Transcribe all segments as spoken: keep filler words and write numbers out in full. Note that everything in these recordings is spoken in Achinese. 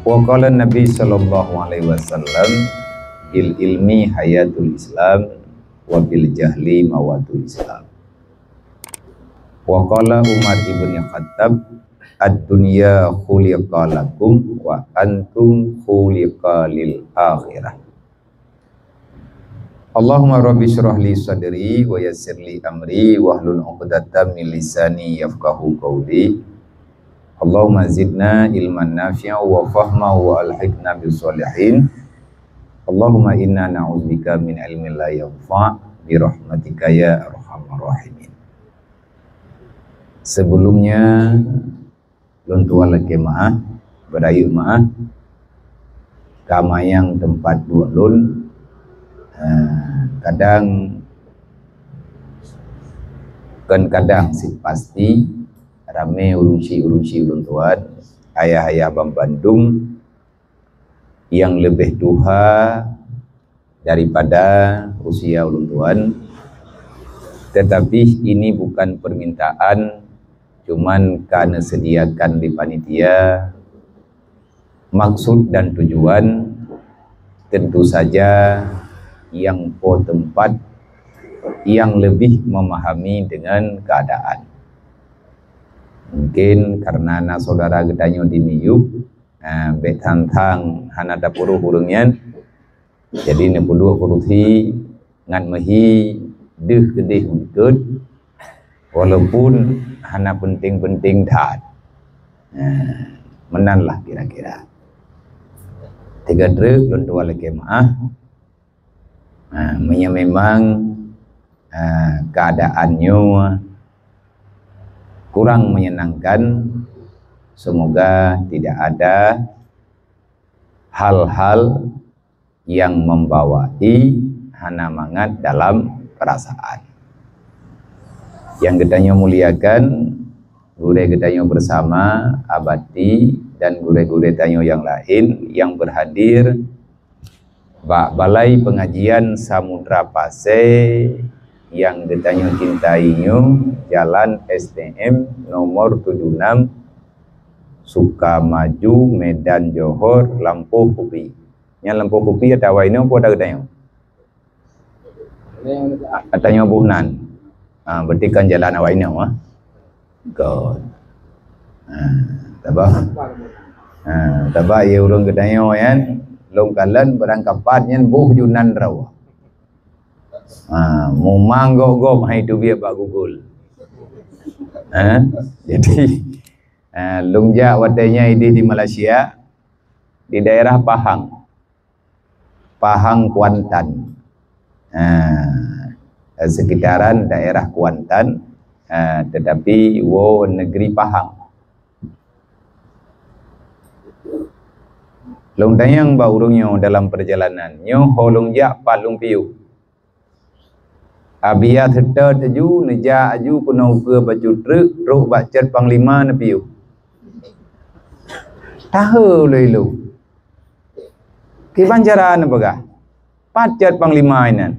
Wa qala Nabi sallallahu alaihi wasallam, "Bil ilmi hayatul Islam, wa bil jahli mawatul Islam." Wa qala Umar ibn Khattab, "Ad-dunya khuliqa lakum wa antum khuliqa lil akhirah." Allahumma rabbi shrah li sadri wa yassir li amri wahlul 'uqdatam min lisani yafqahu qawli. Allahumma zidna ilman nafi'a wa fahma wa alhiqna bis shalihin. Allahumma inna na'udzubika min ilmin la yanfa' bi rahmatika ya arhamar rahimin. Sebelumnya, lôn tuan lakée meu'ah, beurayeuk meu'ah, ka manyang teumpat duek lôn, eh, kadang, kon kadang, cit pasti, ramé ureuëng syiek-ureuëng syiek lôn tuan, ayah-ayah banmandum, nyang leubeh tuha daripada usia ulôn tuan, tetapi ini bukan permintaan, cuman ka neuseudiakan lé panitia. Maksud dan tujuan tentu saja nyang po teumpat nyang leubeh memahami dengan keadaan. Mungkin karena na saudara geutanyoe di miyueb, ah, bék thang-thang hana tapuruh ureuëng nyan. Jadi, neupeuduek kurusi ngat meuhi deuh keudeh meukeue, walaupun hana penting-penting that. Ah, meunan lah kira-kira. Tiga treuk lôn tuan lakée meu'ah. Ah, meunyoe memang, ah, keadaan nyoe kurang menyenangkan, semoga tidak ada hal-hal yang membawai hana mangat dalam perasaan. Nyang geutanyoe muliakan, gurée geutanyoe bersama, Abati, dan gurée-gurée tanyoe nyang laén nyang berhadir bak Balai Pengajian Samudra Pasé nyang geutanyoe cintai nyoe, Jalan S T M nomor tujuh enam, Sukamaju, Medan, Johor, lampôh kupi. Nyan lampôh kupi ata awak inoe peue ata geutanyoe? Ata nyoe boh nan. Ha, berarti kan jalan awak inoe, ha? Good. Ha, tabah. Ha, tabah ya ureuëng geutanyoe nyan, lôn kalon barangkapat nyan boh ju nan rawa. Ha, mumang gop-gop hai teubiet bak Google. Ha, jadi, ha, lôn jak watée nyan ideh di Malaysia, di daerah Pahang. Pahang Kuantan. Ha, sekitaran daerah Kuantan, ha, tetapi woe negeri Pahang. Lôn tanyong bak ureuëng nyoe dalam perjalanan, nyoe ho lôn jak pat lôn piôh. Abia seutôt aju, neujak aju keunoe ukeue bacut treuk, trok bak Cot Panglima neupiôh. Tahe ulôn ilôn. Kiban cara neupeugah, pat Cot Panglima inan?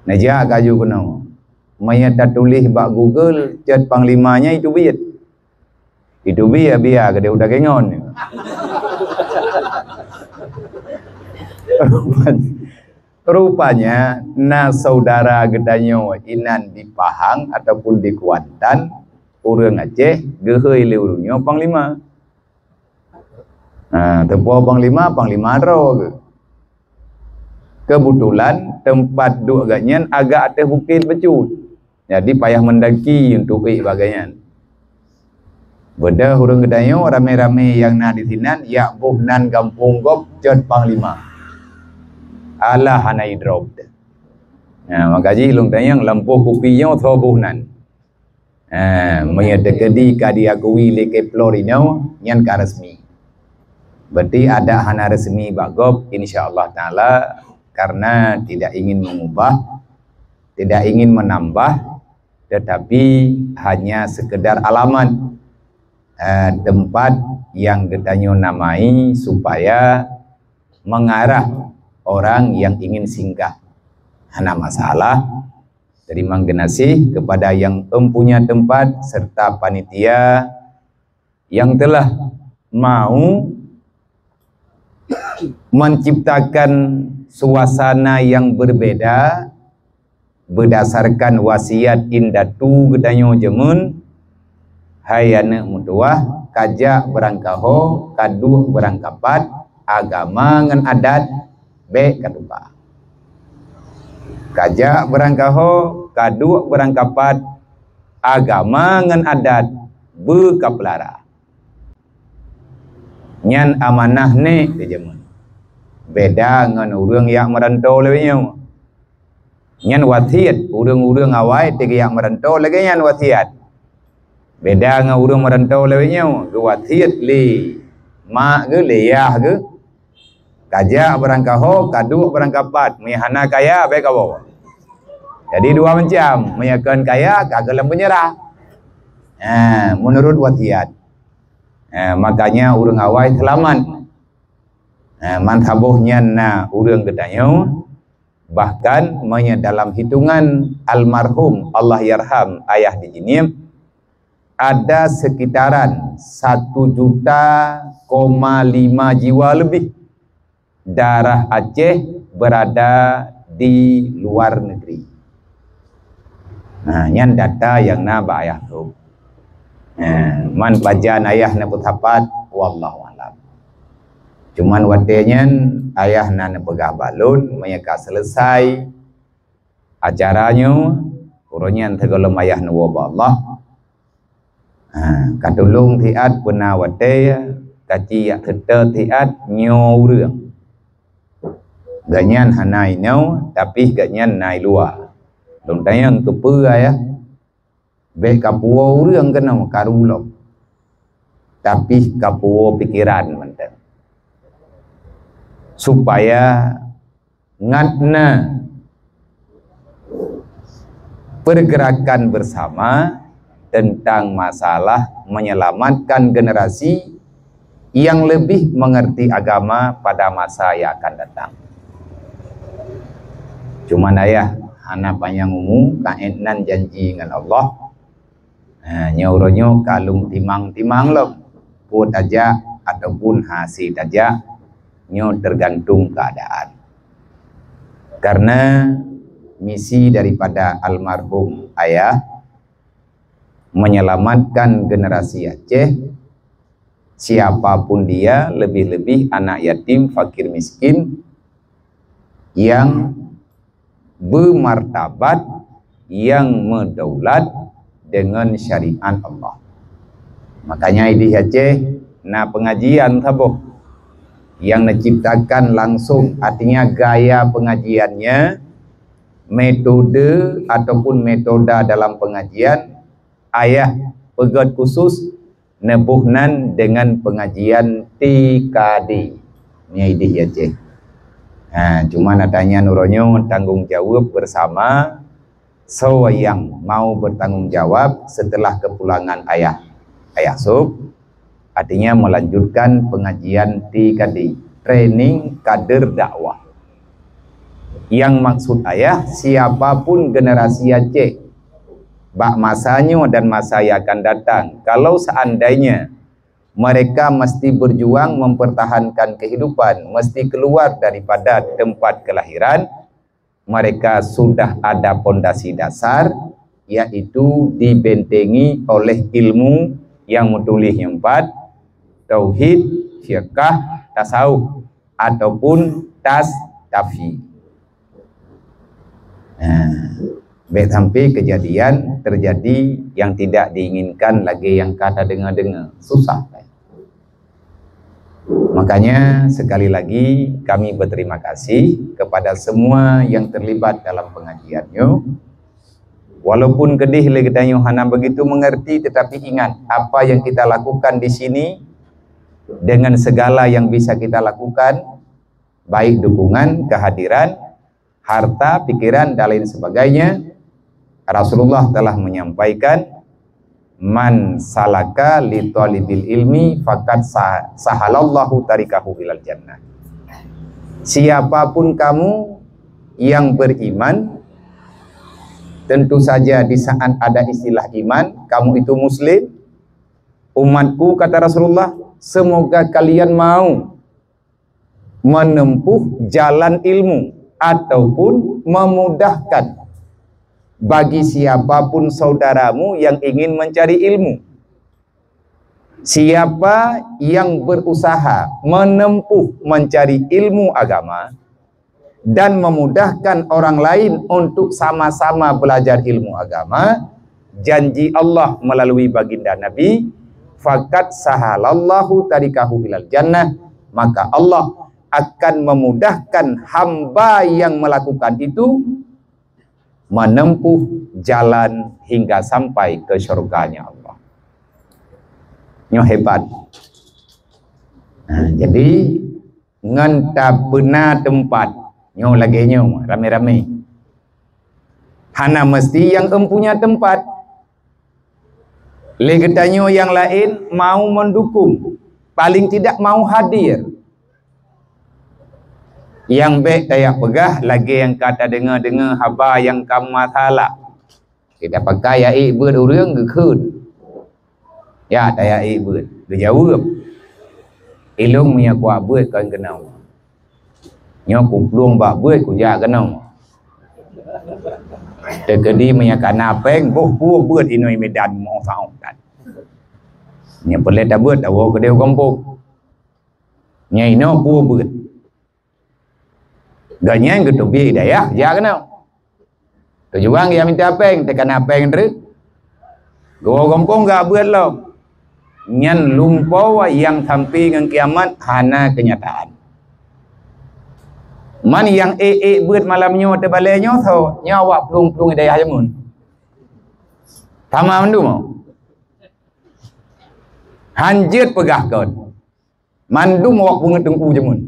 Neujak aju keunoe. Meunyoe tatuléh bak Google, Cot Panglima nyan itu biet. Itu bia-bia geude udah gengon. Rupanya na saudara geutanyoe inan di Pahang ataupun di Kuantan, ureuëng Aceh, geuhôi lé ureuëng nyoe panglima. Ha, teupo panglima, panglima droe geuh. Kebetulan teumpat duek gobnyan agak ateueh bukét bacut. Jadi payah mendaki untuk ék bak gobnyan. Beudôh ureuëng geutanyoe ramé-ramé nyang na disinan jak boh nan gampông gob Cot Panglima. Alah hana idrop. Nah, maka jih lôn tanyong lampôh kupi nyoe soe boh nan. Ha, meunyoe teukeudi ka diakui lé Kepler inoe, nyan ka resmi. Berarti adak hana resmi bak gob, insya Allah Taala, karena tidak ingin mengubah, tidak ingin menambah, tetapi hanya sekedar alamat, eh, tempat yang geutanyoe namai supaya mengarah orang yang ingin singgah. Hana masalah. Terima geunaséh kepada yang empunya tempat serta panitia yang telah mau menciptakan suasana yang berbeda berdasarkan wasiat indatu geutanyoe jameun, hai aneuk meutuwah, kajak beurangkaho, kaduek beurangkapat, agama ngon adat bék katuka. Kajak beurangkaho, kaduek beurangkapat, agama ngon adat beukapeulara. Nyan amanah nèk di jameun. Beda ngon ureuëng yak meurantau lewat nyoe. Nyan wasiat, ureuëng-ureuëng awai teuk yak meurantau lagée nyan wasiat. Beda ngon ureuëng meurantau lewat nyoe, geuwasiat lé mak geuh, lé yah geuh. Kajak beurangkaho, kaduek beurangkapat, meuhana kaya bék kawoe. Jadi dua macam, meunyoe kon kaya ka geuh lam penjara. Ha, menurut wasiat. Ha, makanya ureuëng awai seulamat. Ha, man saboh nyan na ureuëng geutanyoe, bahkan meunyoe dalam hitungan almarhum Allahyarham ayah di Jeunieb, ada sekitaran satu juta koma lima jiwa lebih darah Aceh berada di luar negeri. Nah, nyan data nyang na bak ayah tu. Nah, man pajan ayah na peusapat, wallahu alam. Cuman watée nyan ayah na neupeugah bak lôn, meunyoe ka selesai acara nyoe, uroe nyan sigohlom ayah neuwoe bak Allah. Ha, ka tulông siat peuna watée, kaci yak seutôt siat nyoe ureuëng. Gobnyan hana inoe, tapi gobnyan na i luwa. Lôn tanyong keupeue ayah? Bék kapuwoe ureuëng keunoe karu lom, tapi kapuwoe pikeran mantong. Supaya ngat na pergerakan bersama tentang masalah menyelamatkan generasi yang lebih mengerti agama pada masa yang akan datang. Cuman ayah hana panyang umu, kaén nan janji ngon Allah. Ha, nyoe uroe nyoe ka lôn timang-timang lom, peue tajak ataupun hase tajak, nyoe tergantung keadaan. Karena misi daripada almarhum ayah menyelamatkan generasi Aceh, siapapun dia, lebih-lebih anak yatim, fakir miskin, yang bermartabat, yang meudaulat dengan syariat Allah. Makanya idih Aceh na pengajian saboh yang neuciptakan langsung, artinya gaya pengajiannya, metode ataupun metoda dalam pengajian, ayah peugét khusus neuboh nan dengan pengajian T K D. Nyan idih Aceh. Ha, cuma na tanya uroe nyoe tanggung jawab bersama, soe nyang mau bertanggung jawab setelah kepulangan ayah, ayah Sop, artinya melanjutkan pengajian T K D, training kader dakwah. Yang maksud ayah, siapapun generasi Aceh bak masa nyoe dan masa yang akan datang, kalau seandainya mereka mesti berjuang mempertahankan kehidupan, mesti keluar daripada tempat kelahiran, mereka sudah ada pondasi dasar, yaitu dibentengi oleh ilmu yang meutuléh nyang pat, tauhid, fiqah, tasawuf, ataupun tas tafi. Nah, bék sampai kejadian terjadi yang tidak diinginkan lagi yang kata dengar-dengar. Susah. Makanya sekali lagi kami berterima kasih kepada semua yang terlibat dalam pengajian nyoe. Walaupun keudeh lé geutanyoe hana begitu mengerti, tetapi ingat, apa yang kita lakukan di sini dengan segala yang bisa kita lakukan, baik dukungan, kehadiran, harta, pikiran, dan lain sebagainya, Rasulullah telah menyampaikan, "Man salaka li talibil ilmi faqad sa-, sahalallahu tarikahu ilal jannah." Siapapun kamu yang beriman, tentu saja di saat ada istilah iman, kamu itu muslim, umatku, kata Rasulullah, semoga kalian mau menempuh jalan ilmu ataupun memudahkan bagi siapapun saudaramu yang ingin mencari ilmu. Siapa yang berusaha menempuh mencari ilmu agama dan memudahkan orang lain untuk sama-sama belajar ilmu agama, janji Allah melalui baginda Nabi, "Faqad sahalallahu tarikahu ilal jannah," maka Allah akan memudahkan hamba yang melakukan itu menempuh jalan hingga sampai ke syurganya Allah. Nyoe hebat. Nah, jadi ngon tapeuna teumpat, nyoe lagée nyoe, ramé-ramé. Hana meusti nyang empunya teumpat. Lé geutanyoe nyang laén mau mendukung, paling tidak mau hadir. Nyang bék tajak peugah lagée nyang ka tadeungoe-deungoe haba nyang ka masalah. Kita pakai ya ék beuet ureuëng geukheun. Ya, tajak ék beuet. Geujaweueb. Ilong meunyoe kuak beuet kon keunoe. Nyoe kuplueng bak beuet kujak keunoe. Teukeudi meunyoe kana péng, boh pue beuet inoe Medan moh saoh tan. Nyoe peureulée tabeuet tawoe keudeh u gampông. Nyoe inoe pue beuet. Gobnyan geuteubiet dayah jak keunoe. Tujuan geujak mita péng, teukana péng treuk. Geuwoe gampông gak beuet lom. Nyan lumpoe nyang sampai ngon kiamat hana keunyataan. Man nyang ék-ék beuet malam nyoe teubalée nyoe soe, nyoe awak plueng-plueng dayah jameun. Sama mandum. Han jeuet peugah kon. Mandum awak pungeut teungku jameun.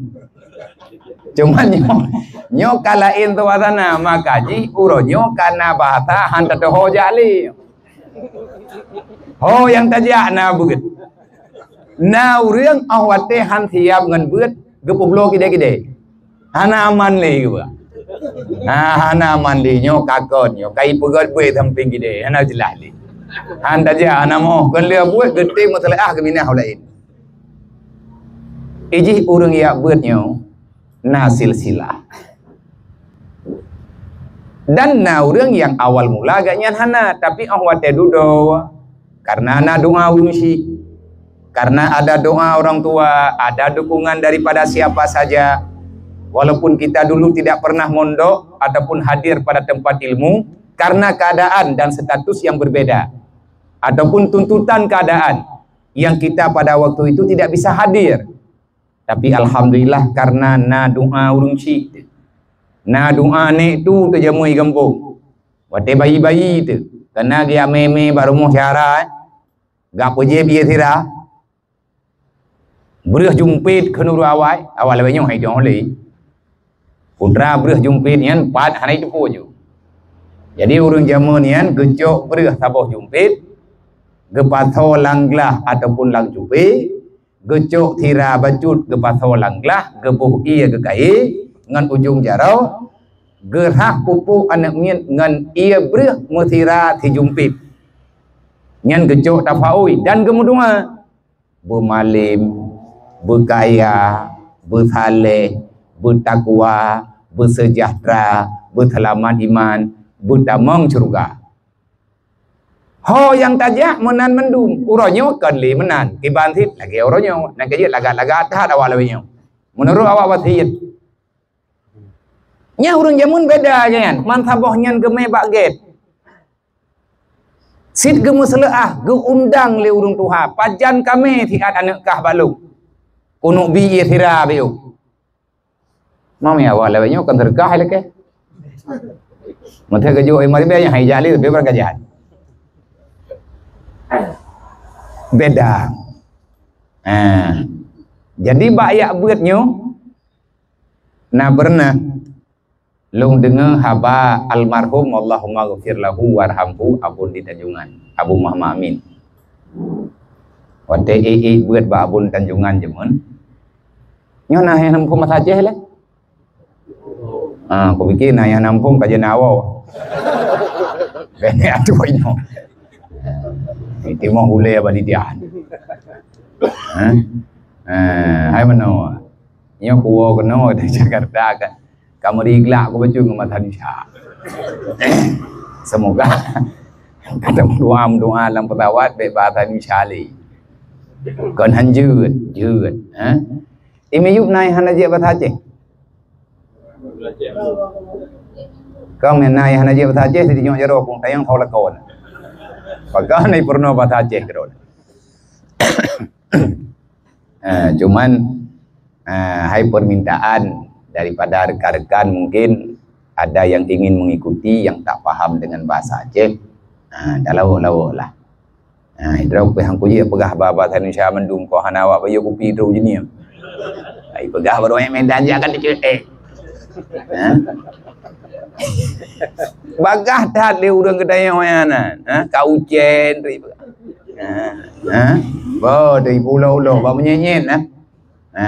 Cuman nyoe, nyoe ka laén suasana, maka jih uroe nyoe kana bahasa han tateuho jak lé. Ho nyang tajak na beuet. Na ureuëng óh watée han siab ngon beuet, geupeubloe kidée-kidée. Hana aman lé geuba. Ha, hana aman lé nyoe kakon nyoe, kai peugét beuet sampéng kidée, hana jeulaih lé. Han tajak, hana moh, kon lé beuet geutem meuseuleuah geuminah u laén. Ijih ureuëng yak beuet nyoe na silsilah. Dan na ureuëng nyang awal mula gobnyan hana, tapi óh watée dudoe, karena na doa ureuëng syik, karena ada doa orang tua, ada dukungan daripada siapa saja, walaupun kita dulu tidak pernah mondok ataupun hadir pada tempat ilmu, karena keadaan dan status yang berbeda, ataupun tuntutan keadaan yang kita pada waktu itu tidak bisa hadir. Tapi alhamdulillah, karena na doa ureuëng syik, na doa nék tu teujamui gampông. Watée bayi-bayi tu, kana geujak mé-mé bak rumoh syara, eh, gak peujép ié sira, breueh jumpét kheun ureuëng awai, awai lawét nyoe hai dong lé. Putra breueh jumpét nyan pat hana jiteupeue ju. Jadi ureuëng jameun nyan geucok breueh saboh jumpét, geupasoe lam glah ataupun lam cupé, geucok sira bacut geupasoe lam glah, geuboh ié geukayée ngon ujong jaroe, geurhah pupuk aneuëk miet ngon ié breueh meusira sijumpét. Nyan geucok tafaui dan geumeudoá, "Beumalém, beukaya, beusaléh, beutakwa, beuseujahteura, beuseulamat iman, beutamong syeuruga." Ho nyang tajak meunan mandum, uroe nyoe kon lé meunan, kiban cit lagée uroe nyoe, nyang keu jeuet lagak-lagak that awak lawét nyoe. Meunurot awak wasiet. Nyan ureuëng jameun beda nyan, man saboh nyan geumé bak gét. Cit geumeuseuleuah, geuundang lé ureuëng tuha, "Pajan kamé siat aneuëk kah bak lôn? Keuneuk bi ié sira beu." Mami awak lawét nyoe kon seudeukah lakée. Meuteuk geujok imam ribée nyang hai jak lé, leubeh beurangkajan. Beda. Ha. Jadi bak yak beuet nyoe, na peureunah lôn deungoe haba almarhum, Allahumma ghfir lahu warhamhu, Abon di Tanjungan, Abu Muhammad Amin. Watée ék-ék beuet bak Abon Tanjungan jameun, nyoe na nyang muphom masa Aceh lé. Ha, kupike na nyang muphom ka jeuet na awoe. Bèk ateueh nyoe. Timoh ulée bak lidah. Ha? Ha, hai meunoe. Nyoe kuwoe keunoe dari Jakarta ka, ka meuri glak kubacut ngon bahasa Indonesia. Semoga ka tameudoa-doa lam pesawat bèk bahasa Indonesia lé. Kon han jeuet, jeuet, ha? I miyup na nyang hana jeuet bahasa Aceh? Kon na nyang hana jeuet bahasa Aceh, siti nyok jaroe kong tayang ho lakon. Pakon na peurunoe bahasa Aceh keudroe. Eh, cuman, eh, hai permintaan daripada rekan-rekan, mungkin ada yang ingin mengikuti yang tak paham dengan bahasa Aceh, eh, dah lawok-lawok lah. Eh, droe pih hang kujak peugah bahasa Indonesia mandum, kok hana awak bayeue kupi droe jeunieng. Ai peugah baroe Medan jak ka teuceuet. Ha? Bagah that lé ureueng geutanyoe nyan, ha? Ka ucen tu ipeugah. Ha? Ha? Bo tu ipulo-ulo, ba meunyenyet, ha? Ha,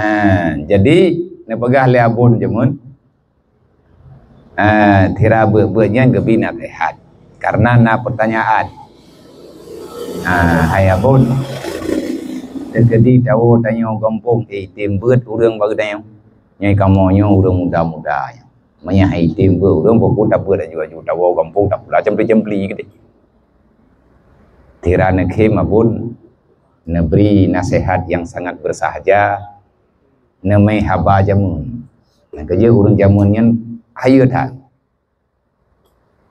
jadi neupeugah lé Abon jameun, ha, sira beuet-beuet nyan geubi naseuhat. Karena na peutanyaan. Ha, hai Abon, teukeudi tawoe tanyoe gampông, eh, tem beuet ureueng bak geutanyoe. Nyoe kamoe nyoe ureueng muda-muda nyoe. Meunyo hai tem beuet ureueng, boh peue tabeuet aju-aju, tawoe gampông tapula cempli-cempli keudeh. Sira neukhém Abon neubri naseuhat nyang sangat bersahaja, neumè haba jameun. Nyang keujeuet ureueng jameun nyan hayeue that.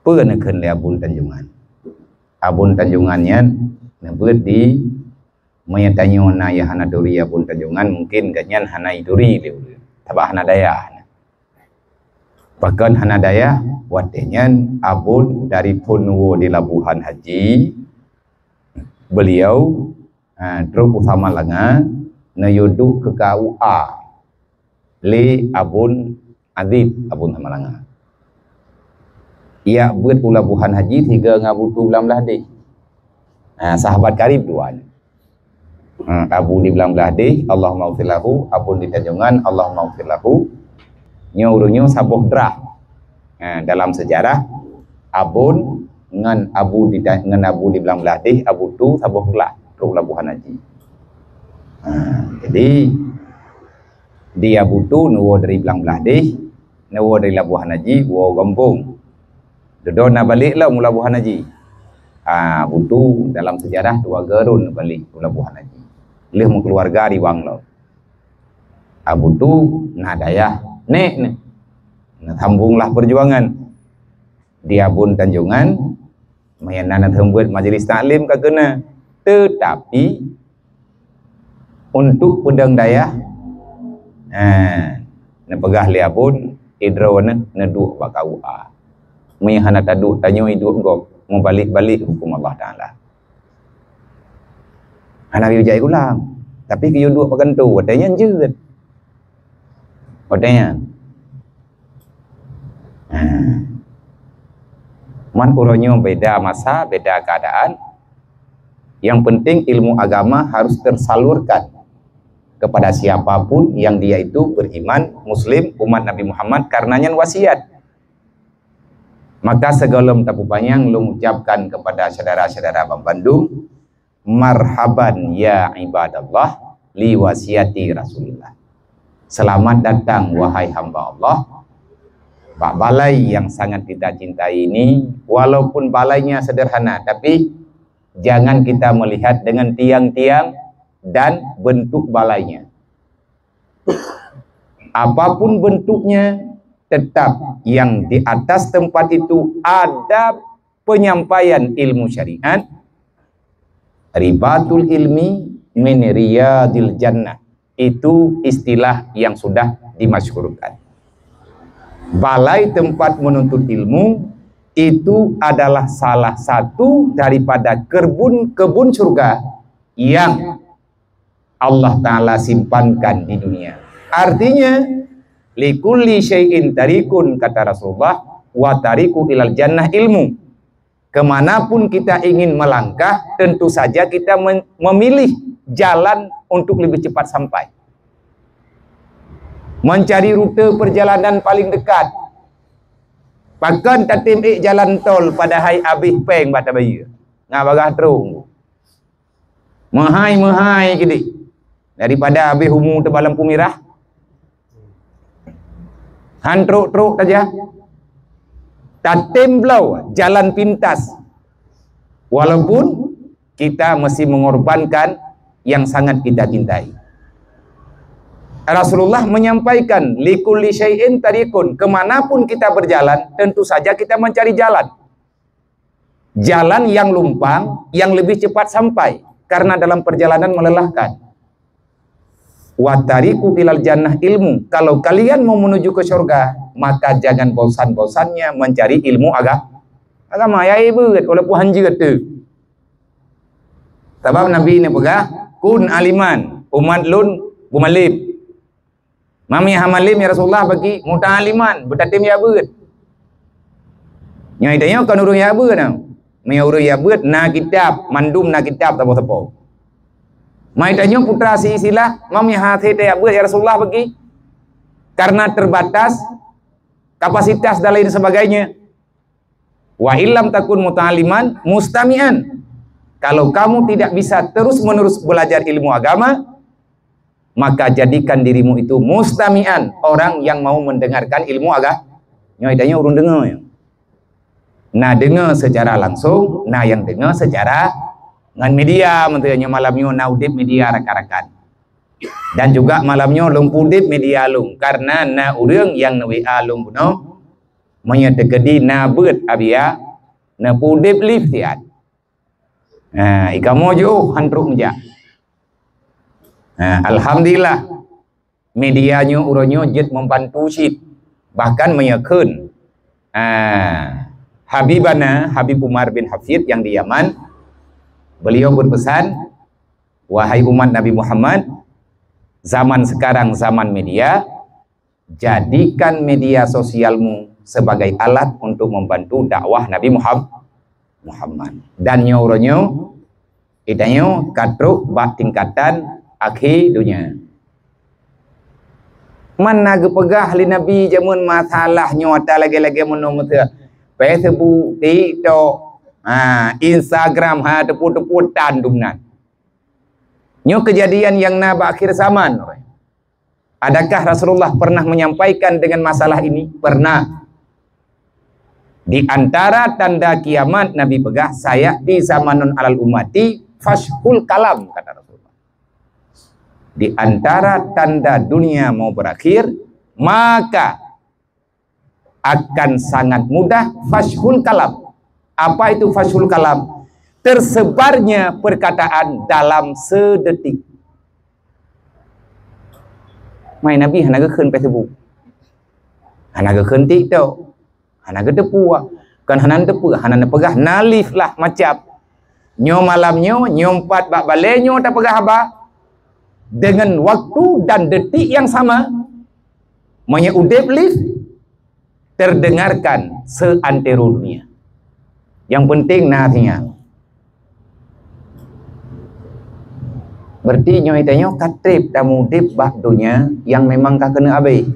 Peue neukheun lé Abon Tanjongan? Abon Tanjongan nyan neubeuet di, meunyo tanyoe na nyang hana turi Abon Tanjongan, mungkin gobnyan hana jituri lé ureueng, sabab hana dayah. Pakon hana dayah? Watèe nyan Abon dari phon neuwoe di Labuhan Haji, beliau, ha, trok u Samalanga, neuyue duek keu K U A lé Abon Aziz, Abon Samalanga. Jak beuet u Labuhan Haji sigoe ngon Abu Tu Blang Blahdeh. Ha, sahabat karib dua nyan. Ha, Abu di Blang Blahdeh, Allahumma ghfir lahu, Abon di Tanjongan, Allahumma ghfir lahu. Nyoe ureueng nyoe saboh drah. Ha, dalam sejarah, Abon ngon Abu di, ngon Abu di Blang Blahdeh, Abu Tu saboh drah trok Labuhan Haji. Ha, jadi, di Abu Tu neuwoe dari Blang Blahdeh, neuwoe dari Labuhan Haji, woe gampông. Dudoe na balek lom u Labuhan Haji. Ha, Abu Tu dalam sejarah dua geurôn balek u Labuhan Haji. Lheueh meukeuluwarga di Wang lom. Abu Tu na dayah nèk nyan. Neusambonglah peujuangan. Di Abon Tanjongan, meunan na seumeubeuet majlis taklim ka keuna. Teutapi, untuk peudong dayah, ha, neupeugah lé Abon, idroe neuh neuduek bak K U A. Meunyo hana taduek tanyoe iduek gob, meubalek-balek huköm Allah Taala. Hana geuyue jak i gulang, tapi geuyue duek bak kantô, watèe nyan jeuet. Watèe nyan. Ha. Man uroe nyoe beda masa, beda keadaan. Yang penting ilmu agama harus tersalurkan kepada siapapun yang dia itu beriman, muslim, umat Nabi Muhammad, karena nyan wasiat. Maka sigohlom tapeupanyang lôn ucapkan kepada syedara-syedara banmandum, marhaban ya ibadallah li wasiati Rasulillah. Selamat datang wahai hamba Allah bak balai yang sangat kita cintai ini, walaupun balainya sederhana, tapi jangan kita melihat dengan tiang-tiang dan bentuk balainya. Apapun bentuknya, tetap yang di atas tempat itu ada penyampaian ilmu syariat. Ribatul ilmi min riyadil jannah. Itu istilah yang sudah dimasyhurkan. Balai tempat menuntut ilmu itu adalah salah satu daripada kebun-kebun surga yang Allah Ta'ala simpankan di dunia. Artinya, "Likulli syai'in tarikun," kata Rasulullah, "wa tariku ilal jannah ilmu." Kemanapun kita ingin melangkah, tentu saja kita men-, memilih jalan untuk lebih cepat sampai. Mencari rute perjalanan paling dekat. Pakon tatem ék jalan tol padahai abéh péng bak tabayeue? Ngat bagah trông. Meuhai-meuhai keudéh. Daripada abéh umu teuba lampu mirah. Han trok-trok saja. Tatem bloe jalan pintas. Walaupun kita mesti mengorbankan yang sangat kita cintai. Rasulullah menyampaikan, "Likulli syai'in tariqun." Kemanapun kita berjalan, tentu saja kita mencari jalan. Jalan yang lumpang, yang lebih cepat sampai. Karena dalam perjalanan melelahkan. "Wa tariqu ilal jannah ilmu." Kalau kalian mau menuju ke syurga, maka jangan bosan-bosannya mencari ilmu aga-, agama. Ya, eh, beut, walaupun hanjeuet tu. Sabab Nabi ni peugah, "Kun aliman, umat lôn beumalem." "Mami hana malem, ya Rasulullah, bagi muta'aliman, beutatem ya beut." Nyoe tanyoe kon ureuëng ya beut na. Meunyoe ureuëng ya beut, na kitab, mandum na kitab sapo-sapo. Mai tanyoe putra si istilah, "Mami hase ya beut, ya Rasulullah, bagi?" Karena terbatas kapasitas dan lain sebagainya. "Wa illam takun muta'aliman, mustami'an." Kalau kamu tidak bisa terus-menerus belajar ilmu agama, maka jadikan dirimu itu mustami'an, orang yang mau mendengarkan ilmu aga-, nyoe tanyoe ureuëng deungoe. Na deungoe secara langsung, na nyang deungoe secara ngon media, meuntanya malam nyoe na udeb media rakan-rakan. Dan juga malam nyoe lôn udeb media lôn, karena na ureuëng nyang nge-W A lôn bunoe, meunyoe teukeudi na beut abia, na udeb live siat. Ha, ikamoe jiôh han trok meujak. Ha, alhamdulillah, media nyoe uroe nyoe jeuet membantu cit. Bahkan meunyoe kheun, ha, Habibana, Habib Umar bin Hafid yang di Yaman, beliau berpesan, "Wahai umat Nabi Muhammad, zaman sekarang zaman media, jadikan media sosialmu sebagai alat untuk membantu dakwah Nabi Muham-, Muhammad." Dan nyoe uroe nyoe, geutanyoe ka trok bak tingkatan akhé donya. Mana geupeugah lé Nabi jameun masalah nyoe ata lagée-lagée meunoe meuteuk. Facebook, TikTok, ha, Instagram, ha, teupeu-teupeu tan dumnan. Nyoe keujadian nyang na bak akhir zaman. Adakah Rasulullah pernah menyampaikan dengan masalah ini? Pernah. Di antara tanda kiamat, Nabi peugah, "Sayati zamanun alal ummati fashhul kalam," kata Rasulullah. Di antara tanda dunia mau berakhir, maka akan sangat mudah fashhul kalam. Apa itu fashhul kalam? Tersebarnya perkataan dalam sedetik. Mai Nabi hana geukheun Facebook, hana geukheun TikTok, hana geuteupeue, kan hana teupeu, hana neupeugah, na live lah macam. Nyoe malam nyoe, nyoe pat bak balée nyoe tapeugah haba, dengan waktu dan detik yang sama, meunyoe udeb live, terdengarkan seantero dunia. Yang penting na sinyal. Berarti nyoe tanyoe ka treb tamudeb bak donya nyang memang ka keuneuk abéh.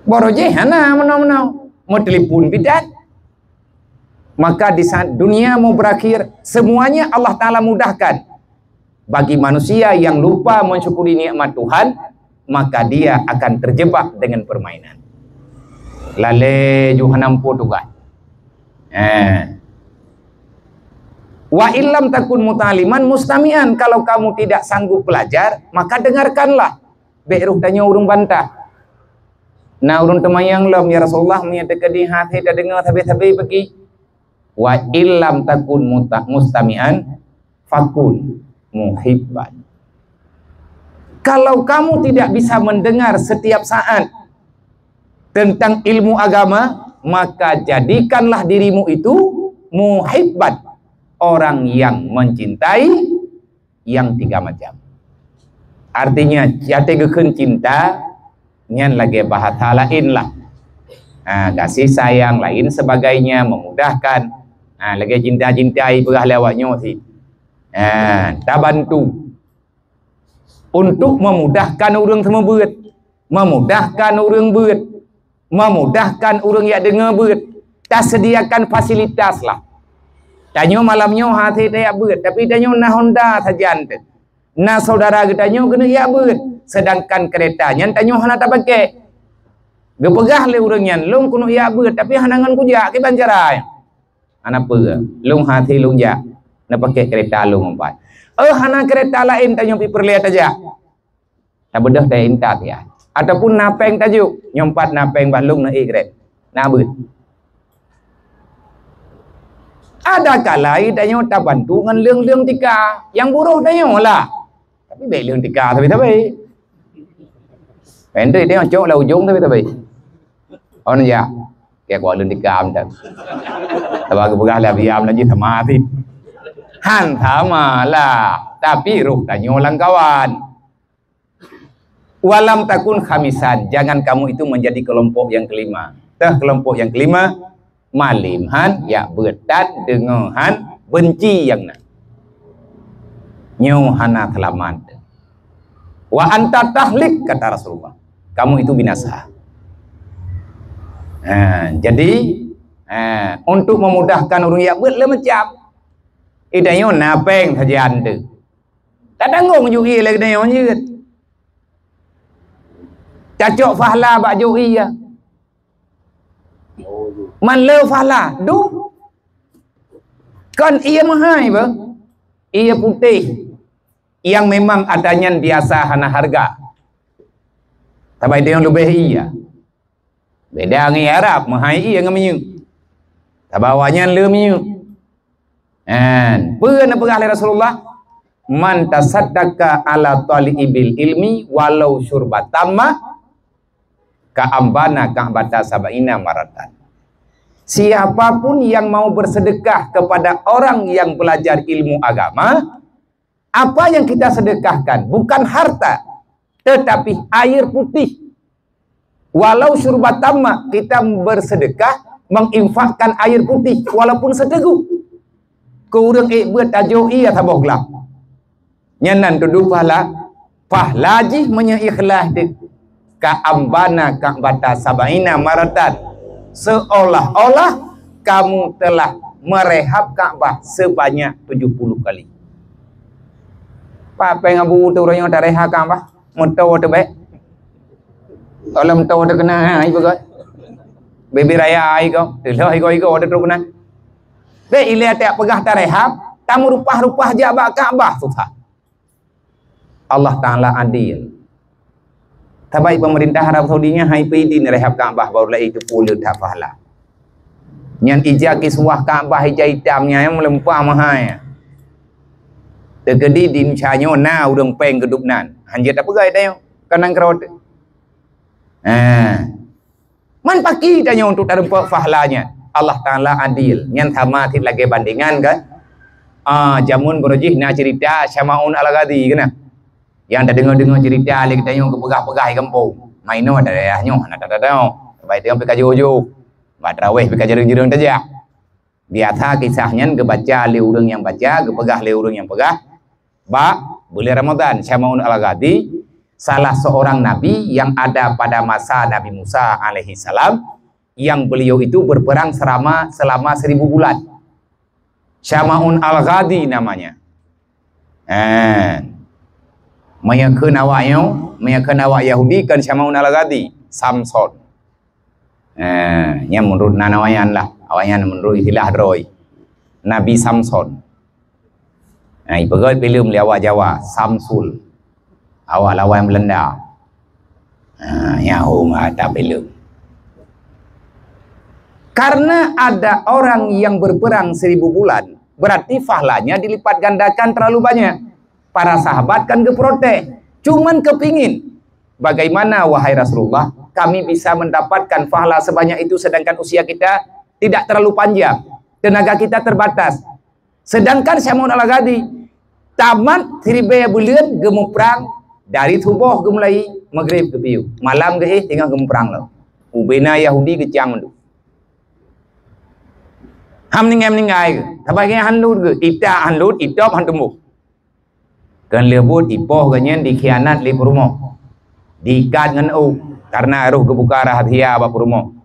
Boro jih hana meunoe-meunoe, meutelepon bidan. Maka di saat dunia mau berakhir, semuanya Allah Ta'ala mudahkan. Bagi manusia yang lupa mensyukuri nikmat Tuhan, maka dia akan terjebak dengan permainan. Lalée ju hana muphom tugaih. Eh. "Wa illam takun muta'aliman mustami'an," kalau kamu tidak sanggup belajar, maka dengarkanlah. Bék roh tanyoe ureuëng bantah. Na ureuëng teumayang lom, "Ya Rasulullah, meunyoe teukeudi hase tadeungoe sabe-sabe bagi." "Wa illam takun muta-, mustami'an, fakun muhibban." Kalau kamu tidak bisa mendengar setiap saat tentang ilmu agama, maka jadikanlah dirimu itu muhibban, orang yang mencintai yang tiga macam. Artinya, até geukheun cinta, nyan lagée bahasa laén lah. Ha, kasih sayang lain sebagainya, memudahkan. Ha, lagée cinta-cinta ibrah lewat nyoe sih. Ha, tabantu untuk memudahkan ureuëng seumeubeuet, memudahkan ureuëng beuet, memudahkan ureuëng jak deungoe beuet, tasediakan fasilitas lah. Tanyoe malam nyoe hase tajak beuet, tapi tanyoe na Honda sajan teuh. Na saudara geutanyoe keuneuk jak beuet, sedangkan kereta nyan tanyoe hana tapakai. Geupeugah lé ureuëng nyan, "Lôn keuneuk jak beuet, tapi hana ngon kujak, kiban cara?" "Hana peue, lôn hase lôn jak, neupakék keureta lôn meupat." "Eh, hana keureta laén tanyoe pih peureulée tajak. Tabeudôh teuintat ya. Ataupun na péng tajok, nyoe pat na péng bak lôn neuék rét. Na beuet." Ada kala tanyoe tabantu ngon leueng-leueng tika, nyang buroh tanyoe lah. Tapi bék leueng tika sabe-sabe. Pendek dia cok lah ujong sabe-sabe. On ya. Kayak kuah leueng tika mantap. Tabagi peugah lah biam lagi sama hati. Han sama lah. Tapi roh tanyoe lam kawan. Walam takun khamisan, jangan kamu itu menjadi kelompok yang kelima. Teuh kelompok yang kelima, malém han, yak beuet that, deungoe han, benci nyang na. Nyoe hana seulamat. Wa anta tahlik, kata Rasulullah. Kamu itu binasa. Ha, jadi, ha, untuk memudahkan ureuëng yak beuet le macam. Itanyoe na péng saja ande. Tatanggong ju ie lé geutanyoe jeuet. Tacok fahla bak ju ie. Man le fahla, dum. Kon ie meuhai beh. Ie putéh. Nyang memang ata nyan biasa hana harga. Sabai deungon leubeh ie. Beda ngon Arab, meuhai ie ngon minyeuk. Sabai awaknyan le minyeuk. Kan? Peue na peugah lé Rasulullah? "Man tasaddaqa ala talibil ilmi walau syurbatamma ka ambana ka'bata sab'ina maratan." Siapapun yang mau bersedekah kepada orang yang belajar ilmu agama, apa yang kita sedekahkan bukan harta, tetapi air putih. Walau syurbatamma, kita bersedekah, menginfakkan air putih, walaupun seteguk. Keu ureuëng ék beuet tajok ie saboh glam. Nyan nan tudoh pahala. Pahala jih meunyoe ikhlas deuh. Ka ambana ka'bata sab'ina maratan. Seolah-olah kamu telah merehab Ka'bah sebanyak tujuh puluh kali. Pat péng abu tu uroe nyoe tarehab Ka'bah? Moto teuh bék. Kalau moto teuh keunan, ha, ipeugah. Bebe raya ai ko, teuloh igo-igo teuh trok keunan. Bék ilée tiep peugah tarehab, tameurupah-rupah jak bak Ka'bah susah. Allah Taala adil. Sabai pemerintah Arab Saudi nyan hai peuidin rehab Ka'bah baru lé itu pule that pahala. Nyan ija kiswah Ka'bah ija itam nyan meuleumpah meuhai. Teukeudi di meusa nyoe na ureuëng péng geudup nan. Hanjeuet tapeugah tanyoe, ka nanggroe teuh. Ha. Man paki tanyoe untuk tarumpok fahla nyan. Allah Taala adil. Nyan sama cit lagée bandengan kan. Ah, jameun beurojih na cerita Syamaun Al-Ghadi keunan. Nyang tadeungoe-deungoe cerita lé geutanyoe geupeugah-peugah di gampông. Mainoe daerah nyoe hana tatanyoe. Sabai tanyoe pih ka joh-joh. Bak taraweh pih ka jareueng-jareueng tajak. Biasa kisah nyan geubaca lé ureuëng nyang baca, geupeugah lé ureuëng nyang peugah. Bak buleuen Ramadan, Syamaun Al-Ghadi, salah seorang nabi yang ada pada masa Nabi Musa alaihi salam, yang beliau itu berperang selama, selama seribu bulan. Syamaun Al-Ghadi namanya. Eh. Meunyoe kheun awak nyoe, meunyoe kheun awak Yahudi kan Syamaun Al-Ghadi, Samson. Eh, nyan menurut nan awaknyan lah. Awaknyan menurut istilah droe. Nabi Samson. Nah, ipeugét filem lé awak Jawa, Samsul. Awak lawan Belanda. Ha, nyan hom ata filem. Karena ada orang yang berperang seribu bulan, berarti pahalanya dilipat gandakan terlalu banyak. Para sahabat kan geuprotes, cuman kepingin, "Bagaimana, wahai Rasulullah, kami bisa mendapatkan pahala sebanyak itu sedangkan usia kita tidak terlalu panjang, tenaga kita terbatas?" Sedangkan Syamaun Al-Ghadi tamat siribée buleuen geumuprang dari suboh geumulai, maghrib geupiôh, malam geuheh teungoh geumuprang lom. Ubena Yahudi geucang mandum. Han meuninggai-meuninggai geuh. Saban geuh han lut geuh, itak han lut, itop han tumbôh. Keu leubot ipoh geuh nyan dikhianat lé peurumoh. Diikat ngon ôk, kareuna roh geubuka rahsia bak peurumoh.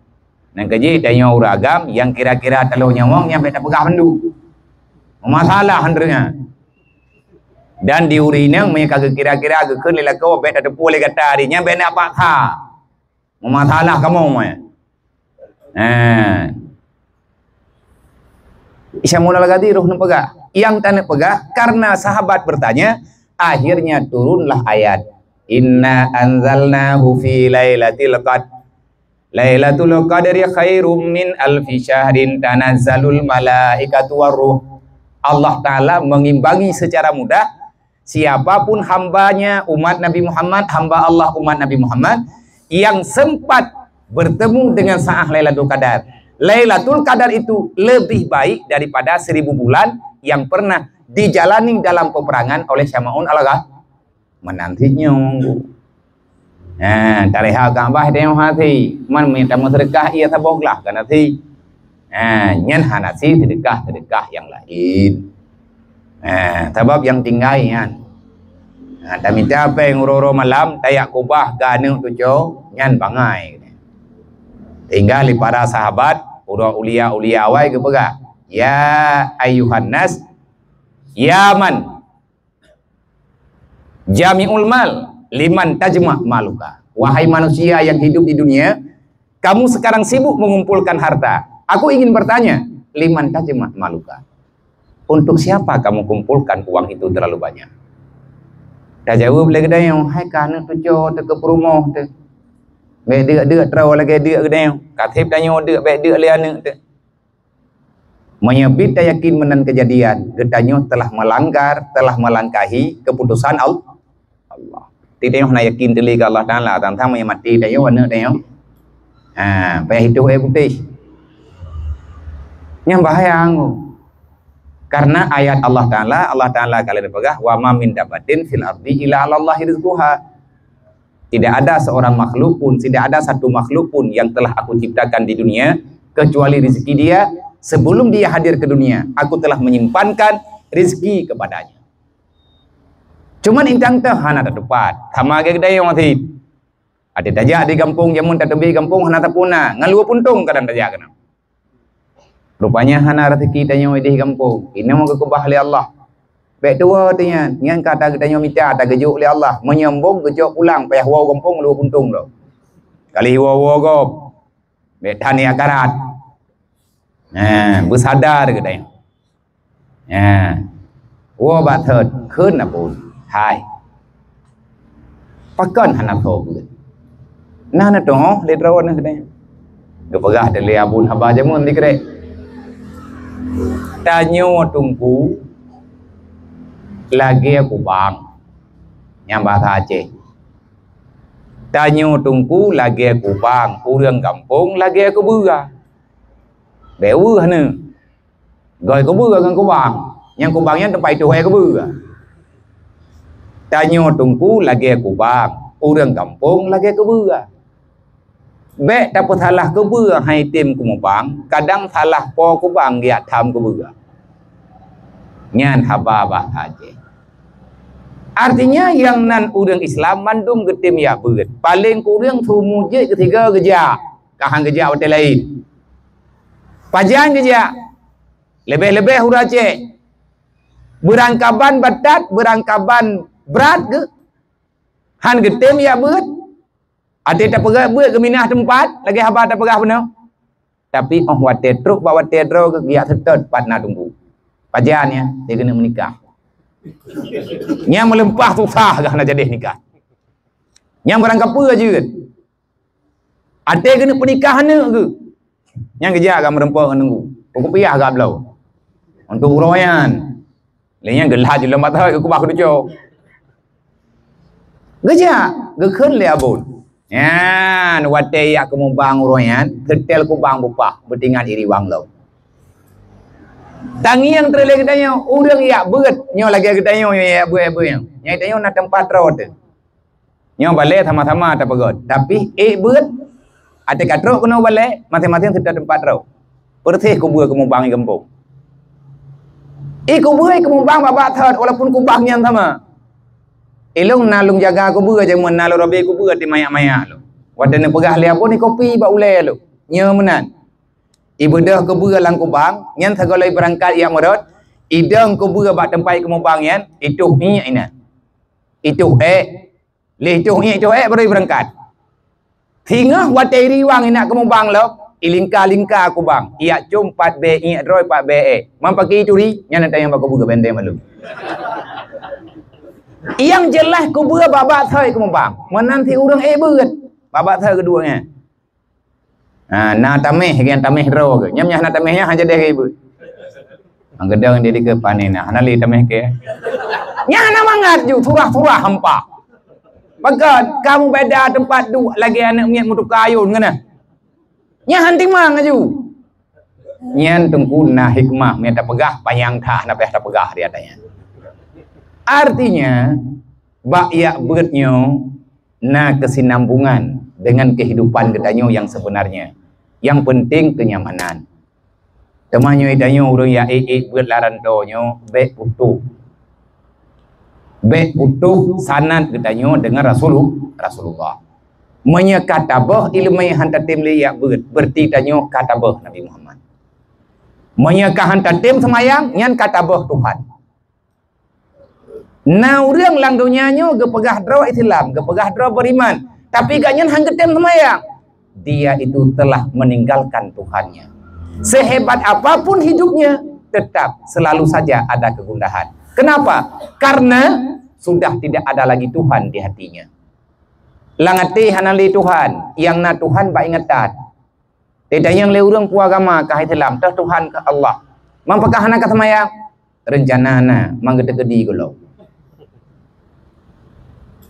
Nyan keuh jih tanyoe ureuëng agam nyang kira-kira taloh nyawöng nyan bék tapeugah mandum. Meumasalah han reueng nyan. Dan di ureuëng inong meunyoe ka geukira-kira geukheun lé lakoe bék tateupeue lé gata, ari nyan bék na paksa. Meumasalah kamoe, eh. Ha. Syekh Muhammad Al-Ghazali roh neupeugah. Nyang taneuk peugah, karena sahabat bertanya, akhirnya turunlah ayat, "Inna anzalnahu fi lailatul qadr. Lailatul qadri khairum min alfi syahrin tanazzalul malaikatu war ruh." Allah Ta'ala mengimbangi secara mudah, siapapun hambanya umat Nabi Muhammad, hamba Allah umat Nabi Muhammad, yang sempat bertemu dengan saat Lailatul Qadar. Lailatul Qadar itu lebih baik daripada seribu bulan yang pernah dijalani dalam peperangan oleh Syekh Ma'mun Al-Gha-, meunan sit nyoe. Ha, tareha Ka'bah teuh hana sit. Man mita meuseudeukah ia saboh glah ka na sit. Ha, nyan hana sit seudeukah-seudeukah nyang laén. Ha, sabab nyang tinggai nyan. Ha, tamita péng uroe-uroe malam, tajak keubah keu aneuk cucoe, nyan bangai. Tinggai lé para sahabat, uroe ulia-ulia awai geupeugah, "Ya ayuhan nas, ya man jami'ul mal, liman tajma' maluka." Wahai manusia yang hidup di dunia, kamu sekarang sibuk mengumpulkan harta. Aku ingin bertanya, liman tajma' maluka? Untuk siapa kamu kumpulkan uang itu terlalu banyak? Tajaweueb lé geutanyoe, hai ka aneuk cucoe teuh, keu peurumoh teuh. Bèk deuk-deuk droe lagèe deuk geutanyoe. Ka sép tanyoe deuk, bèk deuk lé aneuk teuh. Meunyoe bit tayakin meunan keujadian, geutanyoe telah melanggar, telah melangkahi keputusan Al-, Allah. Ti tanyoe hana yakin teuli keu Allah Taala, tang-tang meunyoe maté tanyoe, aneuk tanyoe, ha, payah itôh èk putéh. Nyan bahaya ngon. Karena ayat Allah Taala, Allah Taala ka lheueh peugah, "Wa ma min dabbatin fil ardi illa 'alallahi rizquha." Tidak ada seorang makhluk pun, tidak ada satu makhluk pun yang telah Aku ciptakan di dunia, kecuali rezeki dia, sebelum dia hadir ke dunia, Aku telah menyimpankan rezeki kepadanya. Cuman intan teuh hana tatupat, sama lagèe geutanyoe sit. Até tajak di gampông, jameun tateubiet gampông hana tapuna, ngon luweue puntông kadang tajak keunoe. Rupanya hana rezeki tanyoe idéh gampông, inoe geukeubah lé Allah. Bèk tuwoe teuh nyan, nyan ka ta-, geutanyoe mita, tageujok lé Allah. Meunyoe embong geucok pulang, payah woe gampông luweue puntông droe. Kali woe-woe gob. Bèk that niat karat. Nah, beusadar geutanyoe. Nah, woe bak thot, kheun abon, hai. Pakon hana tho beuet? Na neutu'oh lé droeneuh geutanyoe. Geupeugah lé abon haba jameun dikrek. Tanyoe teungku lagèe kubang. Nyang bahasa Aceh. Tanyoe teungku lagèe kubang, ureueng gampông lagèe keubeue. Bèk weueh neuh. Goe keubeue ngon kubang. Nyang kubang nyan teumpat itôh èk keubeue. Tanyoe teungku lagèe kubang, ureueng gampông lagèe keubeue. Bèk tapeusalah keubeue han item keumubang, kadang salah po kubang geujak tham keubeue. Nyan haba bahasa Aceh. Artinya, nyang nan ureueng Islam mandum geutem jak beuet. Paleng kureueng seumu jeuet keu sigoe geujak, ka han geujak watèe laén. Pajan geujak? Leubeh-leubeh ureueng Aceh. Beurangkaban batat, beurangkaban brat geuh, han geutem jak beuet. Até tapeugah beuet geuminah teumpat, lagèe haba tapeugah bunoe. Tapi 'oh watèe trok bak watèe droe geuh, geujak seutôt pat na teungku. Pajan nyan, lé keuneuk meunikah. Nyang meuleumpah susah geuh hana jadeh nikah. Nyang beurangkapeue jeuet. Até keuneuk peunikah aneuk geuh. Nyang geujak geuh meureumpok ngon teungku. Peukupiah geuh bloe. Untuk uroe nyan. Lé nyan geulhah jileuem bak thot geukeubah keu ducoe. Geujak, geukheun lé abon. Nyan, watèe jak keumubang uroe nyan, seutel kubang bupah, beutingat iriwang lom. Tangieng trok lé geutanyoe, ureueng jak beuet, nyoe lagèe geutanyoe, nyoe jak beuet, beuet nyoe. Nyan geutanyoe na teumpat droe teuh. Nyoe balèe sama-sama tapeugöt, tapi ék beuet, até ka trok keunoe balèe, maséng-maséng seutôt teumpat droe. Peureuseh kubeue keumubang i gampông. I kubeue keumubang babah thot, walaupun kubang nyang sama. Ilôn na lôn jaga kubeue, jameun na lôn robek kubeue di mayak-mayak lôn. Watèe neupeugah lé abon, ikopi bak ulèe lôn. Nyoe meunan. Ibeudôh kubeue lam kubang, nyan sigohlom ibeurangkat jak meurot, idong kubeue bak teumpat keumubang nyan, ituh iék inan. Ituh ék. Lé ituh iék, ituh ék baru ibeurangkat. Singoh watèe iriwang inak keumubang lom, ilingka-lingka kubang, iyak com pat bèe iek droe pat bèe èk. Man pakri turi, nyan na tanyong bak kubu keu benteng malu. Nyang jeulaih kubu bak-bak thoi keumubang. Meunan si ureueng èk beuet, bak-bak thoi keudua nyan. Ha, na tameh, nyang tameh droe geuh. Nyam nyang hana tameh nyan hana deh beuet. Meukeudong di dikeue panen, hana lé tameh kèe. Nyan hana mangat ju, surah-surah hampa. Pakon, kamu beda teumpat duek lagèe aneuk miet meutuka ayôn ngon na. Nyan han timang laju. Nyan teungku na hikmah, meunan tapeugah panyang that, na payah tapeugah di ateueh nyan. Artinya, bak yak beuet nyoe na kesinambungan dengan kehidupan geutanyoe yang sebenarnya. Yang penting kenyamanan. Teuma nyoe tanyoe ureueng nyang ék-ék beuet lam rantô nyoe, bèk putôh. Bèk putôh sanad geutanyoe deungon Rasulu-, Rasulullah. Meunyoe ka taböh ileumèe han tatem lé yak beuet, beureuti tanyoe ka taböh Nabi Muhammad. Meunyoe ka han tatem seumayang, nyan ka taböh Tuhan. Na ureueng lam donya nyoe geupeugah droe Islam, geupeugah droe beriman, tapi gobnyan han geutem seumayang. Dia itu telah meninggalkan Tuhannya. Sehebat apapun hidupnya, tetap selalu saja ada kegundahan. Kenapa? Karena sudah tidak ada lagi Tuhan di hatinya. Lam até hana lé Tuhan, nyang na Tuhan bak ingatan. Teuntang nyang lé ureueng peue agama kah Islam, toh Tuhan kah Allah. Man pakon hana ka seumayang? Reuncana na, man geuteukeudi gohlom.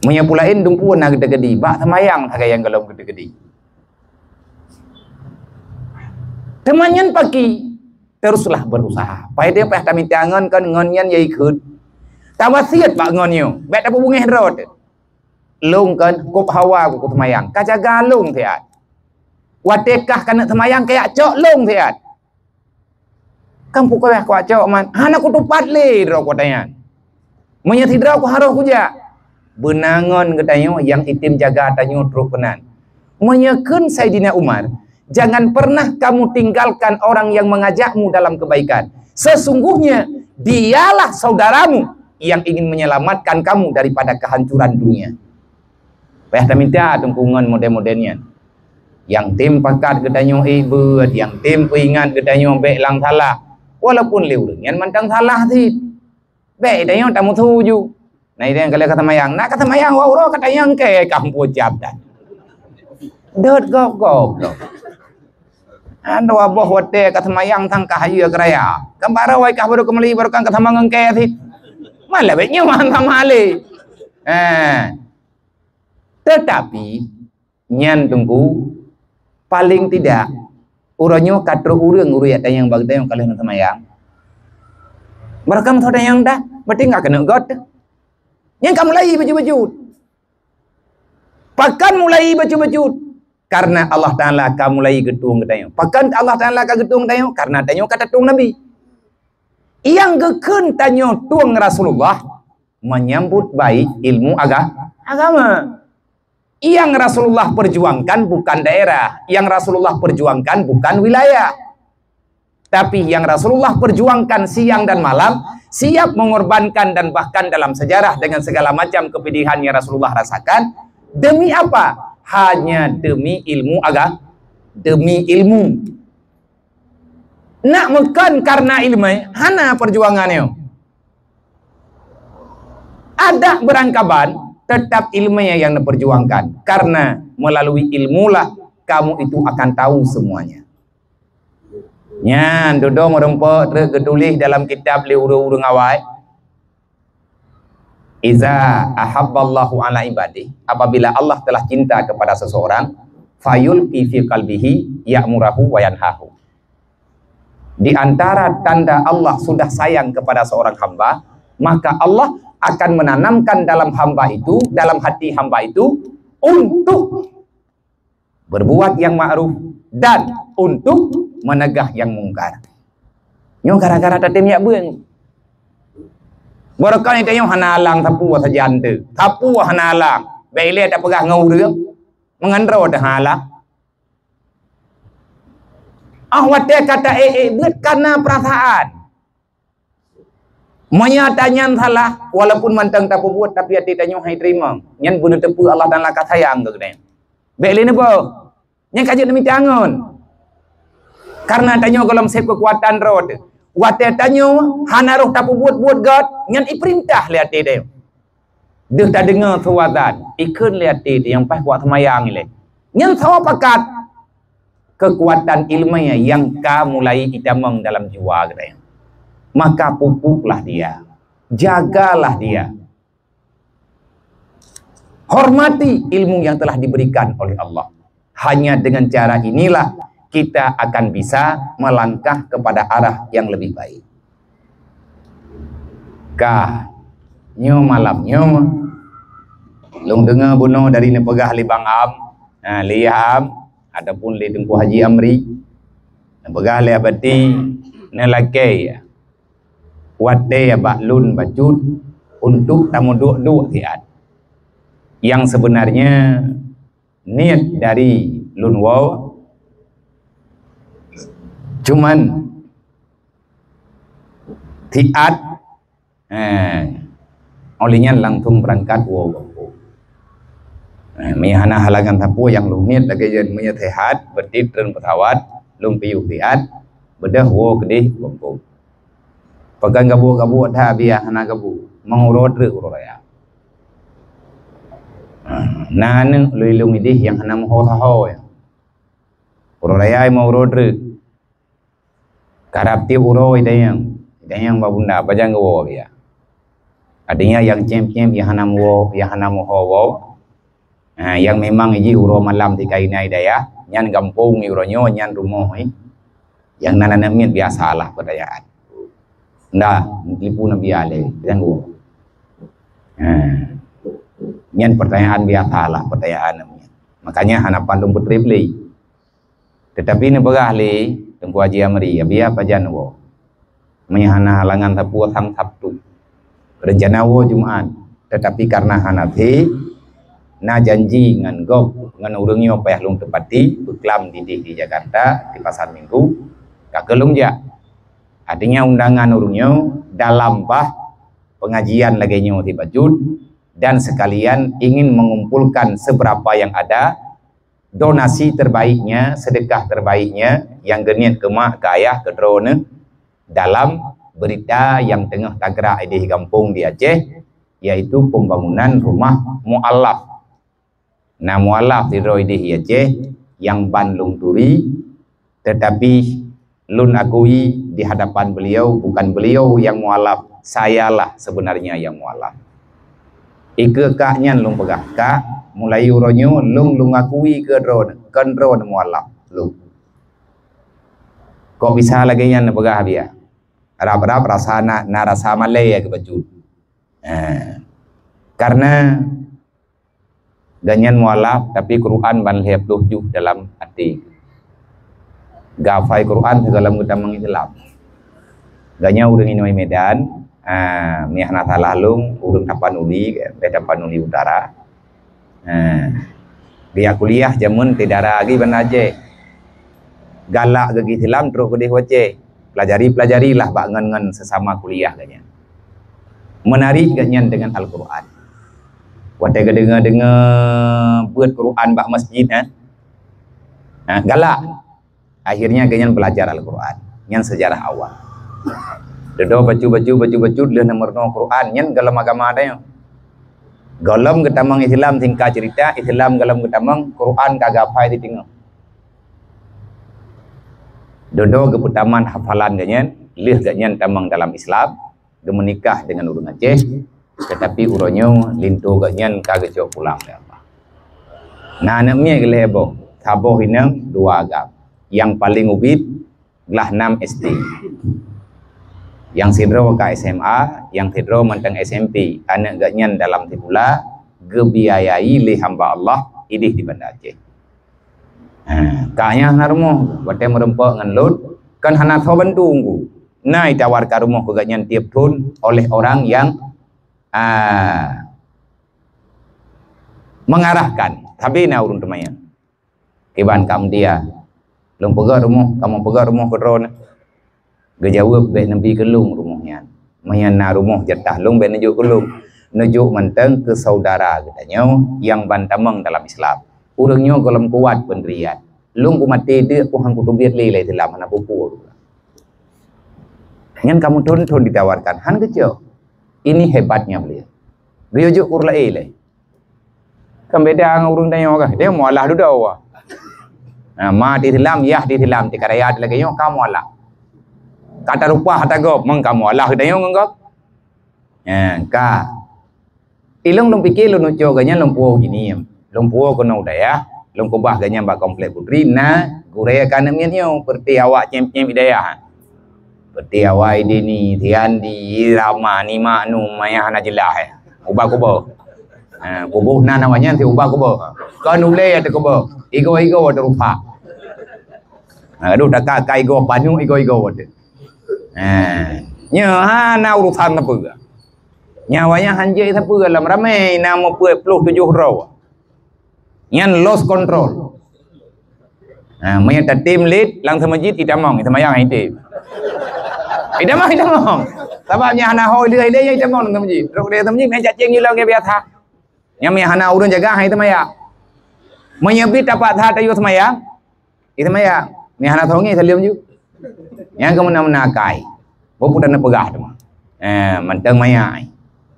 Meunyoe peue laén dumpeue na geuteukeudi, bak seumayang sagai nyang gohlom geuteukeudi. Teuma nyan pakri, teruslah berusaha. Paih teuh payah tamita ngon kon, ngon nyan ya ikheun. Tawasiet bak ngon nyoe, bèk tapeubungéh droe teuh. Lôn kon kôb hawa ku seumayang, ka jaga lôn siat. Watèe kah keuneuk seumayang, ka yak cok lôn siat. Kan pukon kucok man, hana kutupat lé droe kutanyan. Meunyoe sidroe kuharôh kujak, beuna ngon geutanyoe nyang item jaga tanyoe trok keunan. Meunyoe kheun Saidina Umar, "Jangan pernah kamu tinggalkan orang yang mengajakmu dalam kebaikan. Sesungguhnya dialah saudaramu yang ingin menyelamatkan kamu daripada kehancuran dunia." Payah tamita teungku ngon model-model nyan. Nyang tem pakat geutanyoe ék beuet, nyang tem peuingat geutanyoe bèk lam salah. Walaupun lé ureueng nyan mantong salah cit. Bèk tanyoe tamusoh ju. Na idéh ka lheueh ka seumayang, na ka seumayang, wah uroe ka tanyong kèe ka hana peue cap that. Dot gob-gob lom. Nyan dua boh watèe ka seumayang sang ka hayeue keuraya. Kan baroe wai kah baru keumeli baru kan ka sama ngon kèe cit. Man lé bèk nyoe han sama lé. Eh. Tetapi nyan teungku, paling tidak, uroe nyoe ka trok ureueng, ureueng yak tanyong bak geutanyoe ka lheueh na seumayang. Barokah meusoe tanyong dah, berarti ka keuneuk göt. Nyan ka mulai bacut-bacut. Pakon mulai bacut-bacut? Karena Allah Taala ka mulai geutueng geutanyoe. Pakon Allah Taala ka geutueng geutanyoe? Karena tanyoe ka tatueng Nabi. Nyang geukheun tanyoe tueng Rasulullah, menyambut baik ilmu aga-, agama. Nyang Rasulullah perjuangkan bukan daerah, nyang Rasulullah perjuangkan bukan wilayah. Tapi nyang Rasulullah perjuangkan siang dan malam, siap mengorbankan dan bahkan dalam sejarah dengan segala macam kepedihan yang Rasulullah rasakan. Demi apa? Hanya demi ilmu aga-, demi ilmu. Nak meukon karena ileumèe, hana perjuangan nyoe. Adak beurangkaban, tetap ileumèe nyang neuperjuangkan, karena melalui ilmulah kamu itu akan tahu semuanya. Nyan dudoe meureumpok treuk geutuléh dalam kitab lé ureueng-ureueng awai, "Iza ahabballahu ala ibadih," apabila Allah telah cinta kepada seseorang, "fayulqi fi qalbihi ya'murahu wa yanhahu." Di antara tanda Allah sudah sayang kepada seorang hamba, maka Allah akan menanamkan dalam hamba itu, dalam hati hamba itu, untuk berbuat yang ma'ruf dan untuk menegah yang mungkar. Nyoe gara-gara tatem yak beueng. Barokon tanyoe hana alang sapeue sajan teuh. Sapeue hana alang. Bèk ilèe tapeugah ngon ureueng. Meungan droe teuh hana alang. Ah, watèe ka taék-ék beuet kana peurasaan. Meunyoe tanyan salah, walaupun mantong tapeubuet, tapi até tanyoe hai teurimong. Nyan beuneuteupeu Allah Taala ka sayang keu geutanyoe. Bék lé neuboh. Nyang ka jeuet neumita ngon. Karena tanyoe gohlom sép keukuatan droe teuh. Watée tanyoe hana roh tapeubuet-buet gét, nyan ipeurintah lé até tanyoe. Deuh tadeungoe suazan, ikheun lé até teuh nyang paih kuat seumayang ilée. Nyan saboh pakat keukuatan ileumèe nyang ka mulai itamong dalam jiwa geutanyoe. Maka pupuklah dia, jagalah dia. Hormati ilmu yang telah diberikan oleh Allah. Hanya dengan cara inilah kita akan bisa melangkah kepada arah yang lebih baik. Ka, nyoe malam nyoe, lôn deungoe bunoe dari neupeugah lé Bang Am, ha, lé Yah Am, ataupun lé Teungku Haji Amri, neupeugah lé Abati, neulakée watée bak lôn bacut untuk tameuduek-duek siat. Yang sebenarnya niet dari lôn woe, cuman siat, eh, oleh nyan langsung beurangkat woe gampông. Eh, meunyo hana halangan sapeue nyang lôn niet lagée nyan, meunyo siat, berarti treun pesawat, lôn piôh siat, beudôh woe keudeh gampông. Pakon gabuek-gabuek that biasa hana gabuek, meuuroe treuk uroe raya. Ha, na aneuk lôn ilông ideh nyang hana meuho saho nyan. Uroe raya meuuroe treuk. Karab tieb uroe idayang, idayang bak bunda, pajan geuwoe biasa. Artinya nyang cém-cém, nyang hana meuwoe, nyang hana meuho woe, ha, nyang memang jih uroe malam tika inan i dayah, nyan gampông i uroe nyoe, nyan rumoh i. Nyang nan aneuk miet biasalah pertanyaan. Nda, meutelepon na biasa lé, nyang geuwoe. Ha. Nyan pertanyaan biasalah pertanyaan aneuk miet. Makanya hana pat lôn peutrép lé. Tetapi neupeugah lé Teungku Haji Amri, "Abiya pajan woe? Meunyo hana halangan sapeue sang Sabtu. Rencana woe Jumat, tetapi karena hana thé, na janji ngon gob, ngon ureuëng nyoe payah lôn teupati, beuklam dideh di Jakarta, di Pasar Minggu, ka keuh lôn jak." Artinya undangan ureuëng nyoe dalam bah pengajian lagée nyoe di bacut, dan sekalian ingin mengumpulkan seberapa yang ada, donasi terbaiknya, sedekah terbaiknya yang geuniet keu mak, keu ayah, keu droeneuh dalam berita yang teungoh tagrak ideh gampông di Aceh, yaitu pembangunan rumah mualaf. Na mualaf sidroe ideh i Aceh nyang ban lôn turi, tetapi lôn akui di hadapan beliau, bukan beliau yang mualaf, sayalah sebenarnya yang mualaf. Ikeue kak nyan lôn peugah, "Kak, mulai uroe nyoe lôn, lôn akui keu droe, kon droe mualaf lôn." Kok bisa lagée nyan neupeugah biasa? Rab-rab rasa na, na rasa malée keu bacut. Ha. Karena gobnyan mualaf, tapi Quran ban lhée ploh juh dalam até. Geuhafai Quran sigohlom geutamong Islam. Gobnyan ureuëng inong Medan, ah, meunyo hana salah lôn, ureuëng Tapanuli, eh, Tapanuli Utara. Ah, geujak kuliah jameun ti dara geuh Banda Aceh. Galak geuh Islam trok keudeh u Aceh. Pelajari-pelajarilah bak ngon-ngon sesama kuliah gobnyan. Menarik gobnyan dengan Al-Quran. Watée geudeungoe-deungoe beuet Quran bak masjid, eh, ha, galak. Akhirnya gobnyan belajar Al-Quran. Nyan sejarah awal. Dudoe bacut-bacut, bacut-bacut lheueh neumeurunoe Quran, nyan gohlom agama tanyoe. Gohlom geutamong Islam, singkat cerita, Islam gohlom geutamong, Quran ka geuhafai di teungoh. Dudoe geupeutamat hafalan gobnyan, lheueh gobnyan tamong dalam Islam, geumeunikah deungon ureuëng Aceh, tetapi uroe nyoe linto gobnyan ka geucok pulang lé Allah. Na aneuk miet geuh lhée boh, saboh inong, dua agam. Nyang paleng ubit glah nam S D. Nyang sidroe ka S M A, nyang sidroe mantong S M P. Aneuk gobnyan dalam sikula geubiayai lé hamba Allah ideh di Banda Aceh. Ha, kak nyan hana rumoh, watée meurumpok ngon lôn, kan hana soe bantu unggu. Na itawarkan rumoh keu gobnyan tieb thon oleh orang yang, ah, mengarahkan. Sabe na ureuëng teumanyong. Kiban kak meudia, "Lôn peugöt rumoh, kamoe peugöt rumoh keu droeneuh?" Geujaweueb, "Bék neubi keu lôn rumoh nyan. Meunyo na rumoh jatah lôn, bék neujok keu lôn. Neujok mantong keu saudara geutanyoe nyang ban tamong dalam Islam." Ureuëng nyoe gohlom kuat peundirian. Lôn kumaté deuk ku han kuteubiet lé lé silam hana peue-peue. Nyan kamoe thon-thon ditawarkan, han geucok. Ini hebatnya beliau. Geuyue jok keu ureuëng laén lé. Kan beda ngon ureuëng tanyoe kan. Dia mualah dudoe. Nah, ma di silam, yah di silam, di karaya di lagée nyoe ka mualah. Ka tarupah ata gob, meng ka mualah tanyoe ngon gob. Nyan ka. Ilong lôn pike lôn uco geuh nyan lôn puwoe jiniep. Lôn puwoe keunoe dayah, lôn keubah geuh nyan bak komplek putri, na gurée ka aneuk miet nyoe, peureuti awak cem-cem i dayah. Peureuti awai dini, siandi, irama, nima, nu, maya hana jeulaih, eh. Ubah kuboh. Ha, kuboh na nama nyan si ubah kuboh. Kon ulée ya teukuboh. Igoe-igoe teurupak. Ha, aduh, taka ka igoe panyuek, igoe-igoe teuh. Ha, nyoe hana urusan sapeue. Nyawa nyan hanjeuet sapeue lam ramé, na meupeuet ploh tujoh droe. Nyan lost control. Ha, meunyoe tatem lét lam seumajid, itamong, iteumayang item. Itamong, itamong. Sabab nyan hana ho ilée-ilée nyan itamong lam seumajid. Rok di seumajid, meucacéng ilong biasa. Nyan meunyoe hana ureuëng jaga, hai teumayang. Meunyoe bit tapak that tayue seumayang, iteumayang. Meunyoe hana thongi, saleuem ju. Nyan keuh meunan-meunan akai. Boh peue taneuk peugah teuma. Eh, mantong maya ai.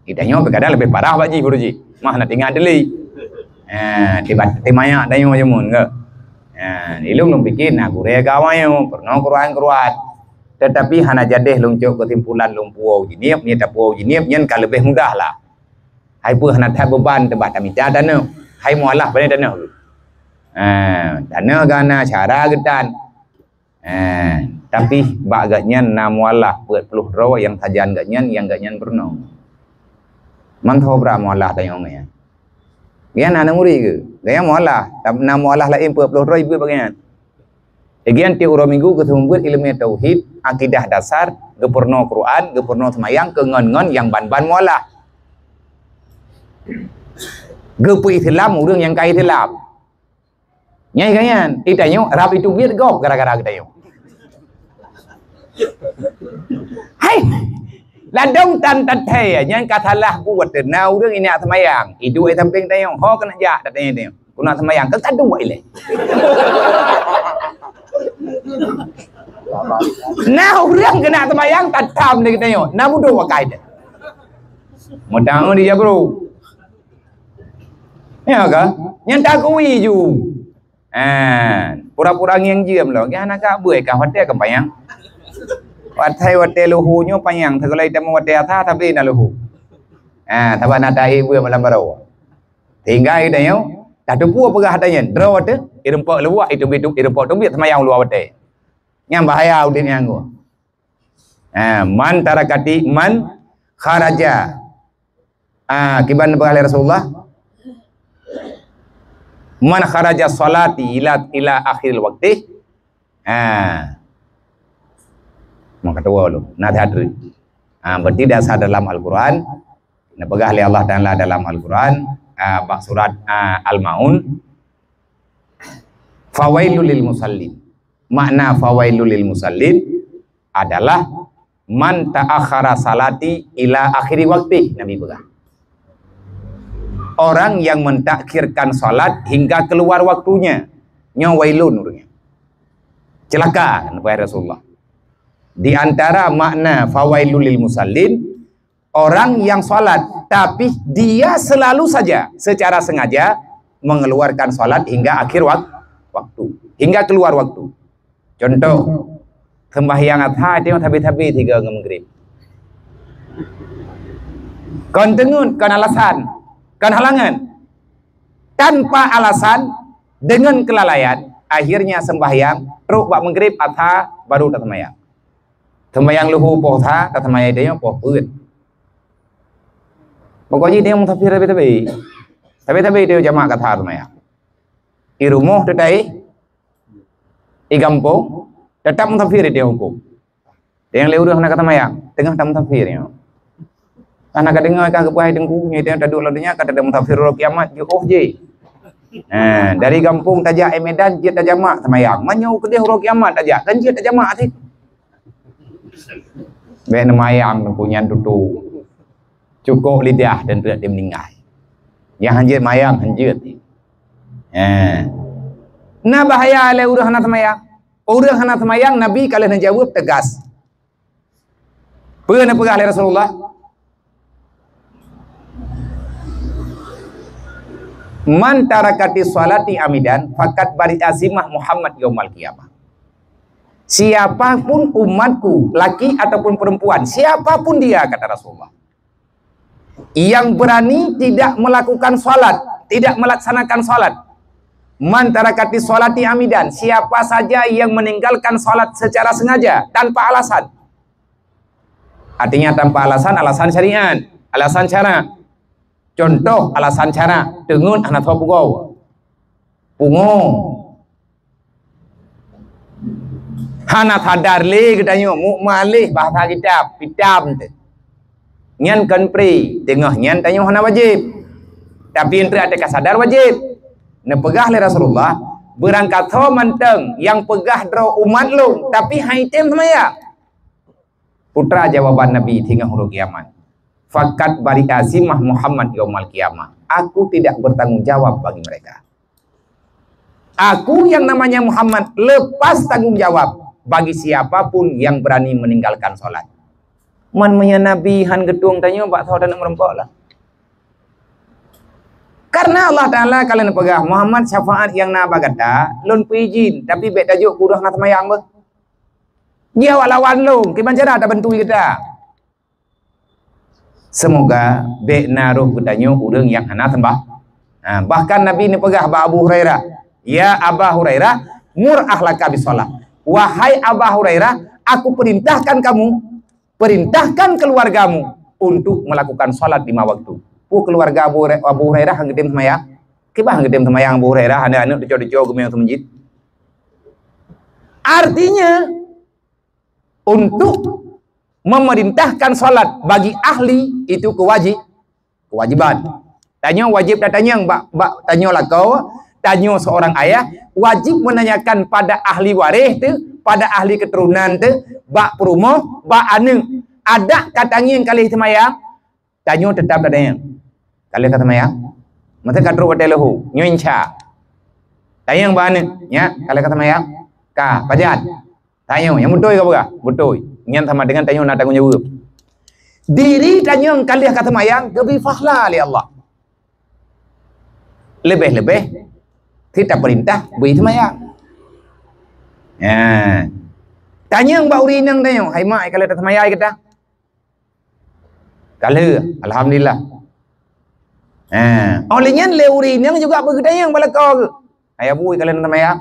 Di tanyoe pih kadang leubeh parah bak jih, baro jih. Mah na tinggai deuli. Eh, tiba, tiba maya tanyoe jameun ke. Eh, ilong lôn pike na gurée ka awai nyoe, peurunoe keuruan-keuruan. Tetapi hana jadeh lôn cok keusimpulan lôn puwoe jiniep, nyan tapuwoe jiniep, nyan ka leubeh mudah lah. Hai peue hana that beuban teubah tamita taneuk. Hai mualah pane taneuk. Eh, taneuk gana cara geutan. Eh, tapi bak geuhnyan na mualah peuet ploh droe nyang sajan geuhnyan, nyang geuhnyan peurunoe. Mantong bra mualah tanyoe nyan. Geuhnyan na muri geuh. Geuhnyan mualah, tapi na mualah laén peuet ploh droe ibuet bak geuhnyan. Geuhnyan tiep uroe minggu geuseumeubeuet ileumé tauhid, akidah dasar, geupeurunoe Quran, geupeurunoe seumayang keu ngon-ngon nyang ban-ban mualah. Geupeu Islam ureuëng nyang ka Islam. Nyai geuhnyan, itanyoe rab iteubiet gob gara-gara geutanyoe. Hai, ladom tan tathai nyan ka salah buet na ureuëng inyak seumayang. Iduek sampéng tanyoe, ho keuneuk jak tatanyong tanyoe. Keuneuk seumayang, keu ka duek ilée. Na ureuëng keuneuk seumayang tatam lé geutanyoe, na budok wakai teuh. Meutanyoe di jabru. Ya ka? Nyan takui ju. Ha, pura-pura ngieng jeuem lom. Geuh hana ka beue ka watée ka panyang. Watée, watée luhu nyoe panyang, teukeulai tamu watée asa tapi na luhu. Ha, sabab na tahi beue malam baroe. Sehingga geutanyoe tateupeue peugah ata nyan, droe teuh, ireumpok luwah, iteubiet, ireumpok teubiet seumayang luwah watée. Nyan bahaya udeb nyan geuh. Ha, man tarakati, man kharaja. Ah, kiban peugah lé Rasulullah, "Man kharaja sholati ila, ila akhiril waqti." Ha. Maka tuwo lu, na that. Ha, berarti dasar dalam Al-Quran, na peugah lé Allah Taala dalam Al-Quran, ah, bak surat, ah, Al-Maun, "Fawailul lil musallin." Makna "fawailul lil musallin" adalah "man ta'akhkhara salati ila akhiri waqti", Nabi peugah. Orang yang mentakhirkan salat hingga keluar waktunya, nyoe wailun ureuëng nyan. Celaka, kheun Rasulullah. Di antara makna "fawailul lil musallin", orang yang salat, tapi dia selalu saja secara sengaja mengeluarkan salat hingga akhir wak-, waktu, hingga keluar waktu. Contoh, sembahyang Adha teuh sabe-sabe sigoe ngon Maghrib. Kon teungeut, kon alasan, kon halangan. Tanpa alasan, dengan kelalaian, akhirnya sembahyang trok bak Maghrib, Adha baru taseumbahyang. Seumbahyang luhu poh sa, taseumbahyang tanyoe poh peuet. Pokok jih tanyoe musafir sabe-sabe. Sabe-sabe tanyoe jamak ka sa seumbahyang. I rumoh teutai, i gampông, teutap musafir tanyoe hukôm. Tanyoe lé ureuëng hana ka seumbahyang, teungoh tamusafir nyoe. Hana ka deungoe ka geupeugah teungku, nyoe tanyoe taduek lam donya ka tamusafir uroe kiamat, jiôh jih. Ha, dari gampông tajak i Medan, jeuet tajamak seumbahyang. Meunyoe keudeh uroe kiamat tajak, kan jeuet tajamak sit. Bék neumayang teungku nyan tutoe. Cukôp lidah dan trok di meuninggai. Nyang hanjeuet mayang, hanjeuet. Eh. Na bahaya lé ureuëng hana seumayang. Ureuëng hana seumayang, Nabi ka lheueh neujaweueb teugas. Peue neupeugah lé Rasulullah? "Man tarakati sholati amidan, fakat bari azimah Muhammad yaumal qiyamah." Siapapun umatku, laki ataupun perempuan, siapapun dia, kata Rasulullah, yang berani tidak melakukan salat, tidak melaksanakan salat, "Man tarakati sholati amidan," siapa saja yang meninggalkan salat secara sengaja, tanpa alasan. Artinya tanpa alasan, alasan syariat, alasan syarak. Contoh alasan syarak, teungeut hana soe pugoe. Pungo. Hana sadar lé geutanyoe, muk maleh bahasa kitab, pitam teuh. Nyan kon pri, teungoh nyan tanyoe hana wajéb. Tapi eunteuk até ka sadar wajéb. Neupeugah lé Rasulullah, "Beurangkasoe mantong nyang peugah droe umat lôn, tapi han item seumayang." Peue jawaban Nabi singoh uroe kiamat, "Fakat bari azimah Muhammad yaumal qiyamah. Aku tidak bertanggung jawab bagi mereka." Aku yang namanya Muhammad lepas tanggung jawab bagi siapapun yang berani meninggalkan salat. Man meunyoe Nabi han geutueng tanyoe, bak soe taneuk meurumpok lah. Karena Allah Ta'ala ka lheueh neupeugah, "Muhammad, syafaat nyang na bak gata, lôn peuijin, tapi bék tajok keu ureuëng hana seumayang beuh. Jih awak lawan lôn, kiban cara tabantu gata." Seumoga bék na roh geutanyoe ureuëng nyang hana seumbah. Ha, bahkan Nabi neupeugah bak Abu Hurairah, "Ya Aba Hurairah, mur ahlaka bisalah." Wahai Aba Hurairah, aku perintahkan kamu, perintahkan keluargamu untuk melakukan salat lima waktu. Peue keluarga Abu Hura-, Abu Hurairah han geutem seumayang? Kiban han geutem seumayang Abu Hurairah, aneuk-aneuk deuco-deuco geumiyong seumeujid? Artinya, untuk memerintahkan salat bagi ahli itu kewaji-, kewajiban. Tanyoe wajéb tatanyong bak, bak tanyoe lakoe, tanyoe seorang ayah, wajib menanyakan pada ahli waréh teuh, pada ahli keuturonan teuh, bak peurumoh, bak aneuk. Adak ka tangieng ka lheueh seumayang, tanyoe teutap tatanyong. Ka lheueh ka seumayang? Masa ka trok watée leuhô, nyoe insya. Tanyong bak aneuk, "Nyak, ka lheueh ka seumayang?" "Ka, pajan?" Tanyoe, nyang beutôi ka peugah? Beutôi. Nyan sama dengan tanyoe na tanggong jaweueb. Diri tanyoe ka lheueh ka seumayang, geubri pahala lé Allah. Leubeh-leubeh, kita perintah bri seumayang. Nya. Tanyong bak ureueng inong tanyoe, "Hai mak, ka lheueh taseumayang gata?" "Ka lheueh, alhamdulillah." Ha, óh lheueh nyan lé ureueng inong juga beugeutanyong bak lakoe geuh, "Hai abu, ka lheueh taseumayang?"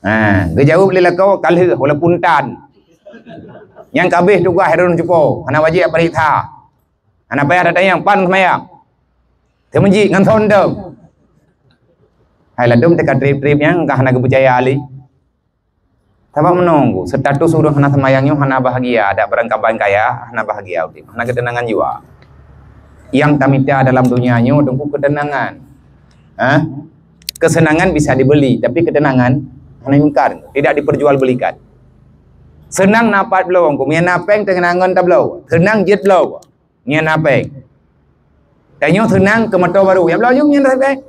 Ha, geujaweueb lé lakoe, "Ka lheueh, walaupun tan." Nyang ka abéh tugaih droeneuh cupo, hana wajéb pareksa. Hana payah tatanyong, "Pan seumayang?" "Seumeujid ngon son dong." Hai ladôm teuka treb-treb nyang ka hana geupeucaya lé. Sabab meunoe, status ureueng hana seumayang nyoe hana bahagia, adak barangkaban kaya, hana bahagia udeb, hana keuteunangan jiwa. Nyang tamita dalam dunia nyoe teungku keuteunangan. Ha? Kesenangan bisa dibeli, tapi ketenangan hana mungkar, tidak diperjualbelikan. Seunang na pat bloe, meunyo na péng teungoh ngon tabloe, seunang jeuet bloe. Nyan na péng. Tanyoe seunang keu moto barô, ya bloe ju nyan na péng.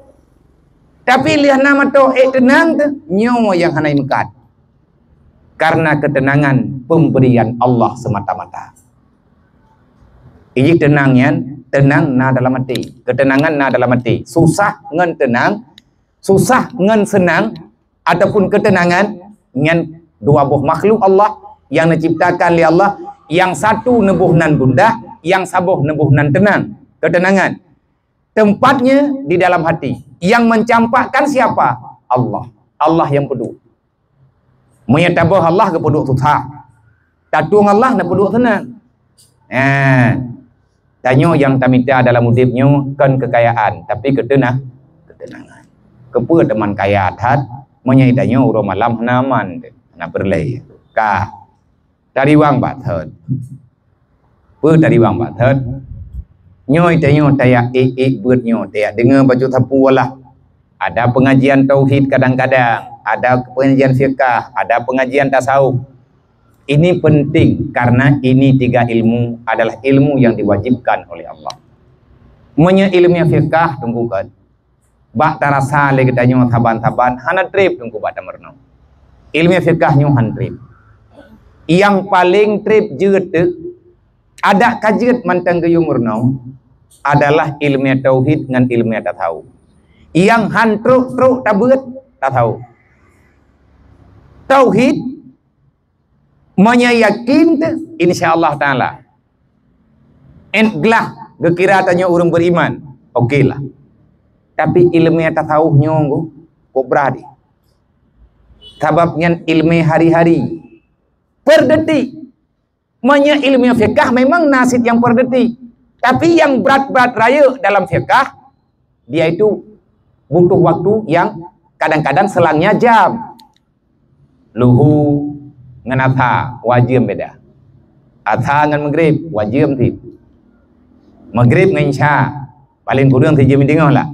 Tapi lheueh na moto ék teunang teuh, nyoe nyang hana meukat. Karena ketenangan pemberian Allah semata-mata. Iji teunang nyan, teunang na dalam até. Ketenangan na dalam até. Susah ngon teunang, susah ngon seunang ataupun ketenangan, nyan dua boh makhluk Allah nyang neuciptakan lé Allah, nyang satu neuboh nan gundah, nyang saboh neuboh nan teunang, ketenangan. Tempatnya di dalam hati. Yang mencampakkan siapa? Allah. Allah nyang peuduek. Meunyoe taböh Allah geupeuduek susah, tatueng Allah neupeuduek seunang. Nah, tanyoe nyang tamita dalam udeb nyoe kon keukayaan, tapi keuteunang-, keuteunangan. Keupeue teuma kaya that, meunyoe tanyoe uroe malam hana aman, hana peureulée? Ka, tariwang bak thot. Peue tariwang bak thot? Nyoe tanyoe tajak ék-ék beuet nyoe, tajak deungoe bacut sapeue walah. Ada pengajian tauhid kadang-kadang, ada pengajian fiqah, ada pengajian tasawuf. Ini penting karena ini tiga ilmu adalah ilmu yang diwajibkan oleh Allah. Meunyoe ilmu fiqah, teungku kan, Bak tarasa lé geutanyoe saban-saban hana treb teungku bak tameurunoe. Ilmu fiqah nyoe han treb. Nyang paleng treb jeuet teuk, adak ka jeuet mantong geuyue meurunoe adalah ilmu tauhid ngon ilmu tasawuf. Nyang han trok-trok tabeuet tasawuf. Tauhid, meunyoe yakin teuh, insya Allah Taala. En glah geukira tanyoe ureuëng beriman, oke lah. Tapi ilmu tasawuf nyoe kok brat deh. Sabab nyan ilmu hari-hari. Per detik. Meunyoe ilmu fiqah memang na cit nyang per detik. Tapi nyang brat-brat rayeuk dalam fiqah, dia itu butuh waktu yang kadang-kadang selangnya jam. Luhu ngon asa, dua jeuem beda. Asa ngon Maghrib, dua jeuem cit. Maghrib ngon Isya, paling kureueng sijeuem teungoh lah.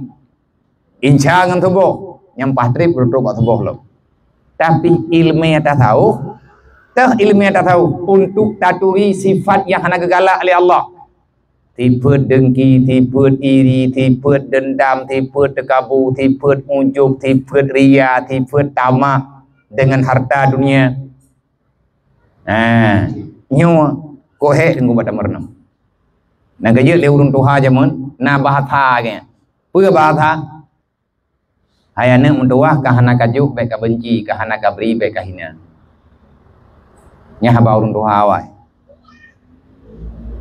Isya ngon suboh, nyang paih treb trok bak suboh lom. Tapi ilmu tasawuf, teuh ilmu tasawuf untuk taturi sifat nyang hana geugalak lé Allah. Sifat dengki, sifat iri, sifat dendam, sifat teukabu, sifat ujub, sifat ria, sifat tamak dengan harta dunia. Ha, nyoe kok hék teungku bak tameurunoe. Na geujeuet lé ureuëng tuha jameun, na bahasa geuh. Peue bahasa? Hai aneuëk meutuwah, ka hana kajok, bék kabenci, ka hana kabri, bék kahina. Nyan haba ureuëng tuha awai.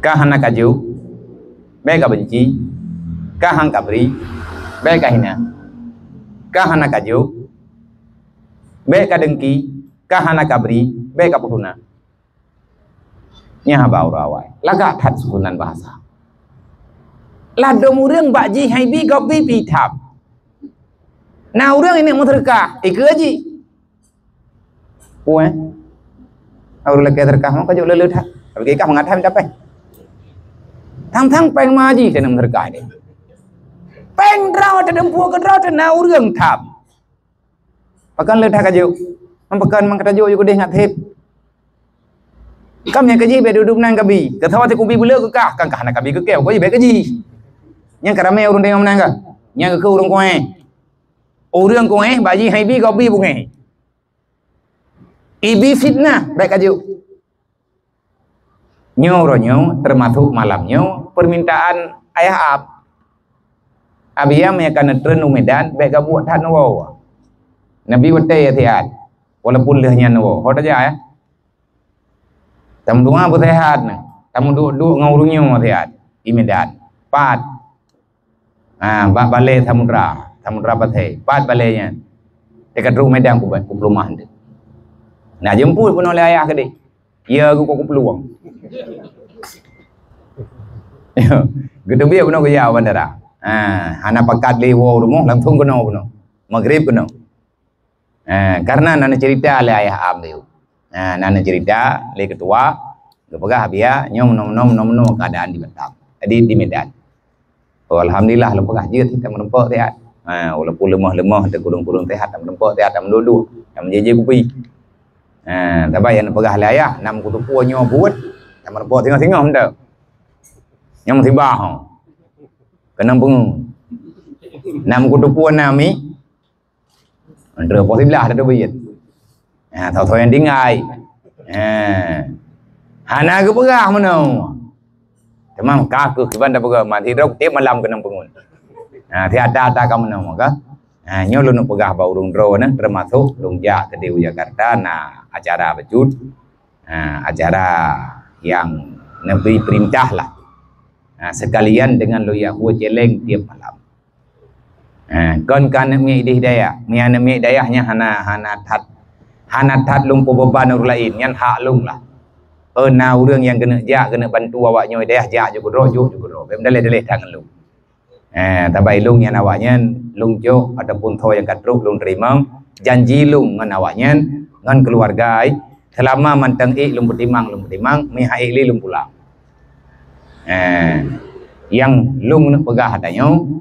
Ka hana kajok, bék kabenci, ka hana kabri, bék kahina. Ka hana kajok, bék kadengki, ka hana kabri, bék kapeuguna. Nyan haba ureuëng awai. Lagak that susunan bahasa. Ladom ureuëng bak jih hai bi gob bi pih tham. Na ureuëng inong meuseudeukah, ikeue jih. Puih. Ureuëng lakée seudeukah mah kajok le-le that. Tapi kah mangat that minta péng. Thang-thang péng ma jih teuh meuseudeukah deh. Péng droe teuh, deumpue keudroe teuh na ureuëng tham. Pakon le that kajok? Pakon mang katajok ju keudeh ngat theb. Kam nyang keujih bék dudoe meunan kabi. Keusawa sikubi beuleu keukah, kan ka hana kabi keukeu, kujih bék keujih. Nyang ka ramé ureuëng deungoe meunan ka. Nyang keu ureuëng kuéh. Ureuëng kuéh bak jih hai bi gob bi bungéh. Ibi fitnah bék kajok. Nyoe uroe nyoe teumasok malam nyoe peumintaan ayah ab. Abi nyang ka neutreun u Medan bék gabuek that neuwoe. Nabi watée siat, walaupun lheueh nyan neuwoe. Ho taja ya. Tameudoa beuseuhat na. Tameuduek-duek ngon ureuëng nyoe siat i Medan. Pat. Ha, bak balée samudra, samudra Pasé, pat balée nyan. Teuka trok Medan ku, ku peulumah teuh. Na jeumput keunoe lé ayah keudeh. Ya geuh kok ku peuluwang. Geuteubiet keunoe geujak bandara. Ha, hana pakat lé woe rumoh langsung keunoe, keunoe. Maghrib keunoe. Eh, karena na neucerita lé ayah am lé. Eh, na neucerita lé ketua, geupeugah biya nyoe meunoe-meunoe meunoe-meunoe keadaan di Batam, di, di Medan. Oh, alhamdulillah lôn peugah jeuet tameurumpok sihat. Eh, walaupun leumoh-leumoh teukurung-kurung sihat tameurumpok sihat tameuduek-duek, tameujeue-jeue kupi. Eh, tapi nyang neupeugah lé ayah, nam kuteupue nyoe buet, tameurumpok singoh-singoh meunan. Nyang musibah ho. Keunong peungeut. Nam kuteupue nami, Antara poh siblaih dah teubiet. Ha, tho-tho nyang tinggai. Ha. Hana geupeugah meunoe. Teuma ka keuh kiban tapeugah mati droe tiep malam keunong peungun. Ha, tiada-ada ka meunoe ka. Ha, nyoe lôn peugah bak ureuëng droe na, teumasok lôn jak keudeh u Jakarta na acara bacut. Ha, acara nyang neubri perintah lah. Ha, sekalian dengan lôn jak hue celeng tiep malam. Ha, kon ka aneuk miet idéh dayah. Meunyoe aneuk miet dayah nyan hana, hana that, hana that lôn peubeuban ureuëng laén, nyan hak lôn lah. Oh, na ureuëng nyang keuneuk jak, keuneuk bantu awak nyoe dayah, jak ju keudroe, jok ju keudroe. Bék meudaleh-daleh that ngon lôn. Ha, tabai lôn nyan awak nyan, lôn jok ataupun tho nyang ka trok lôn teurimong, janji lôn ngon awak nyan, ngon keuluwarga, seulama mantong ék lôn peutimang, lôn peutimang, meuhai ék lé lôn pulang. Ha, nyang lôn neuk peugah tanyoe,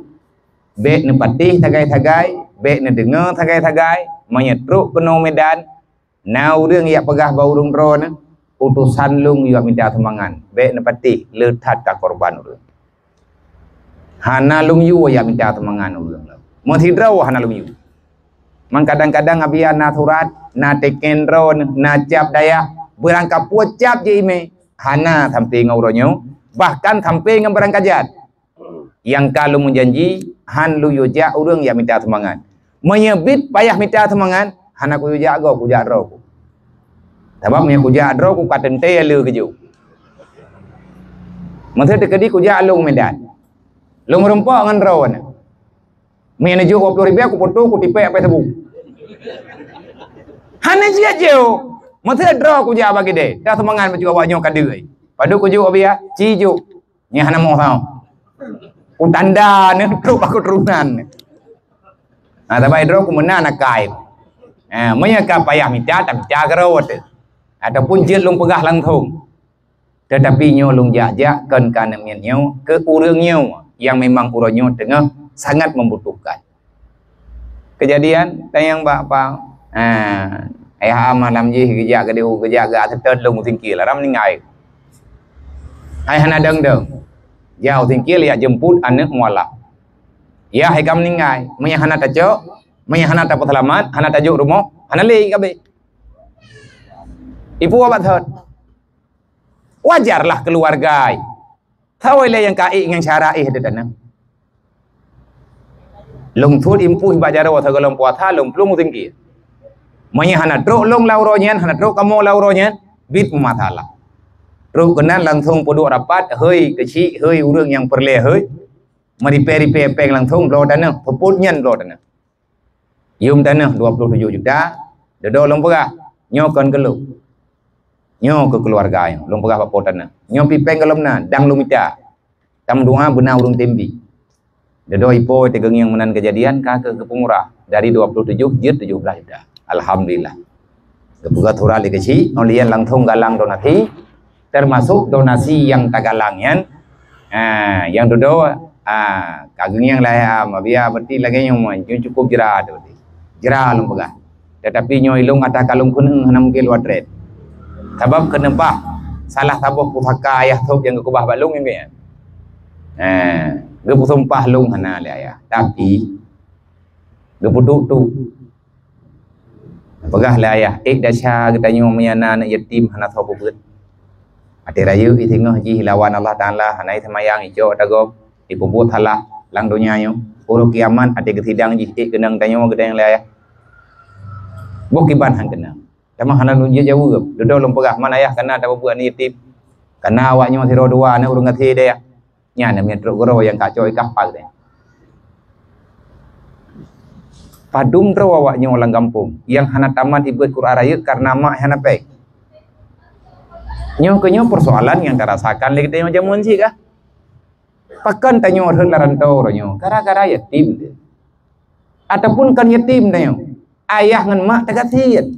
Bék neupatéh sagai-sagai, bék neudeungoe sagai-sagai, meunyoe trok keunoe Medan, na ureuëng jak peugah bak ureuëng droe nyan, utosan lôn yue mita sumbangan. Bék neupatéh, le that ka korban ureuëng. Hana lôn yue jak mita sumbangan ureuëng nyan. Meusidroe hana lom yue. Mang kadang-kadang Abiya na surat, na teken droe, na cap dayah, beurangkapeue cap jih imé, hana sampai ngon uroe nyoe, bahkan sampai ngon barang kajat. Nyang ka lôn meujanji, han lôn yue jak ureuëng jak mita sumbangan. Meunyoe bit payah mita sumbangan, hana kuyue jak goe, kujak droe ku. Sabab meunyoe kujak droe ku ka teuntée le keujok. Meuseue teukeudi kujak lôn Medan. Lôn meurumpok ngon droe na. Meunyoe neujok dua ploh ribée, kupoto, kutipék apai sabu. Hana jeuet jok. Meuseue droe kujak bak ideh. Dah sumbangan bak awak nyoe ka deuh. Padub kujok Abiya, ci jok. Nyan hana moh sahoe. Kutanda neuh trok bak keuturonan. Ha, sabai droe ku meunan akai. Ha, meunyoe ka payah mita, tamita keurot. Ataupun jeuet lôn peugah langsong. Teutapi nyoe lôn jak-jak kon ka aneuk miet nyoe, keu ureuëng nyoe nyang memang uroe nyoe teungoh sangat membutuhkan. Keujadian tanyong bak apa? Ha, ayah malam jih geujak geudihu, geujak geuaseutôt lôn u Singkil, ram ninggai. Hai hana dong-dong. Jak u Singkil jak jemput aneuk mualaf. Yah hai ka meuninggai, meunyoe hana tacok, meunyoe hana tapeuseulamat, hana tajok rumoh, hana lé kabeh. Ipu abat thot. Wajarlah keuluwarga. Sawoe lé nyang ka ék ngon syara éh di taneuh. Lôn thot impui bak jaroe sigohlom puasa lôn plueng u Singkil. Meunyoe hana trok lôn lam uroe nyan, hana trok kamoe lam uroe nyan, bit meumasalah. Trok keunan langsong peuduek rapat, hei keuchik, hei ureuëng nyang peureulée, hei. Meuripée-ripée péng langsong bloe taneuh, peupot nyan bloe taneuh. Yum taneuh dua puluh tujoh juta, dudoe lôn peugah, nyoe kon keu lôn. Nyoe keu keuluwarga nyoe, lôn peugah bak po taneuh. Nyoe pih péng gohlom na, dang lôn mita. Tameudoa beuna ureuëng tem bi. Dudoe ipo teugeungieng meunan keujadian ka keu geupeumurah dari dua puluh tujoh jeuet tujoh blaih juta. Alhamdulillah. Geupeugah surat lé keuchik, ngon lian langsong galang donasi, termasuk donasi nyang tagalang nyan. Ha, nyang dudoe, ha, ka geungieng lé ayah, Abiya berarti lagée nyoe, nyoe cukup jra tu berarti. Jra lôn peugah. Teutapi nyoe ilong ata ka lôn keuneuk hana mungken lôn treb. Sabab keuneubah salah saboh pusaka ayah sôb nyang geukeubah bak lôn nyan. Ha, geupeusumpah lôn hana lé ayah. Tapi geupeuduek tu. Peugah lé ayah, ék desya geutanyoe meunyoe na aneuk yatim hana soe peubeuet. Até rayeuk singoh jih lawan Allah Taala, hana seumayang, icok ata gob, ipeubuet salah lam donya nyoe. Uroe kiamat até geusidang jih ék keunong tanyoe geutanyoe lé ayah. Boh kiban han keunong. Teuma hana lôn jeuet jaweueb. Dudoe lôn peugah, man ayah kana tapeubuet aneuk yatim. Kana awak nyoe sidroe dua aneuk ureuëng gasé deh. Nyan na meutrok guro nyang ka cok ikah pal deh. Padum droe awak nyoe lam gampông nyang hana tamat ibeuet Quran rayeuk kareuna mak hana péng. Nyoe keuh nyoe peusoalan nyang tarasakan lé geutanyoe jameun cit kah. Pakon tanyoe rhot lam rantô uroe nyoe gara-gara yatim teuh. Ataupun kon yatim tanyoe, ayah ngon mak tagasiet.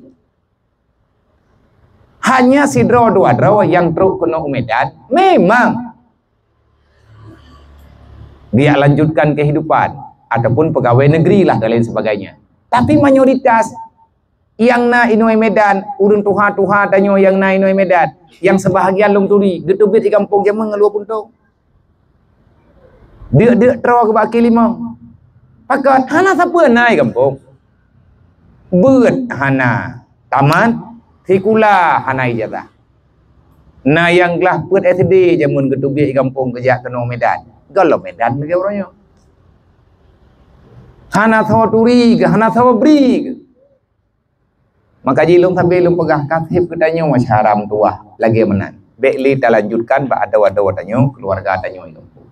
Hanya sidroe dua droe nyang trok keunoe u Medan, memang dia lanjutkan kehidupan ataupun pegawai negeri lah dan lain sebagainya. Tapi mayoritas nyang na inoe Medan, ureuëng tuha-tuha tanyoe nyang na inoe Medan, nyang sebahagian lôn turi, geuteubiet di gampông jameun ngon luwa puntông. Deuk-deuk troe keu bak kaki limong. Pakon hana sapeue na i gampông. Beuet hana tamat, sikula hana ijazah. Na nyang glah peuet S D jameun geuteubiet i gampông geujak keunoe Medan. Gohlom Medan lagée uroe nyoe. Hana sawa turi geuh, hana sawa bri geuh. Maka jih lôn sabe lôn peugah, kaseb geutanyoe syedara meutuwah lagée meunan. Bék lé talanjutkan bak adoe-adoe tanyoe, keuluwarga tanyoe i gampông.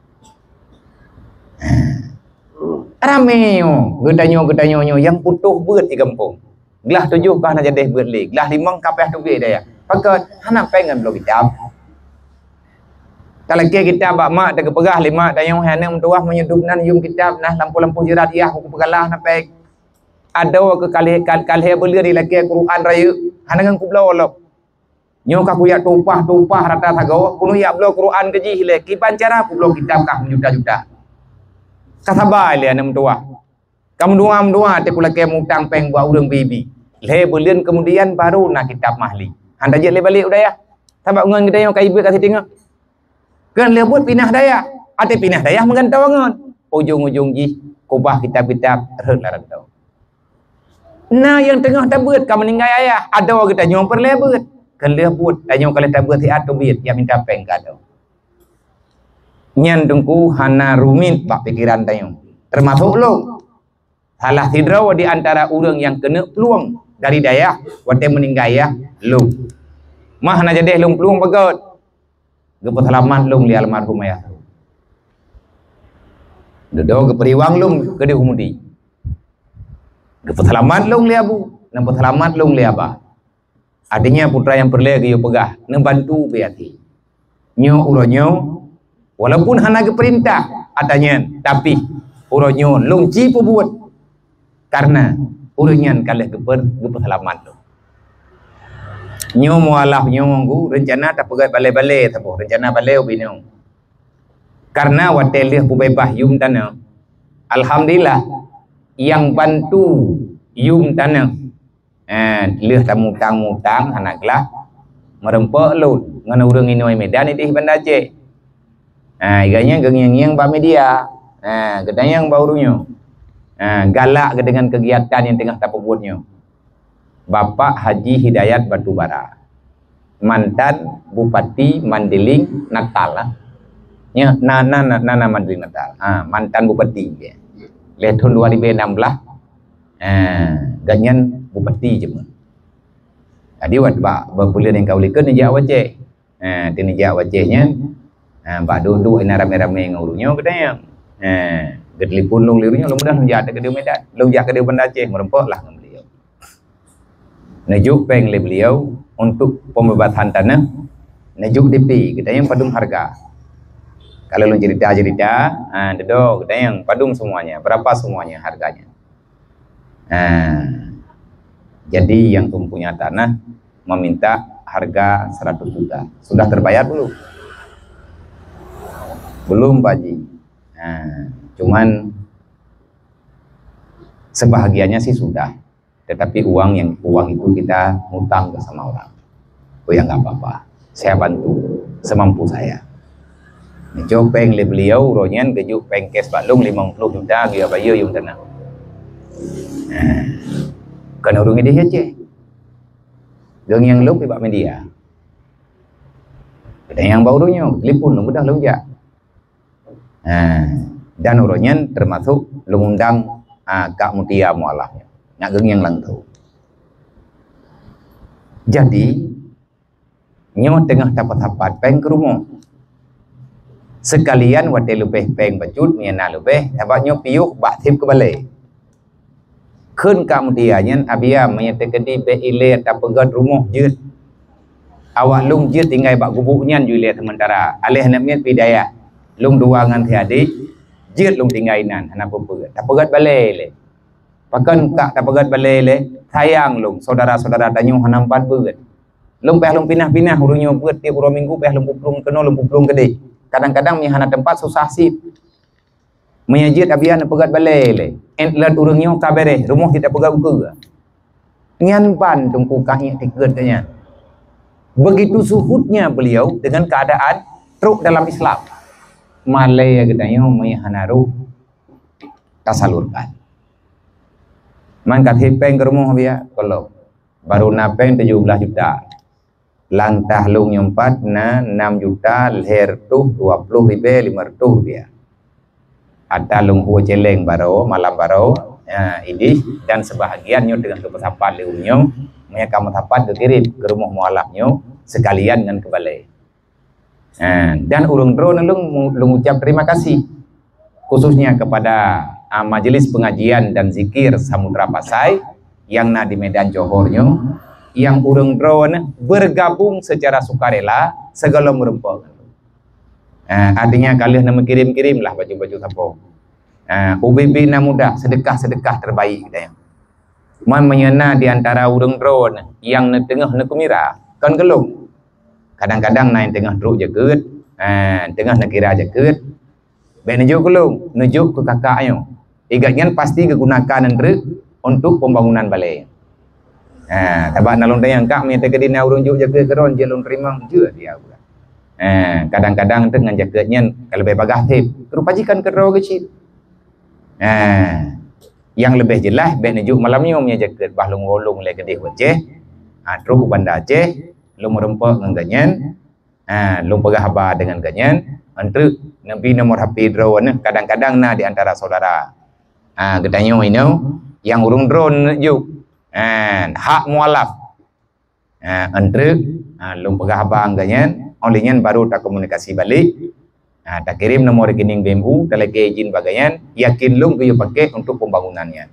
Ramé nyoe geutanyoe-geutanyoe nyoe nyang putôh beuet i gampông. Glah tujoh ka hana jadeh beuet lé, glah limong ka payah teubiet dayah. Pakon hana péng ngon bloe kitab. Talakée kitab bak mak, tageupeugah lé mak tanyoe, "Hai aneuk meutuwah, meunyoe dum nan yum kitab nah lampôh-lampôh jeurat yah, kupeugah lah hana péng." Adoe keu kalhé, kal-, kalhé buleuen ilakée Quran rayeuk, hana ngon kubloe lom. Nyoe ka kujak tumpah-tumpah rata sagoe, keuneuk jak bloe Quran keu jih lé, kiban cara kubloe kitab kah meujuta-juta. Ka saba lé aneuk meutuwah. Ka meudoa-meudoa teuh kulakée mutang péng bak ureuëng bi-bi. Lhée buleuen keumudian baru na kitab mahli. Han tajeuet lé balek u dayah. Sabab ngon geutanyoe ka ibeuet ka siteungoh. Keu lheueh buet pinah dayah, até pinah dayah meugantoe ngon. Ujong-ujong jih kubah kitab-kitab rhot lam rantau. Na nyang teungoh tabeuet ka meuninggai ayah, adoe geutanyoe peureulée beuet. Keu lheueh buet, tanyoe ka lheueh tabeuet siat teubiet, jak mita péng keu adoe. Nyan teungku hana rumit bak pikeran tanyoe. Teumasok lôn. Salah sidroe di antara ureuëng nyang keuneuk plueng dari dayah watée meuninggai ayah lôn. Mah hana jadeh lôn plueng beugét. Geupeuseulamat lôn lé almarhum ayah lôn. Dudoe geupeureulée lôn keudeh u Mudi. Geupeuseulamat lôn lé abu, neupeuseulamat lôn lé abah. Artinya putra nyang peureulée geuyue peugah neubantu ubé até. Nyoe uroe nyoe, walaupun hana geupeurintah ata nyan, tapi uroe nyoe lôn ci peubuet, kareuna ureuëng nyan ka lheueh geupeu-, geupeuseulamat lôn. Nyoe mualaf nyoe ngon geuh reuncana tapeugét balée-balée saboh, reuncana balée ubé nyoe. Kareuna watée lheueh peubeubaih yum tanoh, alhamdulillah, nyang bantu yum tanoh, eh, lheueh tamutang-mutang hana glah, meureumpok lôn ngon ureuëng inong Medan ideh Banda Aceh. Ha, gobnyan geungieng-ngieng bak media. Ha, geutanyong bak ureuëng nyoe. Ha, galak geuh deungon keugiatan nyang teungoh tapeubuet nyoe. Bapak Haji Hidayat Batubara, mantan Bupati Mandeling Natal, ah. Nya, na, na, na, na, na Mandeling Natal. Ha, mantan Bupati, ya. Lheueh thon dua ribu enam belas, ha, gobnyan Bupati Jeumeu. Jadi, wat bak, bak buleuen nyang ka u likot neujak u Aceh. Ha, di neujak u Aceh nyan, ha, bak duek-duek inan ramé-ramé ngon ureuëng nyoe geutanyong. Ha, geutelepon lôn lé ureuëng nyoe, lôn mudah lôn jak keudeh Medan. Lôn jak keudeh Banda Aceh, meureumpok lah ngon beliau. Neujok péng lé beliau untuk pembebasan tanah, neujok D P, geutanyong padum harga. Kalau lôn cerita-cerita, ha, dudoe geutanyong padum semuanya, berapa semuanya harganya. Ha, jadi yang mempunyai tanah meminta harga seratus juta. Sudah terbayar belum? Belum, Pak Haji. Ha, cuman sebahagiannya sih sudah. Tetapi uang yang, uang itu kita ngutang ke sama orang. Oh ya, nggak apa-apa. Saya bantu semampu saya. Neujok péng lé beliau, uroe nyan geujok péng cash bak lôn limong ploh juta, geuyue bayeue yum tanoh. Ha. Kon ureuëng ideh Aceh. Geungieng lôn bak media. Geutanyong bak ureuëng nyoe, telepon lôn mudah lôn jak. Ha, dan uroe nyan teumasok lôn undang, ha, Kak Mutia Mualaf nyan. Nyak geungieng langsong. Jadi, nyoe teungoh tapat-tapat péng keu rumoh. Seukalian watée leubeh péng bacut, meunyo na leubeh, sabab nyoe piôh bak seb keu balée. Kheun Kak Mutia nyan, "Abiya, meunyo teukeudi bék ilée tapeugét rumoh jeuet. Awak lôn jeuet tinggai bak gubuk nyan ju ilée seumeuntara. Aléh aneuk miet pih dayah. Lôn dua ngon si adék, jeuet lôn tinggai inan, hana peue-peue. Tapeugét balée ilée." "Pakon kak tapeugét balée ilée? Sayang lôn, syedara-syedara tanyoe hana meupat beuet. Lôn payah lôn pinah-pinah ureuëng nyoe beuet tieb uroe minggu, payah lôn peuplueng keunoe, lôn peuplueng keudeh. Kadang-kadang meunyo hana teumpat susah cit. Meunyo jeuet abiya neupeugét balée ilée. Ét lét ureuëng nyoe ka béréh, rumoh jeuet tapeugét ukeue." Nyan ban Teungku Kak Nyek tikeue nyan. Begitu suhutnya beliau dengan keadaan trok dalam Islam. Malée geutanyoe meunyo hana roh tasalurkan. Man ka seb péng keu rumoh biya, gohlom. Baru na péng tujoh blaih juta. Lam tah lôn nyoe pat na nam juta lhée reutôh dua ploh ribée limong reutôh rupiah. Ata lôn hue céléng baroe, malam baroe, ha, ideh dan seubahagian nyoe teungoh geupeusapat lé ureuëng nyoe, meunyo ka meusapat geukirém keu rumoh mualaf nyoe seukalian ngon keu balée. Ha, dan ureuëng droeneuh lôn, lôn ucap terima kasih, khususnya kepada, ah, Majelis Pengajian dan Zikir Samudra Pasai yang na di Medan Johor nyoe, yang ureuëng droeneuh bergabung secara sukarela sigohlom meureumpok. Ha, artinya ka lheueh na meukirim-kirim lah baju-baju sapo. Ha, ubé-bé na mudah, sedekah-sedekah terbaik, katanya. Man meunyo na di antara ureuëng droeneuh nyang neuteungoh neukeumira, kon keu lôn. Kadang-kadang na nyang teungoh trok jakeuet, eh, teungoh neukira jakeuet, bék neujok keu lôn, neujok keu kakak nyoe. Igat nyan pasti geugunakan nyan treuk untuk pembangunan balée. Eh, sabab na lôn tanyong, "Kak, meunyo teukeudi na ureuëng jok jakeuet keu droeneuh, jeuet lôn teurimong?" "Jeuet," ya, eh, kadang-kadang teuk ngon jakeuet nyan ka leubeh bagaih seb. Rupa jih kon keu droe geuh cit. Ha, nyang leubeh jeulaih bèk neujok malam nyoe meunyoe jakeuet bah lôn woe lôn lé keudeh u Aceh. Ha, trok u Banda Aceh, lôn meurumpok ngon gobnyan. Ha, lôn peugah haba deungon gobnyan, eunteuk neubi nomor H P droeneuh, kadang-kadang na di antara saudara. Ha, geutanyoe inoe nyang ureueng droeneuh neujok. Ha, hak mualaf. Ha, eunteuk, ha, lôn peugah haba ngon gobnyan, óh lheueh nyan baru takomunikasi balek. Ha, takirém nomor rekening B M U, talakèe izin bak gobnyan, yakin lôn geuyue pakèk untuk pembangunan nyan.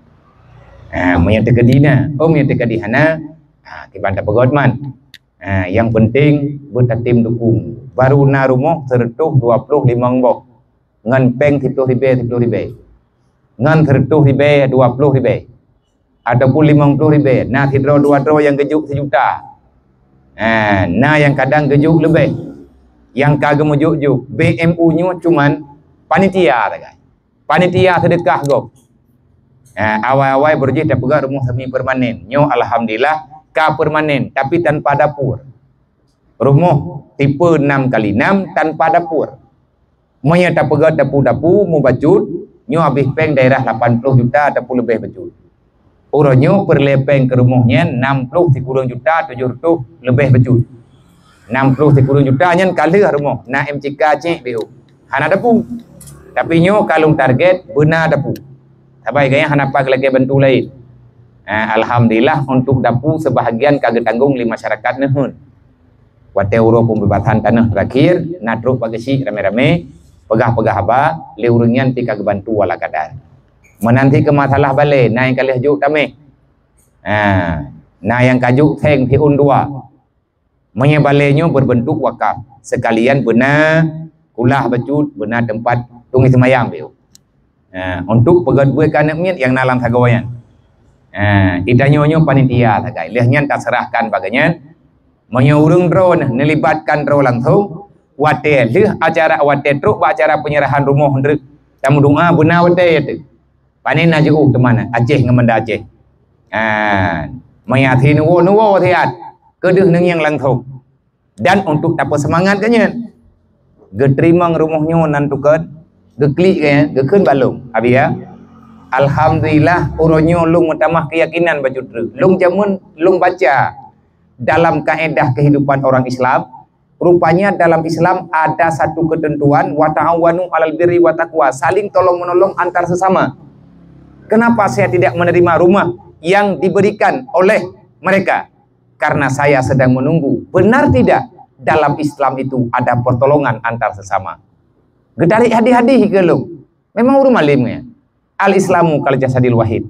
Ha, meunyoe teukeudi na, oh, meunyoe teukeudi hana, ha, kiban tapeugöt man. Ha, nyang penting beutatem dukung. Baru na rumoh seureutôh dua ploh limong boh. Ngon péng siploh ribèe, siploh ribèe. Ngon seureutôh ribèe, dua ploh ribèe. Ataupun limong ploh ribèe. Na sidroe dua droe nyang geujok seujuta. Ha, na nyang kadang geujok leubeh. Nyang ka geumeujok-jok. B M U nyoe cuman panitia sagai. Panitia seudeukah gob. Ha, awai-awai beurujih tapeugah rumoh semi permanen. Nyoe alhamdulillah ka permanen, tapi tanpa dapur. Rumoh tipe enam kali enam tanpa dapur. Meunyoe tapeugöt dapu-dapu mubacut, nyoe habéh péng daerah lapan ploh juta ataupun leubeh bacut. Uroe nyoe peureulèe péng keu rumoh nyan nam ploh sikureueng juta tujoh reutôh leubeh bacut. Nam ploh sikureueng juta nyan ka lheueh rumoh, na M C K cék B O. Hana dapu. Tapi nyoe ka lôn target beuna dapu. Sabai gaya hana pat lagèe bantu laén. Ha, alhamdulillah untuk dapu sebahagian ka geutanggong lé masyarakat neuheun. Watèe uroe pembebasan tanoh terakhir, na trok bak geusyik ramé-ramé, peugah-peugah haba, lé ureueng nyan pih ka geubantu ala kadar. Meunan cit keu masalah balè, na nyang ka lheueh jok tamèh. Ha, na nyang ka jok seng siôn dua. Meunyoe balè nyoe berbentuk wakaf, sekalian beuna kulah bacut, beuna teumpat tunggui seumayang beu. Ha, untuk peugöt buet keu aneuk miet nyang na lam sagoe nyan. Ha, geutanyoe nyoe panitia sagai. Lheueh nyan taseurahkan bak gobnyan. Meunyoe ureueng droeneuh neulibatkan droe langsong, watèe lheueh acara, watèe trok bak acara penyerahan rumoh eunteuk tameudoa beuna watèe teuh. Pané na jiôh teuma na Aceh ngon Banda Aceh. Ha, meunyoe até neuwoe, neuwoe siat. Keudeuh neungieng langsong. Dan untuk tapeusemangat gobnyan. Geuteurimong rumoh nyoe nan tukon, geuklik gobnyan, geukheun balong. Abi ya. Alhamdulillah, uroe nyoe lôn meutamah keuyakinan bacut treuk. Lôn jameun lôn baca dalam kaedah kehidupan orang Islam, rupanya dalam Islam ada satu ketentuan, "Wa ta'awanu 'alal birri wa taqwa", saling tolong-menolong antar sesama. Kenapa saya tidak menerima rumah yang diberikan oleh mereka? Karena saya sedang menunggu. Benar tidak dalam Islam itu ada pertolongan antar sesama? Geutarék hadih-hadih keu lôn. Memang ureueng malém nyan. Al-Islamu kal jasadil wahid.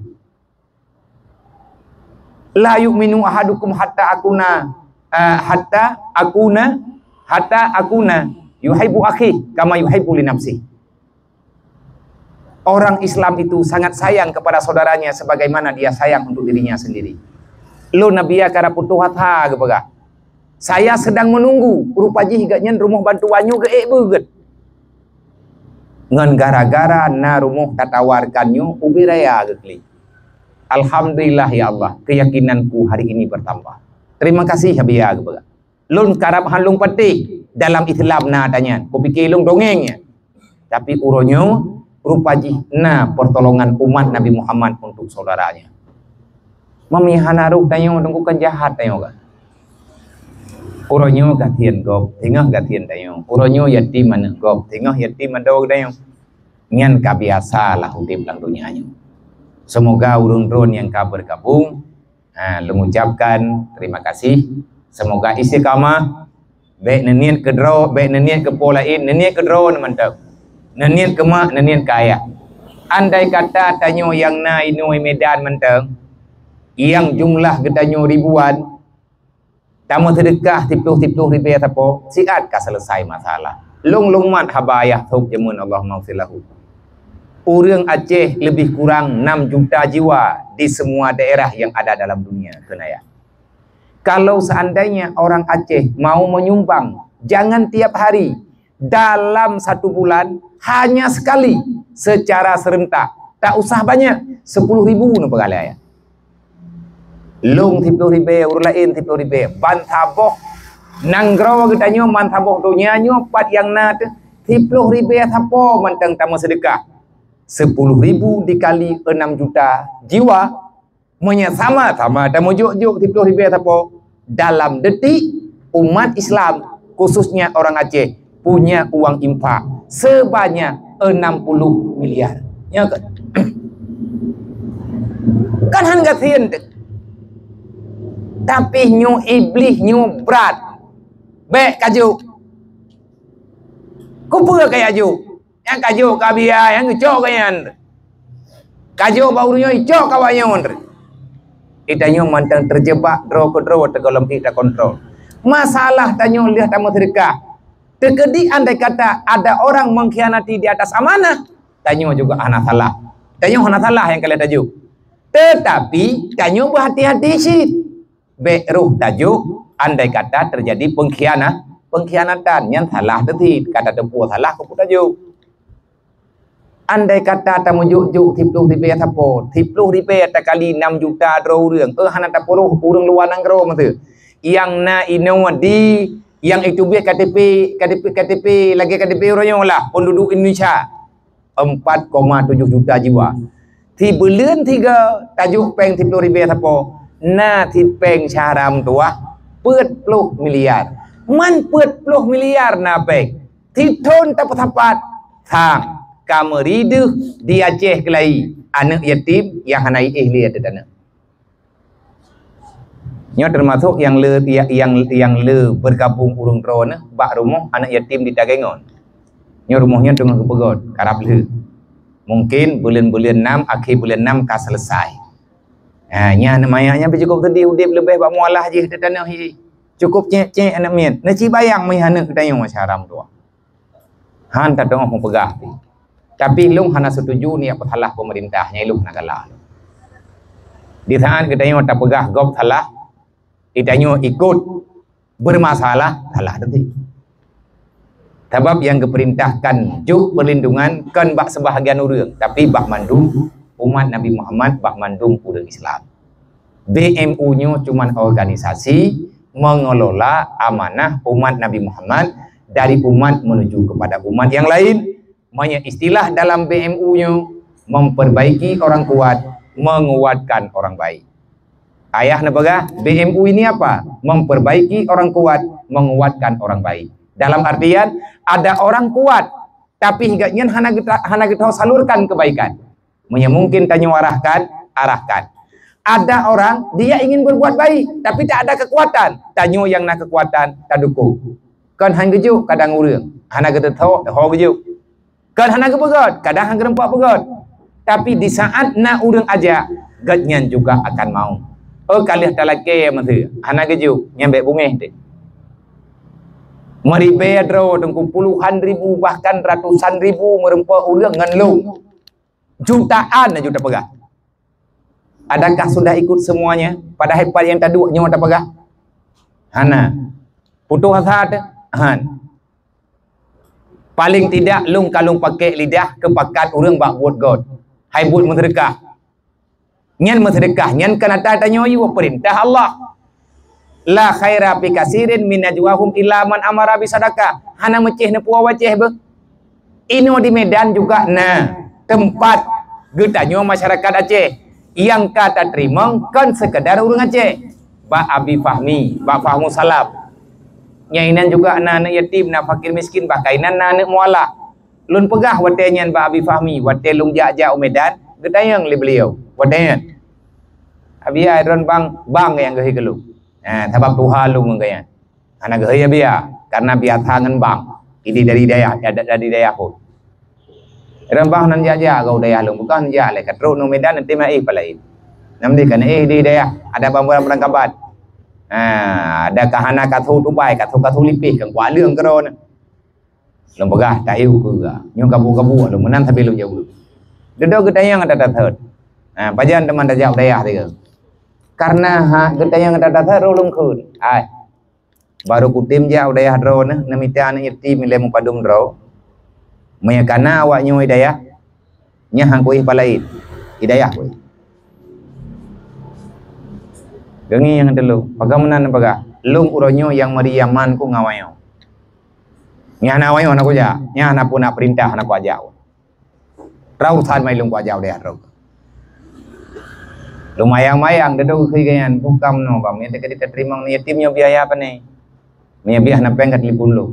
La yu'minu ahadukum hatta akuna, eh, hatta akuna, hatta akuna yuhibbu akhi kama yuhibbu li nafsi. Orang Islam itu sangat sayang kepada saudaranya sebagaimana dia sayang untuk dirinya sendiri. Lôn Nabi ya karap putôh asa geupeugah, "Saya sedang menunggu." Rupa jih gobnyan rumoh bantuan nyoe geuék beugét. Ngon gara-gara na rumoh tatawarkan nyoe ubé raya geuklik. Alhamdulillah ya Allah, keyakinanku hari ini bertambah. Terima kasih Abi ya geupeugah. Lôn karab han lôn patéh dalam Islam na ata nyan. Kupike lôn dongeng nyan. Tapi uroe nyoe rupa jih na pertolongan umat Nabi Muhammad untuk saudaranya. Meunyoe hana rôh tanyoe deungon jahat tanyoe kan. Uroe nyoe gasien gob, teungoh gasien tanyoe. Uroe nyoe yatim aneuk gob, teungoh yatim adoe tanyoe. Nyan ka biasa lah udeb lam donya nyoe. Semoga ureuëng droen nyang ka bergabung, ha, lôn ucapkan terima kasih. Semoga istiqamah, bék neuniet keudroe, bék neuniet keu po laén, neuniet keudroe mantong. Neuniet keu mak, neuniet keu ayah. Andai kata tanyoe nyang na inoe Medan mantong, nyang jumlah geutanyoe ribuan, tameuseudeukah siploh-siploh ribèe sapo, siat ka selesai masalah. Lôn lôn mat haba ayah sôb jameun, Allahumma ghfir lahu. Ureuëng Aceh lebih kurang enam juta jiwa di semua daerah yang ada dalam dunia, kheun ayah. Kalau seandainya orang Aceh mau menyumbang, jangan tiap hari, dalam satu bulan hanya sekali secara serentak, tak usah banyak, sepuluh ribu neupeugah lé ayah. Lôn siploh ribèe, ureuëng laén siploh ribèe, ban saboh nanggroe geutanyoe, ban saboh donya nyoe pat nyang na teuh siploh ribèe sapo mantong tameuseudeukah. Sepuluh ribu dikali enam juta jiwa, meunyoe sama-sama tameujok-jok siplôh ribèe sapo, dalam detik umat Islam, khususnya orang Aceh, punya uang infak sebanyak enam puluh miliar. Nyoe kan? Kan han gasien teuh. Tapi nyoe Iblih nyoe brat. Bèk kajok. Kupeue kajok? Nyang kajok ka biaya, nyang geucok ka nyan. Kajok bak ureueng nyoe, icok ka awak nyoe. Di tanyoe mantong terjebak droe keudroe teugohlom pih takontrol. Masalah tanyoe lheueh tameuseudeukah. Teukeudi andai kata ada orang mengkhianati di atas amanah, tanyoe juga hana salah. Tanyoe hana salah nyang ka lheueh tajok. Tetapi tanyoe beuhati-hati cit. Bèk roh tajok, andai kata terjadi pengkhianat, pengkhianatan, nyan salah teuh cit. Ka tateupeue salah keu peue tajok. Andai kata tameujok-jok siplôh ribèe sapo, siplôh ribèe takali enam juta droe ureueng, eh, hana tapeurôh ureueng luwa nanggroe meuseue. Nyang na inoe di, nyang iteubiet K T P, K T P, K T P, lagèe K T P uroe nyoe lah, penduduk Indonesia empat koma tujuh juta jiwa. Sibuleuen sigoe tajok pèng siplôh ribèe sapo, na sipèng syahra meutuwah peuet plôh miliar. Man peuet plôh miliar na pèng. Sithon tapeusapat, sang ka meuri deuh di Aceh keulayi, aneuk yatim nyang hana jiéh lé ateueh taneuk. Nyoe teumasok nyang le, nyang, nyang le beugabong ureueng droeneuh bak rumoh aneuk yatim di Tagengon. Nyoe rumoh nyan teungoh geupeugöt, karab lheueh. Mungkin buleuen-buleuen nam, akhé buleuen nam ka selesai. Ha, nyan aneuk manyak nyan pih cukôp seudeh udép leubeh bak mualah jih di tanoh jih. Cukôp cék-cék aneuk miet. Neuci bayang meuh aneuk geutanyoe syahra meutuwah. Han tateungoh meupeugah pih. Tapi lôn hana setuju nyan peusalah pemerintah, nyan lôn hana galak. Di saat geutanyoe tapeugah gob salah, geutanyoe ikot bermasalah, salah teuh. Sabab nyang geupeurintahkan jok perlindungan kon bak sebahagian ureueng, tapi bak mandum umat Nabi Muhammad, bak mandum ureueng Islam. B M U nyoe cuman organisasi mengelola amanah umat Nabi Muhammad dari umat menuju kepada umat yang lain. Meunyoe istilah dalam B M U nyoe, memperbaiki orang kuat, menguatkan orang baik. Ayah neupeugah, B M U ini apa? Memperbaiki orang kuat, menguatkan orang baik. Dalam artian, ada orang kuat, tapi gobnyan hana geuta-, hana geutanyoe salurkan kebaikan. Meunyoe mungkin tanyoe arahkan, arahkan. Ada orang, dia ingin berbuat baik, tapi tak ada kekuatan. Tanyoe nyang na kekuatan, tadukong. Kon han geujok kadang ureueng, hana geuteutho, ho geujok. Kon hana geupeugöt, kadang han geurumpok peugöt. Tapi di saat na ureueng ajak, gobnyan juga akan mau. Oh, ka lheueh talakèe meuseue, hana geujok, nyan bèk beungéh teuh. Meuribèe droe teungku, puluhan ribu, bahkan ratusan ribu meurumpok ureueng ngon lôn. Jutaan aju tapeugah. Adakah sudah ikut semuanya? Padahai pat nyang taduek nyoe tapeugah? Hana. Putus asa teuh? Han. Paling tidak lôn ka lôn pakèk lidah keu pakat ureueng bak buet göt. Hai buet meuseudeukah. Nyan meuseudeukah, nyan kan ata tanyoe yue peurintah Allah. La khaira fi katsirin min najwahum illa man amara bi sadaqah. Hana meucéh neupuwoe wacéh beuh. Inoe di Medan juga na teumpat geutanyoe masyarakat Aceh nyang ka tateurimong kon seukeudar ureueng Aceh. Bak Abi Fahmi, bak Fahmu Salaf. Nyang inan juga na aneuk yatim, na fakir miskin, bahkan inan na aneuk mualaf. Lôn peugah watèe nyan bak Abi Fahmi, watèe lôn jak-jak u Medan, geutanyong lé beuliau. Watèe nyan, "Abi, ai droen bang, bang nyang geuhôi keu lôn?" Ha, sabab tuha lôn ngon gobnyan. Hana geuhôi Abi, ya, karena biasa ngon bang. Jadi dari dayah, ya, da-, dari dayah pun. Droen bang nan jak-jak geuh dayah lôn, bukan jak lé ka trok ngon Medan nanti meuéh palaén. Nam di kan éh di dayah, ada bang barang-barang kabat. Ha, ada ka hana ka tho tubai, ka tho, ka tho lipéh, kan kualeueng keudroe. Lôn peugah, "Tayue keu geuh." Nyoe kabu-kabu lôn meunan sabe lôn jaweueb. Dudoe geutanyong ata that-that. Ha, pajan teuma tajak u dayah tiga. Karena ha, geutanyong ata that-that roh lôn kheun. Ai. Baru kutem jak u dayah droeneuh, neumita aneuk yatim ilèe mupadum droe. Meunyoe kana awak nyoe i dayah, nyan han kuéh palaén. I dayah kuéh. Geungi nyang teulheueh, "Bagaimana neupeugah? Lôn uroe nyoe nyang meuri aman ku ngon awak nyoe." Nyan hana awak nyoe hana kujak, nyan hana pun nak peurintah hana kuajak. Rau urusan mai lôn kuaja udeh droe. Lumayang-mayang deudok keu geuyan, bukam no bang, mita ka teurimong yatim nyoe biaya pane. Mia biah na péng ka telepon lôn.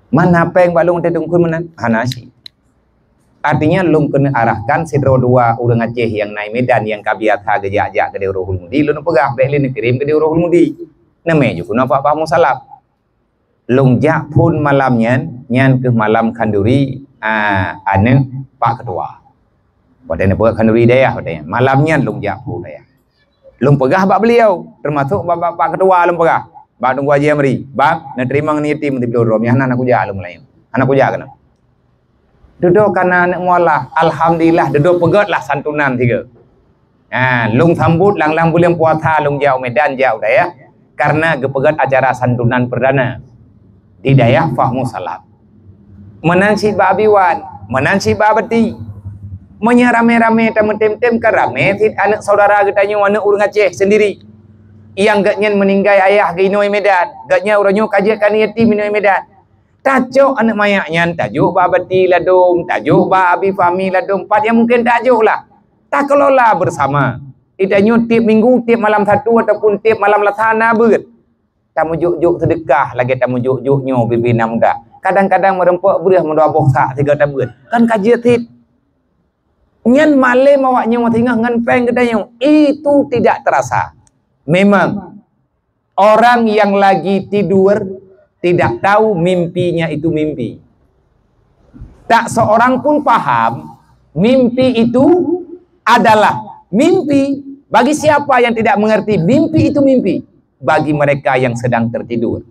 Man na péng bak lôn teuh teungkun meunan? Hana cit. Artinya lôn keuneuk arahkan sidroe dua ureuëng Aceh nyang na i Medan nyang ka biasa geujak-jak keudeh Rohul Mudi, lôn peugah bék lé neukirém keudeh Rohul Mudi. Namé ju keunoe Pak Bahmu Salam. Lôn jak phon malam nyan, nyan keuh malam khanduri, a, aneuëk Pak Ketua. Watée neupeugah khanduri dayah watée nyan. Malam nyan lôn jak phon dayah. Lôn peugah bak beliau, teumasok bak, bak, bak ketua lôn peugah, bak Teungku Haji Amri, "Bang, neuteurimong yatim di Blue Room, hana, hana kuja lôn meulayeue. Hana kuja keunoe." Dudoe kana aneuk mualah, alhamdulillah, dudoe peugét lah santunan sigoe. Ha, lôn sambot lang-lang buleuen puasa lôn jak u Medan, jak u dayah, karena geupeugét acara santunan perdana di dayah Fahmu Salam. Meunan cit bak Abi Wan, meunan cit bak Abati. Meunyoe ramé-ramé tameutem-tem kan ramé cit aneuk saudara geutanyoe, aneuk ureuëng Aceh sendiri. Nyang geuhnyan meuninggai ayah geuh inoe Medan, geuhnyan uroe nyoe ka jeuet keu aneuk yatim inoe Medan. Tacok aneuk manyak nyan, tajok bak Abati ladom, tajok bak Abi Fahmi ladom, pat nyang mungken tajok lah. Takelola bersama. Geutanyoe tiep minggu, tiep malam Sabtu ataupun tiep malam Selasa na beuet. Tameujok-jok seudeukah lagée tameujok-jok nyoe bibina muda. Kadang-kadang meureumpok breueh meudua boh sak sigoe tabeuet. Kan ka jeuet cit. Nyan malem awak nyoe singoh ngon péng geutanyoe. Itu tidak terasa. Memang orang yang lagi tidur tidak tahu mimpinya itu mimpi. Tak seorang pun paham mimpi itu adalah mimpi. Bagi siapa yang tidak mengerti mimpi itu mimpi, bagi mereka yang sedang tertidur.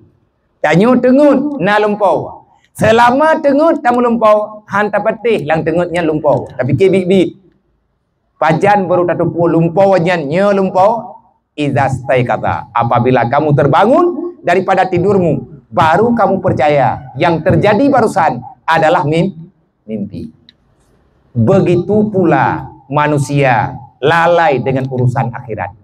Tanyoe teungeut na lumpoe. Seulama teungeut tameulumpoe, han tapatéh lam teungeut nyan lumpoe. Tapike biet-biet. Pajan baru tateupeue lumpoe nyan nyoe lumpoe? Idza staiqaza, apabila kamu terbangun daripada tidurmu, baru kamu percaya yang terjadi barusan adalah mim-, mimpi. Begitu pula manusia lalai dengan urusan akhirat.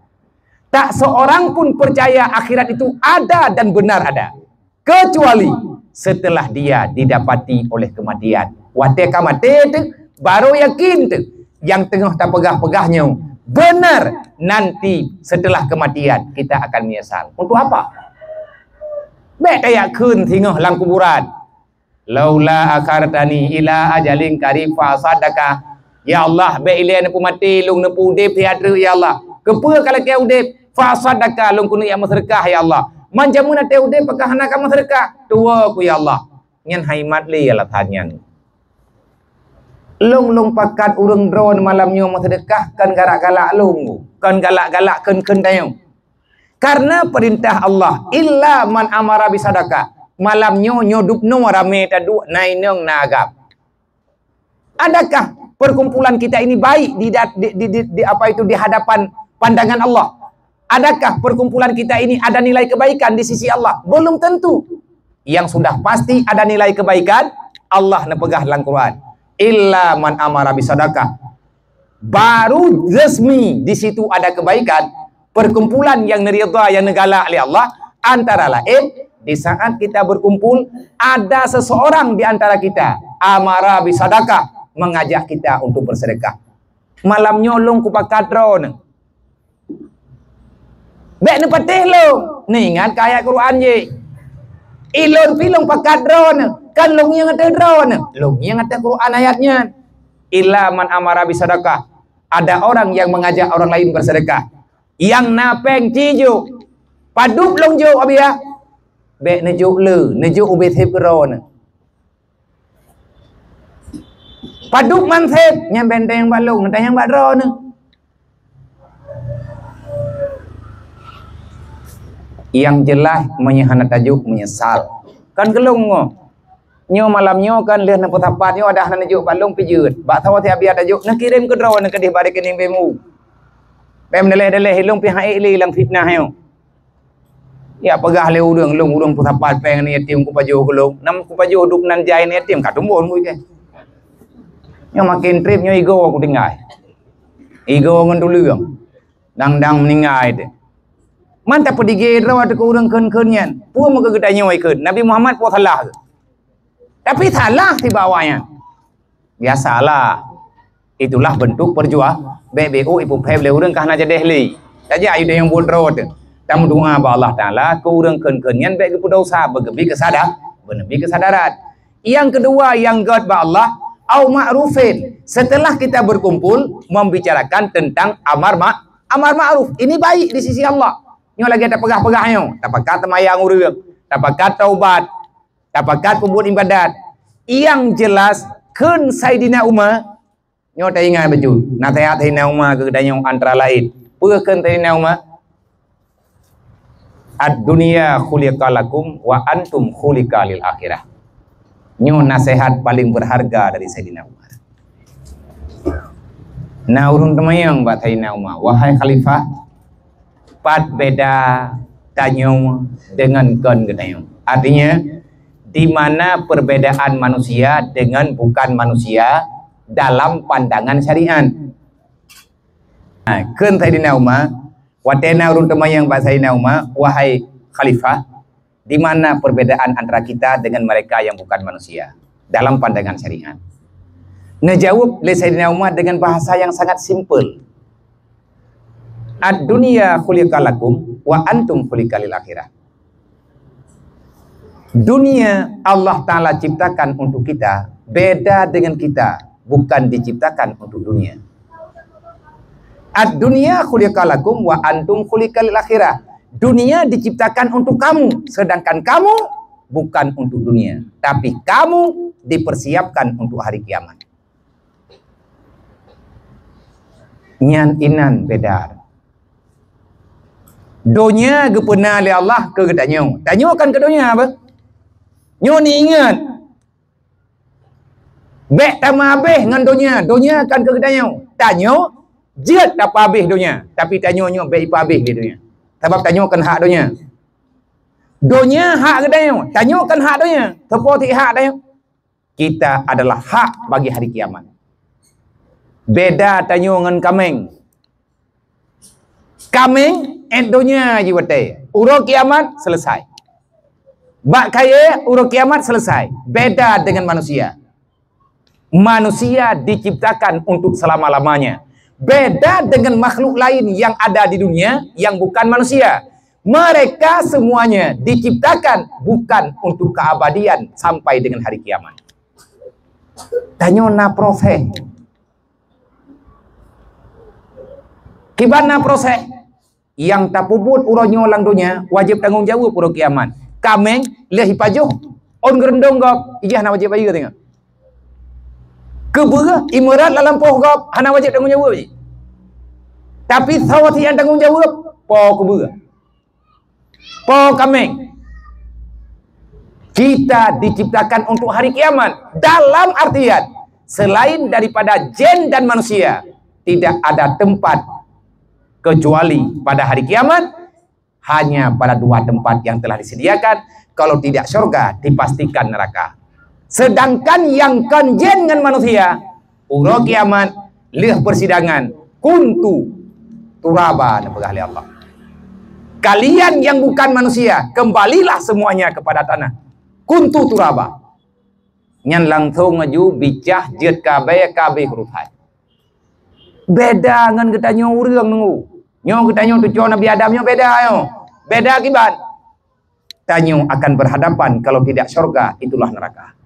Tak seorang pun percaya akhirat itu ada dan benar ada, kecuali setelah dia didapati oleh kematian. Watée ka maté teuh, baru yakin teuh nyang teungoh tapeugah-peugah nyoe benar, nanti setelah kematian kita akan menyesal. Untuk apa? Bék tajak kheun singoh lam kuburan. "Laula akhartani ila ajalin qarib fa asaddaqa." Ya Allah, bék ilée neupeumaté lôn neupeuudeb siat treuk, ya Allah. Keupeue ka lakée udeb? Fa asaddaqa, lôn keuneuk jak meuseudeukah, ya Allah. Man jameun watée udeb pakon hana ka meuseudeukah? Tuwoe ku, ya Allah. Nyan hai mat lé alasan nyan. Lôn, lôn pakat ureuëng droe malam nyoe meuseudeukah, kon galak-galak lôn, kon galak-galak kheun-kheun tanyoe. Karena perintah Allah, "Illa man amara bisadaqah." Malam nyoe, nyoe dubnoe ramé taduek na inong na agam. Adakah perkumpulan kita ini baik di, dat-, di, di, di, di apa itu, di hadapan pandangan Allah? Adakah perkumpulan kita ini ada nilai kebaikan di sisi Allah? Belum tentu. Yang sudah pasti ada nilai kebaikan, Allah neupeugah lam Quran, "Illa man amara bisadaqah." Baru resmi di situ ada kebaikan, perkumpulan yang neuridha, yang neugalak lé Allah, antara lain di saat kita berkumpul, ada seseorang di antara kita, amara bisadaqah, mengajak kita untuk bersedekah. Malam nyoe lôn kupakat droeneuh. Bék neupatéh lôn, neuingat keu ayat Quran jih. Ilôn pih lôn pakat droeneuh, kon lôn ngieng ateueh droeneuh, lôn ngieng ateueh Quran ayat nyan. "Illa man amara bisadaqah." Ada orang yang mengajak orang lain bersedekah. Nyang na péng ci jok. Padub lôn jok, Abiya? Bék neujok le, neujok ubé sép keudroe neuh. Padub man sép, nyan bék neutanyong bak lôn, neutanyong bak droe neuh. Nyang jeulaih, meunyoe hana tajok, meunyeusal. Kan keu lôn ngo. Nyoe malam nyoe kan lheueh neupeusapat nyoe, adak hana neujok bak lôn pih jeuet. Bak saboh siat Abiya tajok, neukirém keudroe neuh keudeh bak rekening B M U. Bék meudaleh-daleh, lôn pih han ék lé lam fitnah nyoe. Ya peugah lé ureuëng, lôn ureuëng peusapat péng aneuk yatim kupajoh keu lôn. Nam kupajoh duek nan jai aneuk yatim ka tumbon kuikée. Nyoe maken treb nyoe igoe kutinggai. Igoe ngon tuleueng. Dang-dang meuninggai teuh. Man tapeudige droe teuh keu ureuëng kheun-kheun nyan. Peue meukeue geutanyoe ikheun? Nabi Muhammad peue salah keuh? Tapi salah sibak awaknyan. Biasalah. Itulah bentuk perjuang. Bèk B O ipeuphém lé ureueng ka hana jadeh lé. Tajak ayu dayong buet droe teuh. Tameudoa bak Allah Taala keu ureueng kheun-kheun nyan bèk geupeudosa, beugeubi keusada-, beugeubi keusadaran. Yang kedua, yang gèt bak Allah, au ma'rufin. Setelah kita berkumpul membicarakan tentang amar ma-, amar ma'ruf. Ini baik di sisi Allah. Nyoe lagèe tapeugah-peugah nyoe, tapakat teumayang ureueng, tapakat taubat, tapakat peubuet ibadat. Yang jelas, kheun Saidina Umar, nyoe taingat bacut, naseuhat Saidina Umar keu geutanyoe antara laén. Peue kheun Saidina Umar? "Ad-dunya khuliqa lakum wa antum khuliqa lil akhirah." Nyoe naseuhat paleng beurharga dari Saidina Umar. Na ureueng teumanyong bak Saidina Umar, "Wahai Khalifah, pat beda tanyoe deungon kon geutanyoe?" Artinya, di mana perbedaan manusia dengan bukan manusia dalam pandangan syariat? Ha, kheun Saidina Umar, watèe na ureueng teumanyong bak Saidina Umar, "Wahai Khalifah, di mana perbedaan antara kita dengan mereka yang bukan manusia dalam pandangan syariat?" Neujaweueb lé Saidina Umar dengan bahasa yang sangat simpel, "Ad-dunya khuliqa lakum wa antum khuliqa lil akhirah." Dunia Allah Taala ciptakan untuk kita, beda dengan kita, bukan diciptakan untuk dunia. "Ad-dunya khuliqa lakum wa antum khuliqa lil akhirah." Dunia diciptakan untuk kamu, sedangkan kamu bukan untuk dunia, tapi kamu dipersiapkan untuk hari kiamat. Nyan inan beda. Donya geupeuna lé Allah keu geutanyoe. Tanyoe kan keu donya apa? Nyoe ni ingat. Bèk tameuhabéh ngon donya. Donya kan keu geutanyoe. Tanyoe jeuet tapeuhabéh donya, tapi tanyoe nyoe bèk ipeuhabéh lé donya. Sabab tanyoe kan hak donya. Donya hak geutanyoe. Tanyoe kan hak donya. Soe po sit hak tanyoe? Kita adalah hak bagi hari kiamat. Beda tanyoe ngon kaméng. Kaméng ét donya jih watèe. Uroe kiamat selesai. Bak kayèe uroe kiamat selesai. Beda dengan manusia. Manusia diciptakan untuk selama-lamanya. Beda dengan makhluk lain yang ada di dunia yang bukan manusia. Mereka semuanya diciptakan bukan untuk keabadian sampai dengan hari kiamat. Tanyoe na proses. Kiban na proses. Nyang tapeubuet uroe nyoe lam donya wajéb tanggong jaweueb uroe kiamat. Kaméng lheueh ipajoh, ôn geureundong gob, ijih hana wajéb bayeue, teuingat. Keubeue imeurat lam lampôh gob hana wajéb tanggong jaweueb jih. Tapi soe sit nyang tanggong jaweueb, po keubeue. Po kaméng. Kita diciptakan untuk hari kiamat. Dalam artian, selain daripada jin dan manusia, tidak ada tempat kecuali pada hari kiamat, hanya pada dua tempat yang telah disediakan, kalau tidak syurga, dipastikan neraka. Sedangkan nyang kon jin ngon manusia, uroe kiamat, lheueh persidangan, kuntu turaba, neupeugah lé Allah. Kalian yang bukan manusia, kembalilah semuanya kepada tanah. Kuntu turaba. Nyan langsong laju bicah jeuet ka abée, ka abéh urusan. Beda ngon geutanyoe ureuëng nunggu. Nyoe geutanyoe tucoe Nabi Adam nyoe beda nyoe. Beda kiban. Tanyoe akan berhadapan, kalau tidak syurga, itulah neraka.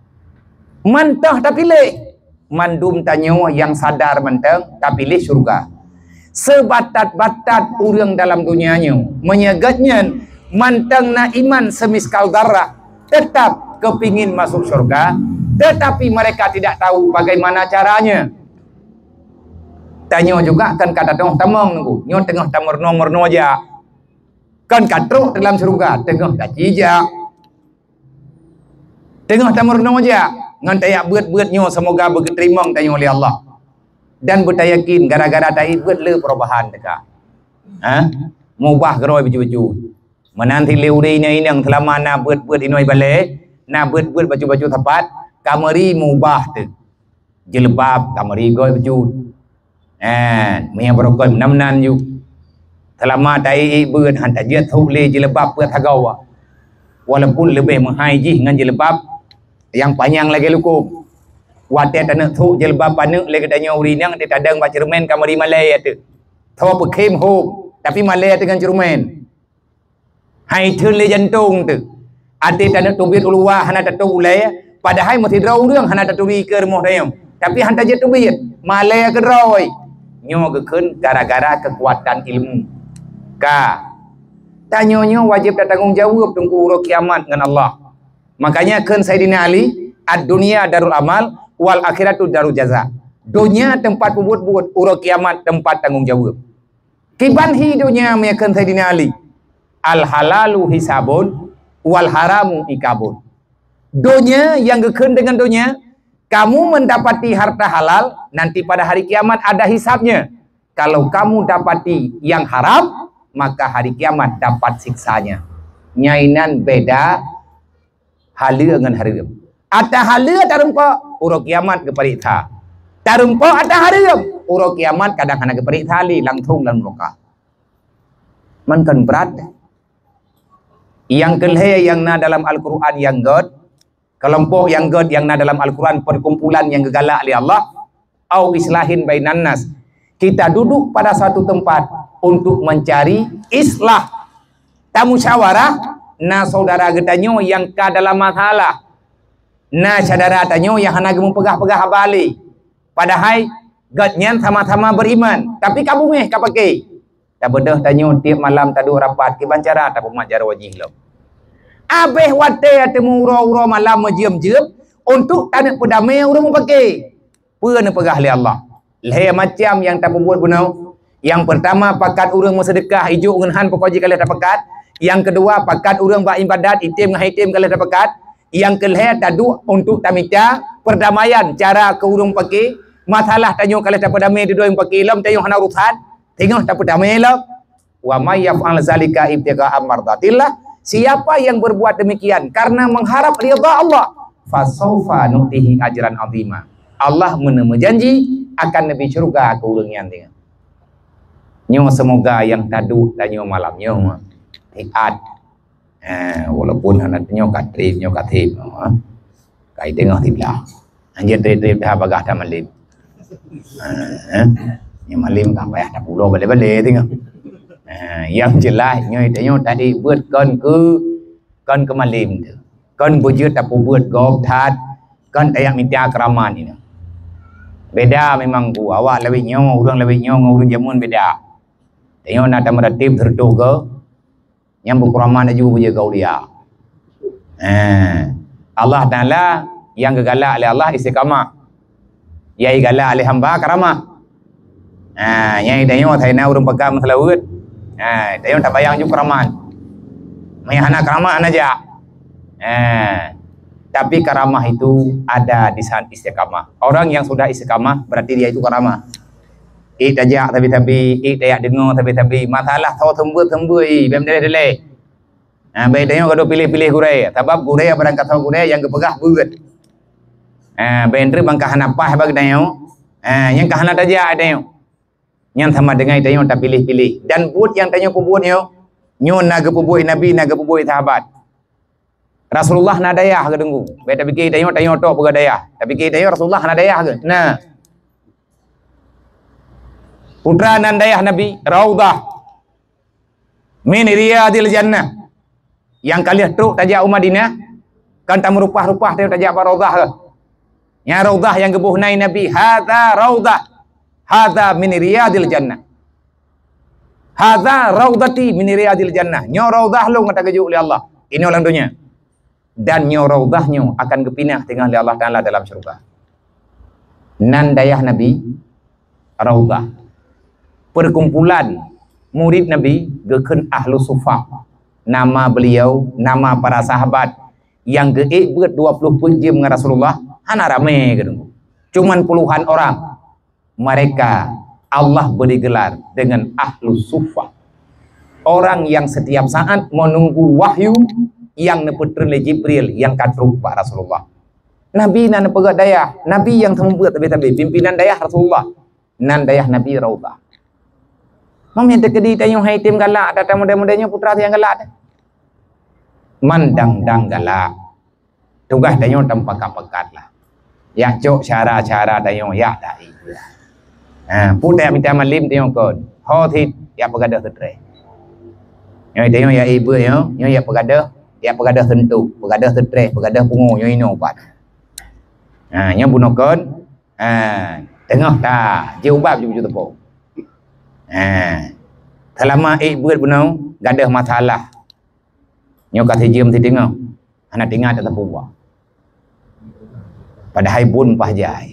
Mantong tapiléh. Mandum tanyoe nyang sadar mantong tapiléh syurga. Seubatat-batat ureuëng dalam donya nyoe, meunyoe geuhnyan mantong na iman seumiskal darah, tetap keupingin masuk syurga, tetapi mereka tidak tahu bagaimana caranya. Tanyoe juga kan ka teungoh tamong nunggu, nyoe teungoh tameurunoe-meurunoe jak. Kan ka trok dalam syurga, teungoh taci jak. Teungoh tameurunoe jak, ngon tajak beuet-beuet nyoe, seumoga beugeuteurimong tanyoe lé Allah. Dan beutayakin gara-gara taék beuet le peurubahan teuka. Ha? Meubah keudroe bacut-bacut. Meunan cit lé ureuëng inong-inong, seulama na beuet-beuet inoe balée, na beuet-beuet bacut-bacut sapat, ka meuri meubah teuh. Jilbab ka meuri goe bacut. Eh, meunyo barokon meunan-meunan ju. Seulama taék beuet, han tajeuet sôk lé jilbab peuet sagoe. Walaupun leubeh meuhai jih ngon jilbab nyang panyang lagée lukôm. Watée taneuk thok jilbab paneuk lé geutanyoe ureuëng inong, tadong bak ceureumen ka meuri malée ateueh. Tho peukhém hom, tapi malée ateueh ngon ceureumen. Hai theun lé jantong teuh. Até taneuk teubiet u luwa hana tatôb ulée, padahai meusidroe ureuëng hana taturi keu rumoh dayong. Tapi han tajeuet teubiet, malée keudroe. Nyoe geukheun gara-gara keukuatan ilmu. Ka. Tanyoe nyoe wajéb tatanggong jaweueb teungku uroe kiamat ngon Allah. Makanya kheun Saidina Ali, "Ad-dunya darul amal, wal akhiratu darul jaza." Donya teumpat peubuet-buet, uroe kiamat teumpat tanggong jaweueb. Kiban hi donya meunyo kheun Saidina Ali, "Al-halalu hisabun, wal haramu ikabun." Donya nyang geukheun deungon donya, kamu mendapati harta halal, nanti pada hari kiamat ada hisabnya. Kalau kamu dapati yang haram, maka hari kiamat dapat siksanya. Nyainan beda haleue ngon hareuem. Ata haleue tareumpok, uroe kiamat geupareksa. Tareumpok ata hareuem, uroe kiamat kadang hana geupareksa lé, langsong lam nuraka. Man kan brat. Nyang keulhée nyang na dalam Al-Quran nyang gét, kelompok nyang gét nyang na dalam Al-Quran, perkumpulan nyang geugalak lé Allah, au islahin bainan nas. Kita duduk pada satu tempat untuk mencari islah. Tamusyawarah, na saudara geutanyoe nyang ka dalam masalah. Na syedara tanyoe nyang hana geumeupeugah-peugah haba lé. Padahai gét nyan sama-sama beriman, tapi ka beungéh ka paké. Tabeudôh tanyoe tieb malam taduek rapat kiban cara tapeumat jaroe jih lom. Abéh watée teuma uroe-uroe malam meujeuem-jeuem untuk taneuk peudamé ureuëng mupaké. Peue neupeugah lé Allah? Lhée macam nyang tapeubuet bunoe. Nyang peurtama, pakat ureuëng meuseudeukah ijok ngon han pokok jih ka lheueh tapakat. Nyang keudua, pakat ureuëng bak iébadat item ngon han item ka lheueh tapakat. Nyang keulhée, taduek untuk tamita peurdamaian cara keu ureuëng paké. Masalah tanyoe ka lheueh tapeudamé dudoe paké lom, tanyoe hana urusan. Teungoh tapeudamé lom. "Wa may yaf'al zalika ibtigha'a mardatillah," siapa yang berbuat demikian karena mengharap ridha Allah, "fasaufa nu'tihi ajran azima," Allah meuneumeujanji akan neubri syeuruga keu ureuëng nyan. Nyoe seumoga nyang taduek tanyoe malam nyoe siat. Eh, walaupun hana tanyoe ka treb, nyoe ka treb, ha. Kai teungoh siblah. Anjeut treb-treb dah bagah that malem. Ha, eh. Nyoe malem ka payah tapulo balée-balée teungoh. Ha, nyang jeulaih nyoe tanyoe tadi beuet kon keu, kon keu malem teuh. Kon beujeuet tapeubuet gob that, kon tajak mita keuraman nyoe. Beda memang bu, awak lawét nyoe, ureuëng lawét nyoe ngon ureuëng jameun beda. Tanyoe na tameuratéb seureutôh goe, nyang beukeuraman laju beujeuet keu aulia. Eh, Allah Taala nyang geugalak lé Allah istiqamah. Nyang geugalak lé hamba karamah. Ha, nyang tanyoe hana ureuëng peugah meuseulaweuet. Ha, tanyoe tabayang ju keuraman. Meunyo hana keuraman hana jak. Ha, tapi karamah itu ada di saat istiqamah. Orang yang sudah istiqamah berarti dia itu karamah. Ék tajak sabe-sabe, ék tajak deungoe sabe-sabe. Masalah tho seumeubeuet-seumeubeuet, bèk meudaleh-daleh. Ha, bèk tanyoe ka piléh-piléh gurée, sabab gurée barang ka tho gurée nyang geupeugah beuet. Ha, bèk treuk bang ka hana paih bak tanyoe. Ha, nyang ka hana tajak tanyoe. Nyan sama deungon tanyoe tapiléh-piléh. Dan buet nyang tanyoe peubuet nyoe, nyoe na geupeubuet Nabi, na geupeubuet sahabat. Rasulullah na dayah geudeungoe. Bèk tapike tanyoe, tanyoe tok peugah dayah. Tapike tanyoe Rasulullah na dayah geuh. Nah. Putra nan dayah Nabi, Raudhah min Riyadil Jannah. Nyang ka lheueh trok tajak u Madinah, kan tameurupah-rupah tajak bak Raudhah geuh. Nyang Raudhah nyang geuboh nai Nabi, "Hadza Raudhah, hadza min Riyadil Jannah. Hadza Raudhati min Riyadil Jannah." Nyoe Raudhah lôn ka geujok lé Allah. Inoe lam donya. Dan nyoe Raudhah nyoe akan geupinah teungoh lé Allah Taala dalam syeuruga. Nan dayah Nabi, Raudhah. Perkumpulan murid Nabi geukheun Ahlu Suffah. Nama beliau, nama para sahabat nyang geuék beuet dua ploh peuet jeuem ngon Rasulullah, hana ramé geudeungoe. Cuman puluhan orang. Mereka Allah beri gelar dengan Ahlu Suffah. Orang yang setiap saat menunggu wahyu yang neupeutreun lé Jibril nyang ka trok bak Rasulullah. Nabi na neupeugah dayah, Nabi nyang seumeubeuet tabe-tabe, pimpinan dayah Rasulullah. Nan dayah Nabi Raudhah. Mam nyang teukeudi tanyoe hai tem galak, ata model-model nyoe putra nyang galak teuh. Man dang-dang galak. Tugaih tanyoe tamupakat-pakat lah. Yak cok syara-syara tanyoe yak ta-ék beuet. Ha, peue ta mita malem tanyoe kon. Ho cit yak peugadôh seutreh. Nyoe tanyoe yak ék beuet nyoe, nyoe yak peugadôh, yak peugadôh seuntok, peugadôh seutreh, peugadôh pungo nyoe inoe ubat. Ha, nyoe bunoe kon. Ha, teungoh ta jeuet ubat ju ju teupeu. Ha. Seulama ék beuet bunoe gadôh masalah. Nyoe ka sijeuem siteungoh. Hana teuingat ata peue. Padahai bun paih jai.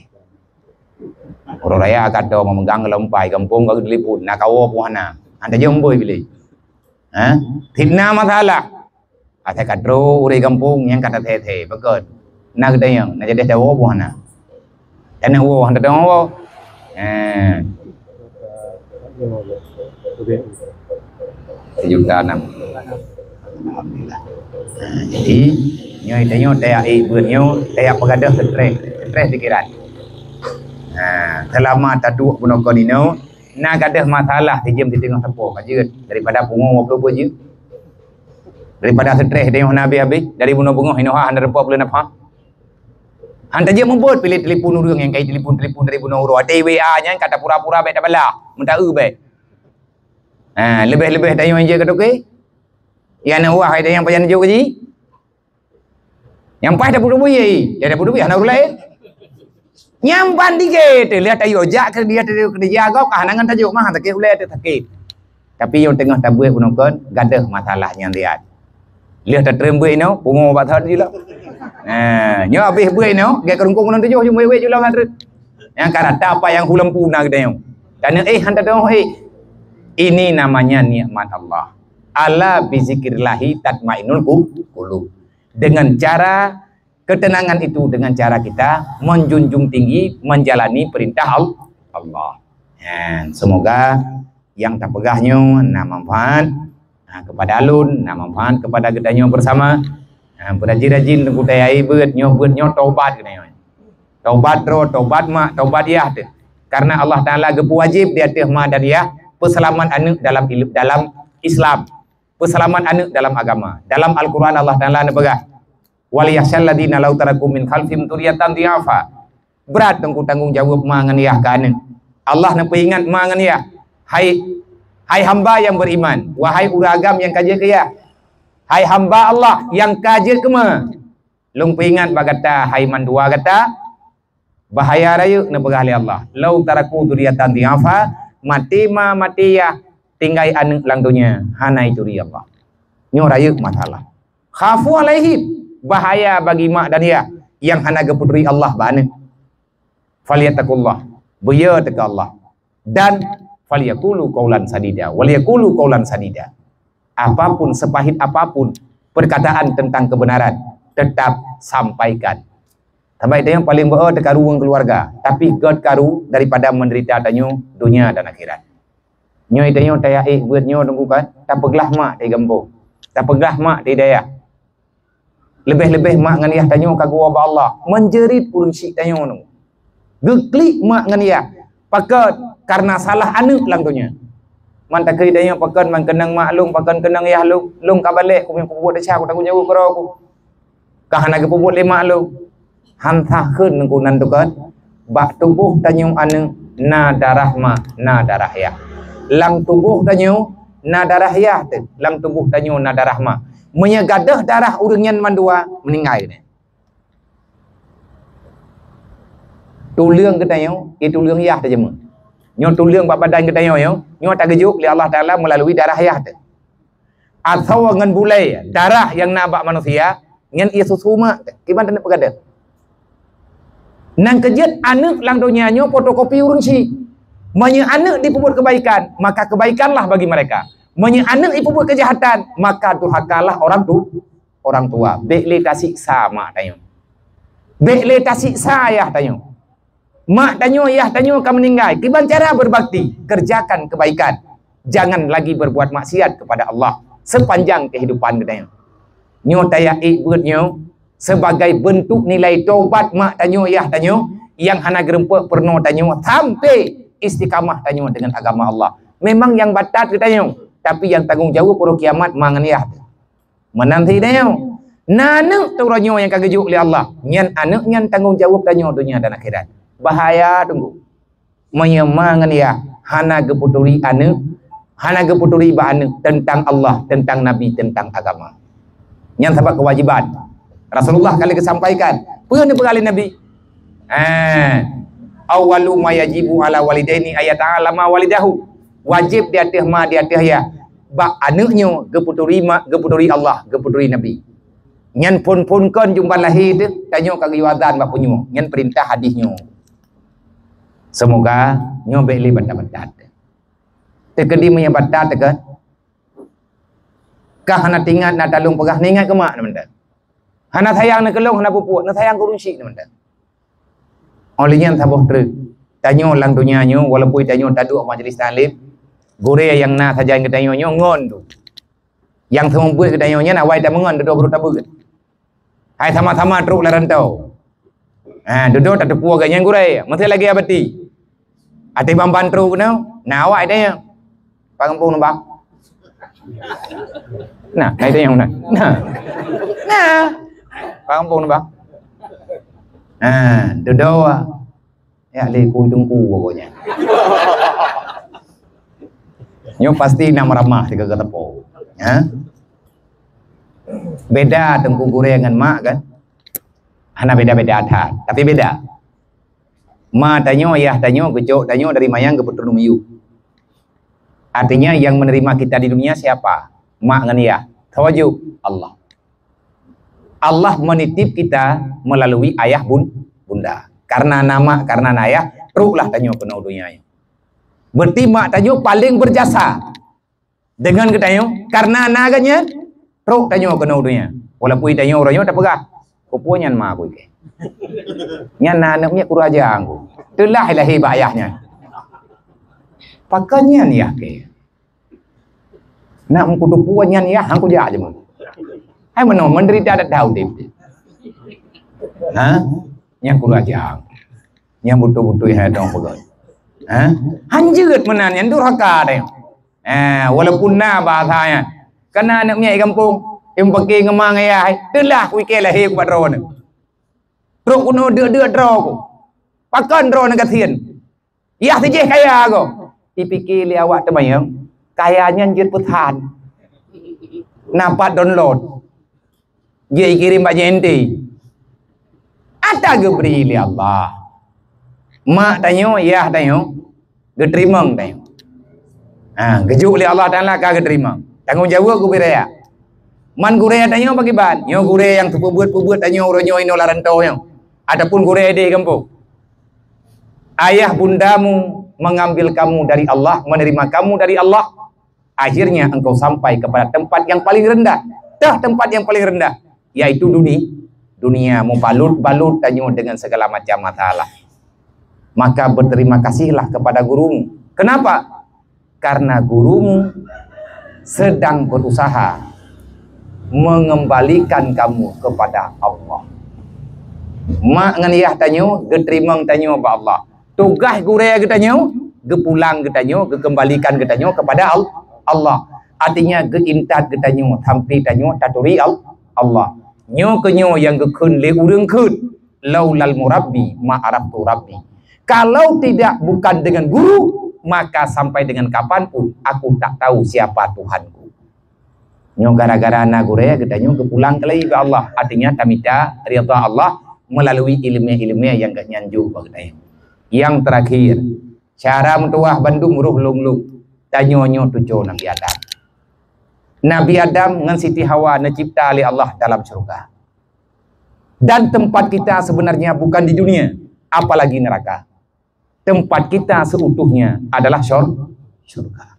Uroe raya ka tô meumeugang geulompai gampông ka geutelepon, na kawoe peue hana. Hana jeuem boi bilé. Ha? Fitnah masalah. Asai ka trok ureueng gampông nyang ka tathèe-thèe, pakon. Na geutanyoe, na jadi tawoe peue hana. Tanyoe woe, hana teuwoe. Ha. Sejuta enam. Alhamdulillah. Ha, jadi, nyoe tanyoe tayak ék beuet nyoe, tayak peugadôh seutreh, seutreh pikiran. Ha, seulama taduek bunoe kon inoe, na gadôh masalah sijeuem siteungoh sapo, ka jeuet. Daripada pungo dua puluh beuet jeuet. Daripada seutreh tanyoe hana habéh-habéh, dari bunoe beungoh inoe hana reupok peuleunapha. Han tajeuet mubuet, piléh telepon ureueng nyang kai telepon-telepon dari bunoe uroe. Watèe W A nyan ka tapura-pura bèk tabalah, meutaeu bèk. Ha, leubeh-leubeh tanyoe jeuet ka toke. Ya na wah ai tanyoe pajan jok gaji. Nyang paih tapeudubi, ya tapeudubi hana ureueng laén. Nyang ban dige teuh lheueh tayoe jak keu dia teuh keu dia gob ka hana ngon tajok mah sakét ulèe teuh sakét. Tapi nyang teungoh tabeuet bunoe kon gadôh masalah nyang liat. Lheueh tatrém beuet inoe, pungo bak that jilak. Nah, nyoe habéh beuet inoe, gèt keurungkong bunoe tujoh jeuet wék-wék jilak ngan treuk. Nyang ka rata apa nyang hulam puna geutanyoe. Kana éh han tadoh éh. Ini namanya nikmat Allah. Ala bizikrillahi tatmainnul qu-, qulub. Dengan cara ketenangan itu, dengan cara kita menjunjung tinggi menjalani perintah Al-, Allah. Ha, semoga nyang tapeugah nyoe na manfaat, ha, kepada ulôn, na manfaat kepada geutanyoe bersama. Ha, beurajin-rajin teungku tayai beuet nyoe, beuet nyoe tobat geutanyoe. Tobat droe, tobat mak, tobat yah teuh. Karena Allah Taala geupeuwajib di ateueh ma dan yah peuseulamat aneuk dalam ilu-, dalam Islam. Peuseulamat aneuk dalam agama. Dalam Al-Quran Allah Taala neupeugah, "Wal yakhsyal ladzina law taraku min khalfihim dzurriyyatan dhi'afa." Brat teungku tanggong jaweueb ma ngon yah keu aneuk. Allah neupeuingat ma ngon yah, "Hai, hai hamba nyang beriman, wahai ureueng agam nyang ka jeuet keu yah, hai hamba Allah nyang ka jeuet keu ma, lôn peuingat bak gata hai mandua gata, bahaya rayeuk neupeugah lé Allah, 'Law taraku dzurriyyatan dhi'afa,' maté ma maté yah tinggai aneuk lam donya hana ituri Allah." Nyoe rayeuk masalah. Khafu alaihim, bahaya bagi mak dan yah nyang hana geupeuturi Allah bak aneuk. Falyattaqullah, beuyo teuka Allah, dan falyaqulu qaulan sadida, walyaqulu qaulan sadida. Apapun, sepahit apapun perkataan tentang kebenaran, tetap sampaikan. Sabab tanyoe paléng beu teukaru ngon keuluwarga, tapi gèt karu daripada menderita tanyoe dunia dan akhirat. Nyoe tanyoe tayah ék beuet nyoe teungku kan, tapeuglah mak di gampông, tapeuglah mak di dayah. Leubeh-leubeh mak ngon yah tanyoe ka geuwoe bak Allah, menjerit ureueng syik tanyoe nyoe. Geuklik mak ngon yah, pakon? Karena salah aneuk lam donya. Man takheun tanyoe pakon, man keunong mak lôn, pakon keunong yah lôn, lôn ka balek, kubieng kubuet desya, kutanggong jaweueb keudroe ku. Ka hana geupeubuet lé mak lôn. Han sah kheun ngon nan tukon, bak tuboh tanyoe aneuk na darah ma, na darah yah. Lam tuboh tanyoe na darah yah teuh, lam tuboh tanyoe na darah ma. Meunyoe gadôh darah ureueng nyan mandua, meuninggai nyan. Tuleueng geutanyoe, i tuleueng yah tajeumeung. Nyoe tuleueng bak badan geutanyoe nyoe, nyoe tageujok lé Allah Taala meulalui darah yah teuh. Atawa ngon bulèe darah nyang na bak manusia ngon ie susu mak, kiban taneuk peugadôh. Nyang keujeuet aneuk lam donya nyoe fotokopi ureueng syik. Meunyoe aneuk jipeubuet kebaikan, maka kebaikanlah bagi mereka. Meunyoe aneuk jipeubuet keujahatan, maka durhakalah orang tu, orang tua. Bèk lé tasiksa mak tanyoe. Bèk lé tasiksa yah tanyoe. Mak tanyoe, yah tanyoe ka meuninggai. Kiban cara berbakti, kerjakan kebaikan. Jangan lagi berbuat maksiat kepada Allah sepanjang kehidupan geutanyoe. Nyoe tayah ék beuet nyoe sebagai bentuk nilai tobat mak tanyoe, yah tanyoe nyang hana geureumpok peurunoe tanyoe sampai istiqamah tanyoe dengan agama Allah. Memang nyang batat geutanyoe, tapi nyang tanggong jaweueb uroe kiamat ma ngon yah. Meunan sidéh nyoe. Na aneuk teuh uroe nyoe nyang ka geujok lé Allah, nyan aneuk nyan tanggong jaweueb tanyoe donya dan akhirat. Bahaya teungku. Meunyoe ma ngon yah hana geupeuturi aneuk, hana geupeuturi bak aneuk teuntang Allah, teuntang Nabi, teuntang agama. Nyan sabab keuwajiban. Rasulullah ka lheueh geusampaikan. Peue neupeugah lé Nabi? Ah, "Awwalu ma yajibu ala walidaini ayata'allama walidahu." Wajéb di ateueh ma, di ateueh yah, bak aneuk nyoe geupeuturi ma, geupeuturi Allah, geupeuturi Nabi. Nyan phon-phon kon jumban lahé teuh, tanyoe ka geuyue azan bak punyueng. Nyan peurintah hadis nyoe. Seumoga nyoe bék lé batat-batat. Teukeudi meunyoe batat teuh kan, ka hana teuingat na taleueng peugah, neuingat keu mak na mantong. Hana sayang na keu lôn, hana peupuek, na sayang keu ureueng chik na mantong. Óh lheueh nyan saboh treuk. Tanyoe lam donya nyoe, walaupun tanyoe taduek majelis taklim, gurée nyang na sajan geutanyoe nyoe ngon tu. Nyang seumeubeuet geutanyoe nyan awai tameungon, dudoe baru tabeuet. Hai sama-sama trok lam rantau. Ha, dudoe tateupeue geuh nyan gurée, meusti lagée abati. Até ban-ban trok keunoe, na awak tanyong. Pak gampông na, Bang? Nah, na tanyong na. Nah. Nah. Pak gampông na, Bang? Ha, dudoe. Ya, lé ku teungku pokoknya. Nyoe pasti na meuramah sigoe geuteupeu. Ha? Beda teungku gurée ngon mak kan? Hana beda-beda that, tapi beda. Ma tanyoe, yah tanyoe, geucok tanyoe dari manyang geupeutron miyueb. Artinya yang menerima kita di dunia siapa? Mak ngon yah. Tawajud, Allah. Allah menitip kita melalui ayah bun-, bunda. Karena na mak, karena na yah, troklah tanyoe keunoe donya nyoe. Berarti mak tanyoe paling berjasa dengan geutanyoe, karena na geuh nyan, trok tanyoe keunoe donya. Walaupun tanyoe uroe nyoe tapeugah, "Peue nyan ma ku ikei? Nyan na aneuk miet kurajang ku. Teulah lahé bak ayah nyan." Pakon nyan yah kei? Nak meukuteupeu nyan yah, han kujak jeumeu. Hai meunoe, menderita that that udeb. Ha? Nyang kurajang. Nyang beutôi-beutôi hai dong peugah. Ha? Han jeuet meunan nyan durhaka deh. Ha, walaupun na bahasa nyan. Kana aneuk miet gampông, nyang pake ngeumang ayah, teulah ku ikei lahé ku bak droeneuh. Trok keunoe deuk-deuk droe ku. Pakon droeneuh gasien? Yah sijih kaya goe. Ipike lé awak teumanyong, kaya nyan jeuet peusan. Na pat download. Jeuet ikirém bak J N T. Ata geubri lé Allah. Mak tanyoe, yah tanyoe, geuteurimong tanyoe. Ha, geujok lé Allah Taala ka geuteurimong. Tanggong jaweueb gurée. Man gurée tanyoe pakriban? Nyoe gurée nyang teupeubuet-peubuet tanyoe uroe nyoe inoe lam rantau nyoe. Ataupun gurée di gampông. Ayah bundamu mengambil kamu dari Allah, menerima kamu dari Allah. Akhirnya engkau sampai kepada tempat yang paling rendah. Dah tempat yang paling rendah, yaitu duni-, dunia, mubalut-balut tanyoe dengan segala macam masalah. Maka berterima kasihlah kepada gurumu. Kenapa? Karena gurumu sedang berusaha mengembalikan kamu kepada Allah. Mak ngon yah tanyoe geuteurimong tanyoe bak Allah. Tugaih gurée geutanyoe, geupulang geutanyoe, geukeumbalikan geutanyoe kepada Al-, Allah. Artinya geuintat geutanyoe sampai tanyoe taturi Al-, Allah. Nyoe keuh nyoe nyang geukheun lé ureuëng kheun, "Laulal murabbi ma araftu rabbi." Kalau tidak bukan dengan guru, maka sampai dengan kapan pun aku tak tahu siapa Tuhanku. Nyoe gara-gara na gurée geutanyoe geupulang keulai bak Allah. Artinya tamita ridha Allah melalui ileumé-ileumé nyang geuhnyan jok bak geutanyoe. Nyang terakhir, cara meutuwah bandum roh lôn-lôn. Tanyoe nyoe tuco Nabi Adam. Nabi Adam ngon Siti Hawa neucipta lé Allah dalam syeuruga. Dan tempat kita sebenarnya bukan di dunia, apalagi neraka. Tempat kita seutuhnya adalah syur-, syurga.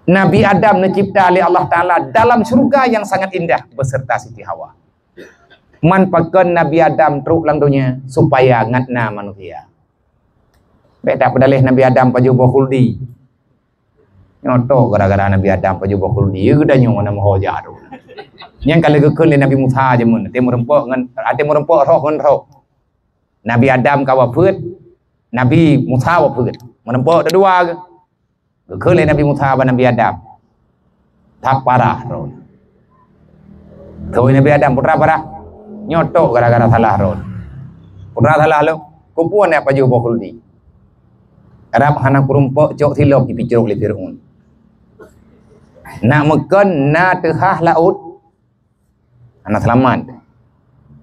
Nabi Adam neucipta lé Allah Taala dalam syurga yang sangat indah beserta Siti Hawa. Man pakon Nabi Adam trok lam donya supaya ngat na manusia. Bék tapeudaleh Nabi Adam pajoh boh khuldi. Nyoe toh gara-gara Nabi Adam pajoh boh khuldi, ya geutanyoe na meuho jak tu. Nyang ka lheueh geukheun lé Nabi Musa jameun, até meureumpok ngon, até meureumpok roh ngon roh. Nabi Adam ka wafeuet, Nabi Musa wafeuet. Meureumpok teudua geuh. Geukheun lé Nabi Musa bak Nabi Adam. That parah droe. Kawin Nabi Adam, putra barah. Nyoe tok gara-gara salah droe. Putra salah lom. Kupuan nak pajoh boh khuldi. Rab hana kurumpok cok silop dipicrok lé Fir'aun. Nak meukon na teuhah laôt, hana seulamat.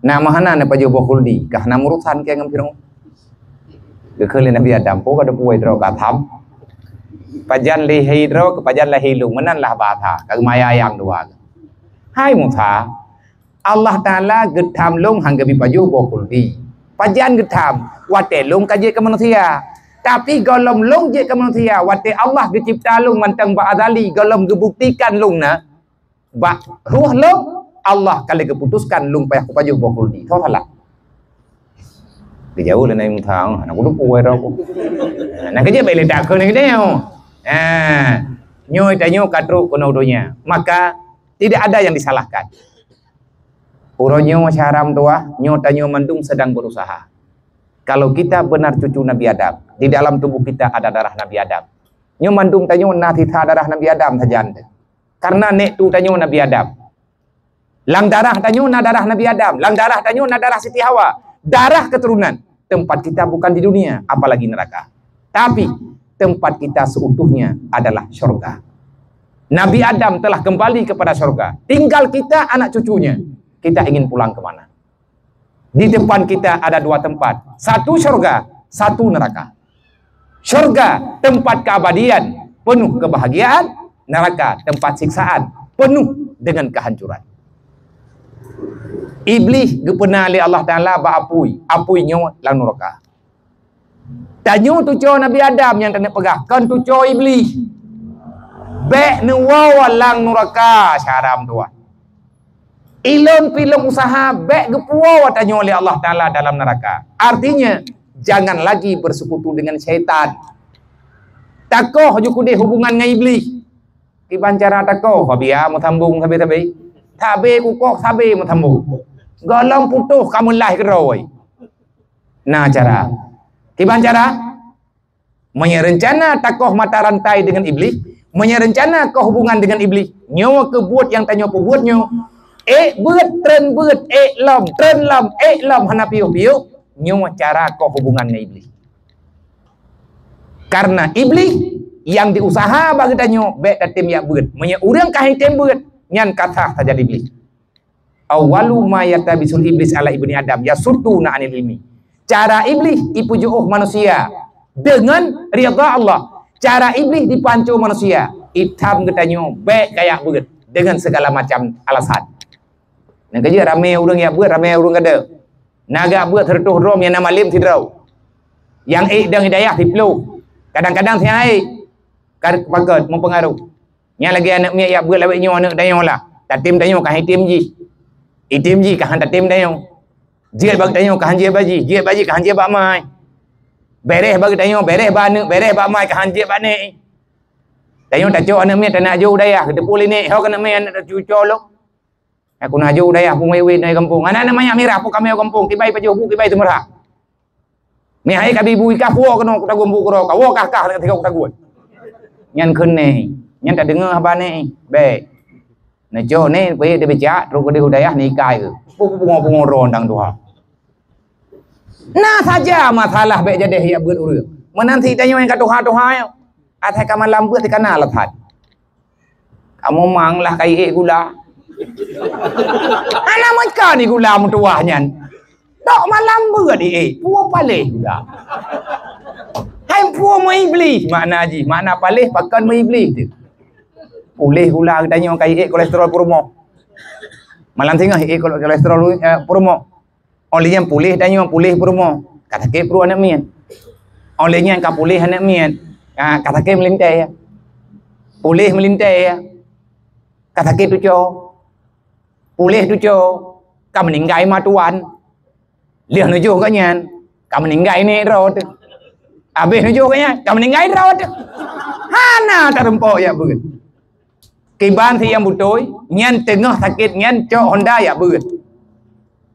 Nak meuhana na pajoh boh khuldi, ka hana meurusan keu ngon Fir'aun. Geukheun lé Nabi Adam, "Po ka teupeue droe ka tham? Pajan lé hai droe, pajan lé hai lôn, meunan lah bahasa, ka geumaya ayang dua." Hai Musa, Allah Taala geutham lôn han geubi pajoh boh khuldi. Pajan geutham? Watée lôn ka jeuet keu manusia. Tapi gohlom lôn jeuet keu manusia, watée Allah geucebta lôn mantong bak azali, gohlom geubuktikan lôn na, bak roh lôn, Allah ka lheueh geuputuskan lôn payah kupajoh boh khuldi. Soe salah? Geujaweueb lé Nabi Musa, "Hana kuteupeu droe ku." Nah, keujeuet bak lé takheun lagée nyoe. Nah, nyoe tanyoe ka trok keunoe donya. Maka tidak ada yang disalahkan. Uroe nyoe syahram tuah, nyoe tanyoe mandum sedang berusaha. Kalau kita benar cucu Nabi Adam, di dalam tubuh kita ada darah Nabi Adam. Nyoe mandum tanyoe na sisa darah Nabi Adam sajan. Karena nek tu tanyoe Nabi Adam. Lam darah tanyoe na darah Nabi Adam, lam darah tanyoe na darah Siti Hawa. Darah keturunan, tempat kita bukan di dunia, apalagi neraka. Tapi tempat kita seutuhnya adalah syurga. Nabi Adam telah kembali kepada syurga. Tinggal kita, anak cucunya. Kita ingin pulang ke mana? Di depan kita ada dua tempat. Satu syurga, satu neraka. Syurga, tempat keabadian, penuh kebahagiaan. Neraka, tempat siksaan, penuh dengan kehancuran. Iblih geupeuna lé Allah Taala bak apui, apui nyoe lam nuraka. Tanyoe tucoe Nabi Adam nyang taneuk peugah, kon tucoe Iblih. Bék neuwoe lam nuraka, syahram tuah. Ilôn pih lôn usaha bék geupuwoe tanyoe lé Allah Taala dalam nuraka. Artinya, jangan lagi bersekutu dengan syaitan. Takoh ju keudeh hubungan ngon Iblih. Kiban cara takoh, Fabia meusambong sabe-sabe. Sabe kukoh, sabe meusambong. Gohlom putôh ka meulaih keudroe. Na cara. Kiban cara? Meunyoe reuncana takoh mata rantai deungon Iblih, meunyoe reuncana koh hubungan deungon Iblih, nyoe keuh buet nyang tanyoe peubuet nyoe, ék beuet, treun beuet, ék lom, treun lom, ék lom, hana piôh-piôh, nyoe cara koh hubungan ngon Iblih. Karena Iblih nyang diusaha bak geutanyoe bék tatem jak beuet. Meunyoe ureuëng ka hai tem beuet, nyan ka sah sajan Iblih. Awwalu ma yatabisul iblis ala ibni Adam yasuddu na anil ilmi. Cara Iblih ipujoh manusia dengan ridha Allah. Cara Iblih dipanco manusia, itam geutanyoe bék kayak beuet dengan segala macam alasan. Nyang keujeuet ramé ureuëng yak beuet, ramé ureuëng gade. Na gak beuet seureutôh droe nyang na malem sidroe. Nyang ék dang hidayah siploh. Kadang-kadang si ék ka pakat mempengaruh. Nyan lagée aneuëk miet yak beuet lawét nyoe aneuëk tanyoe lah. Tatem tanyoe ka item jih. Item jih ka han tatem tanyoe. Jeuet bak tanyoe ka han jeuet bak jih, jeuet bak jih ka han jeuet bak mai. Beres bak tanyoe, beres bak aneuëk, beres bak mai ka han jeuet bak nek. Tanyoe tacok aneuëk miet tanak jôh dayah, geuteupeue lé nek, ho keuneuk miet aneuëk cuco lom. Aku na jôh dayah pungui wit dari kampung. Anak-anak manyak mirah pu kami kampung, kibai pajoh bu, kibai teumeurah. Meuhai ka bibu ikah puwoe keunoe kutagun bu keudroe, ka woe kah kah tiga kutagun. Nyan kheun neh, nyan tadeungoe haba neh, bék. Neucok neh peuék teubicak, trok keudeh u dayah nikah keuh. Pu-, pu-, pungo-pungo droe dang tuha. Na saja masalah bék jadeh yak beuet ureuëng. Meunan si tanyoe nyang ka tuha-tuha nyoe. Asai ka malam beuet si kana alasan. Kamoe mang lah ka iék gula. Hana meuka ni gula meutuwah nyan. Tok malam beuet iék, puwoe paléh gula. Hai puwoe meuiblih makna jih, makna paléh pakon meuiblih tu. Puléh gula geutanyoe ka iék kolesterol peurumoh. Malam singoh iék kole-, kolesterol, eh, peurumoh. Óh lheueh nyan puléh tanyoe, puléh peurumoh. Ka sakét pruet aneuëk miet. Óh lheueh nyan ka puléh aneuëk miet. Ka, ka sakét meulintée. Puléh meulintée. Ka sakét tuco. Puléh tuco. Ka meuninggai ma tuan. Lheueh neujoh gobnyan. Ka meuninggai nek droe teuh. Abéh neujoh gobnyan. Ka meuninggai droe teuh. Hana tareumpok yak beuet. Kiban si nyang beutôi, nyan teungoh sakét nyan cok honda yak beuet.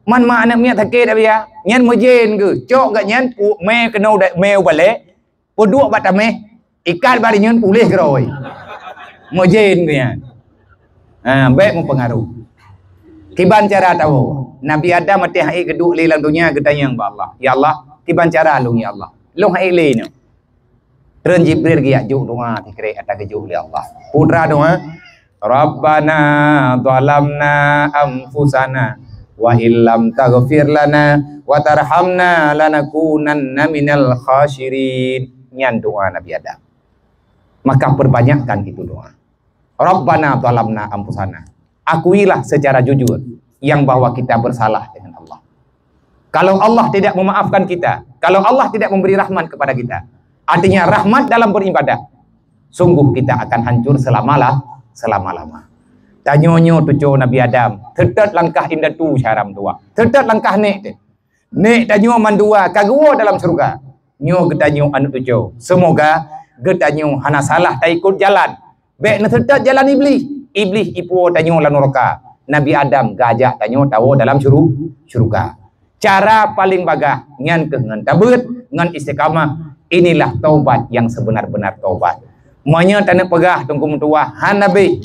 Man ma aneuëk miet sakét, Abiya, nyan meujen geuh, cok gobnyan pu-, mé keunoe da-, mé u balée, peuduek bak taméh, ikat bak rinyun puléh keudroe. Meujen geuh nyan. Ha, bék meupeungaruh. Kiban cara tawoe? Nabi Adam watée han ék geuduek lé lam donya geutanyong bak Allah, "Ya Allah, kiban cara lôn, ya Allah? Lôn han ék lé nyoe." Treun Jibril geujak jok doa sikrek ata geujok lé Allah. Peue treun doa, "Rabbana zalamna anfusana wa illam taghfir lana wa tarhamna lanakunanna minal khasirin." Nyan doa Nabi Adam. Maka perbanyakkan itu doa. "Rabbana zalamna anfusana." Akuilah secara jujur yang bahwa kita bersalah dengan Allah. Kalau Allah tidak memaafkan kita, kalau Allah tidak memberi rahmat kepada kita, artinya rahmat dalam beribadah, sungguh kita akan hancur selamalah, selama-lama. Tanyoe nyoe cucoe Nabi Adam, teutot langkah indatu cara meutuah, teutot langkah nek teuh. Nek tanyoe mandua ka geuwoe dalam syeuruga. Nyoe geutanyoe aneuëk cucoe. Seumoga geutanyoe hana salah taikot jalan. Bék neuseutot jalan Iblih. Iblih ipuwoe tanyoe lam nuraka. Nabi Adam geujak tanyoe tawoe dalam syuru-, syeuruga. Cara paleng bagah nyan keuh ngon tabeuet, ngon istiqamah. Inilah taubat yang sebenar-benar taubat. Meunyoe taneuk peugah teungku meutuwah hana beh.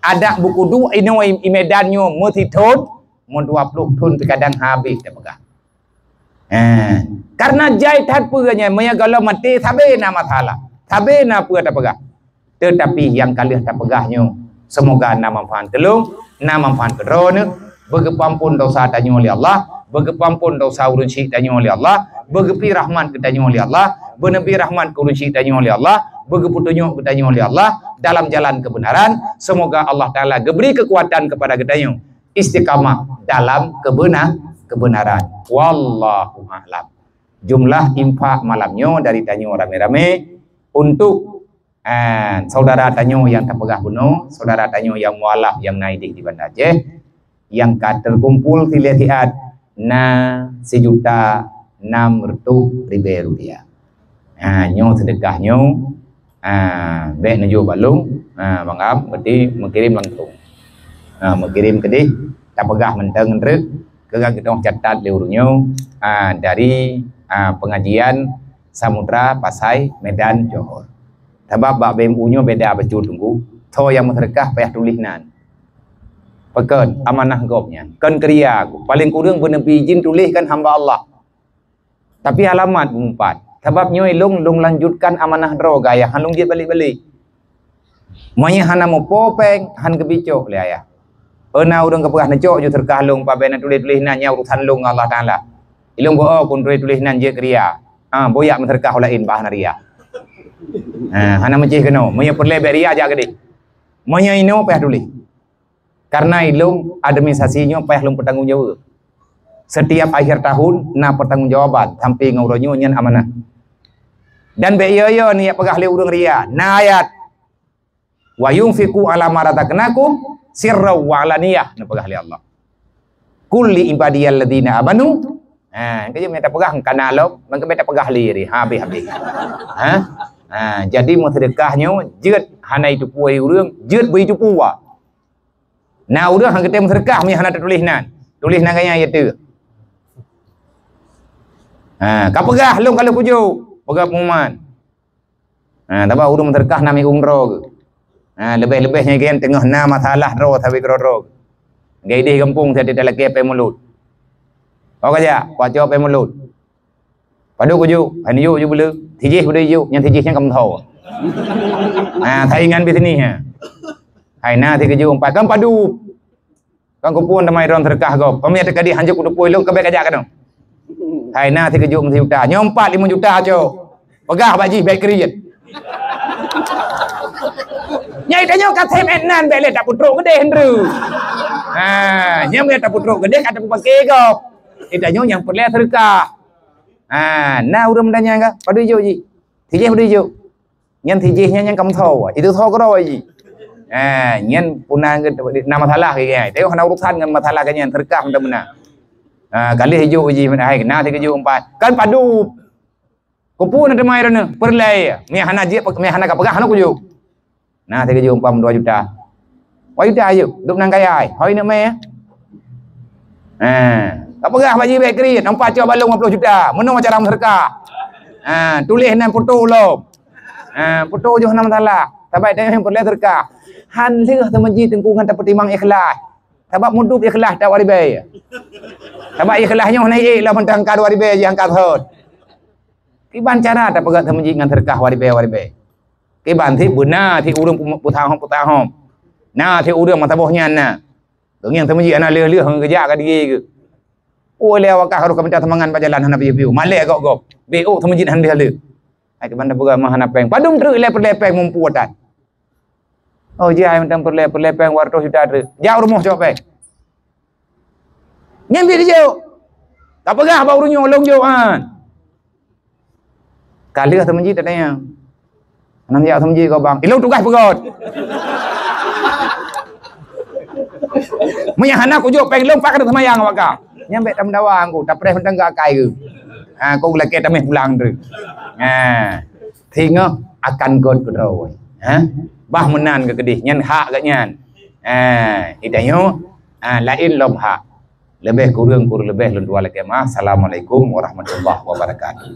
Adak buku duek inoe i Medan nyoe meusithon, meudua ploh thon teukadang habéh tapeugah. Eh, karena jai that peue nyan, meunyoe gohlom maté sabe na masalah, sabe na peue tapeugah. Tetapi nyang ka lheueh tapeugah nyoe, seumoga na manfaat keu lôn, na manfaat keu droeneuh, beugeupeuampon dosa tanyoe lé Allah, beugeupeuampon dosa ureuëng syik tanyoe lé Allah, beugeupeu rahmat geutanyoe lé Allah, beuneubri rahmat keu ureuëng syik tanyoe lé Allah, beugeupeutunyok geutanyoe lé Allah dalam jalan kebenaran. Seumoga Allah Taala geubri keukuatan keupada geutanyoe istiqamah dalam keubena-, keubeunaran. Wallahu a'lam. Jumlah infak malam nyoe dari tanyoe ramé-ramé untuk, eh, saudara tanyoe nyang tapeugah bunoe, saudara tanyoe nyang mualaf nyang na idéh di Banda Aceh, nyang ka teukumpul silée siat na sijuta nam reutôh ribée rupiah. Ha, nyoe seudeukah nyoe, ha, bék neujok bak lôn, ha, Bang Am, berarti meukirém langsung. Ha, meukirém keudeh, tapeugah mantong treuk, keu geutanyoe catat lé ureuëng nyoe, ha, dari, ha, pengajian Samudra Pasai Medan Johor. Sabab bak B M U nyoe beda bacut teungku, soe nyang meuseudeukah payah tuléh nan. Pakon amanah gob nyan, kon keu ria, paleng kureueng beuneubri jih tuléh kan hamba Allah. Tapi alamat beumeupat. Sabab nyoe lôn, lôn lanjutkan amanah droe gaya, han lôn jeuet balek-balek. Meunyoe hana muphom péng, han geubicok lé ayah. Peue na ureuëng geupeugah neucok ju seudeukah lôn, pabéh na tuléh-tuléh nan nyang urusan lôn ngon Allah Taala. Ilôn beu-o kun tuléh-tuléh nan jeuet keu ria. Ha, boyak meuseudeukah laén bah na ria. Ha, hana meucéh keunoe. Meunyoe peureulée bék ria jak keudeh. Meunyoe inoe payah tuléh. Karena ilôn administrasi nyoe payah lôn peutanggong jaweueb. Setiap akhir tahun na pertanggungjawaban sampai ngon uroe nyoe nyan amanah. Dan bék yo-yo niyak peugah lé ureuëng ria, na ayat, "Wa yunfiqu ala ma razaqnakum sirran wa alaniyah," neupeugah lé Allah. "Qul li ibadiyalladzina amanu." Ha, keu jeuet mita peugah kana lom, mangka mita peugah lé ri, habéh-habéh. Ha? Ha, jadi meuseudeukah nyoe jeuet hana itupeue ureuëng, jeuet beu itupeue. Na ureuëng han geutem seudeukah meunyoe hana tatuléh nan. Tuléh nan gaya ié teuk. Ha, ka peugah lôn ka lheueh kujok, peugah pengumuman. Ha, taba ureuëng meuseudeukah na miung droe geuh. Ha, leubeh-leubeh nyang gen teungoh na masalah droe sabe keudroe-droe geuh. Gai deh gampông saya tidak lagi payah mulod. Oh kaja, kuaco payah mulod. Padub kujok, hai neujok ju beuleue. Sijih padub jijok, nyang sijih nyan ka meuthô. Ha, saingan bisnis ha. Hai na sikeujok empat kan padub. Kan kupeue teuma droe seudeukah gob. Kami ada kadih hanjeuet kuteupeue lôn keubiet kajak keunoe. Hai na sikeujok meusijuta. Nyoe empat limong juta cok. Peugah bak jih baik kriet. Nyai tanyoe ka sém nan bék lé tapeutrok keudeh ndru. Ha, nyang bék tapeutrok keudeh ka tapeupaké gob. Tanyoe nyang peureulée seudeukah. Ha, na ureuëng meutanyong ka, padub jijok jih? Sijih padub jijok? Nyan sijih nyan nyang ka meuthô, itu tho keudroe jih. Ha, nyan puna na masalah keu geuh. Tapi hana urusan ngon masalah keu nyan, seudeukah meunan-meunan. Ha, ka lheueh jijok jih, hai na sikeujok empat. Kan padub. Kupeue na teuma droeneuh, peureulée. Meuhana jeuet, meuhana ka peugah hana kujok. Na sikeujok empat dua juta. Dua juta ayo, dum nan kaya ai. Hoi neuk mé. Ha, ka peugah bak jih baik kriet, nampak cok balong lima puluh juta. Meunoe cara meuseudeukah. Ha, tuléh nan foto lom. Ha, foto jih hana masalah. Sabai teuh peureulée seudeukah. Han lheueh teuma jih teungku ngon tapeutimang ikhlas. Sabab mudup ikhlas that dua ribèe. Sabab ikhlas nyoe hana ék lom mantong angka dua ribèe jih angka sot. Kiban cara tapeugah teumeujid ngon seudeukah dua ribèe, dua ribèe. Kiban sit beuna sit ureueng putahom-putahom. Na sit ureueng masa boh nyan na. Geuh ngieng teumeujid hana lheueh-lheueh ngon geujak ka diri geuh. Oh, lé awak kah harôh ka mita seumangat bak jalan hana piôh-piôh. Malèe gob-gob. Bèk ôk teumeujid hana lheueh-lheueh. Hai kiban tapeugah mah hana péng. Padum treuk lé peureulèe péng mumpue tan. Oh, jih ai mantong peureulèe, peureulèe péng dua reutôh juta treuk. Jak u rumoh cok péng. Nyan bit jok. Ka peugah bak ureueng nyoe lôn jok han. Ka lheueh teumeujid tanyong. Hana jak teumeujid keu bang. Ilôn tugaih peugöt. Meunyo hana kujok péng lôn, pat ka seumayang awak kah. Nyan bèk tameudawa angku, tapreh mantong keu akai geuh. Ha, kok lakèe tameh pulang treuk. Ha. Singoh akan göt keudroe. Ha? Bah meunan keu keudeh, nyan hak geuh nyan. Ha, geutanyoe, ha, laén lom hak. Leubeh kureueng, kureueng leubeh lôn tuan lakèe meu'ah. Assalamualaikum warahmatullahi wabarakatuh.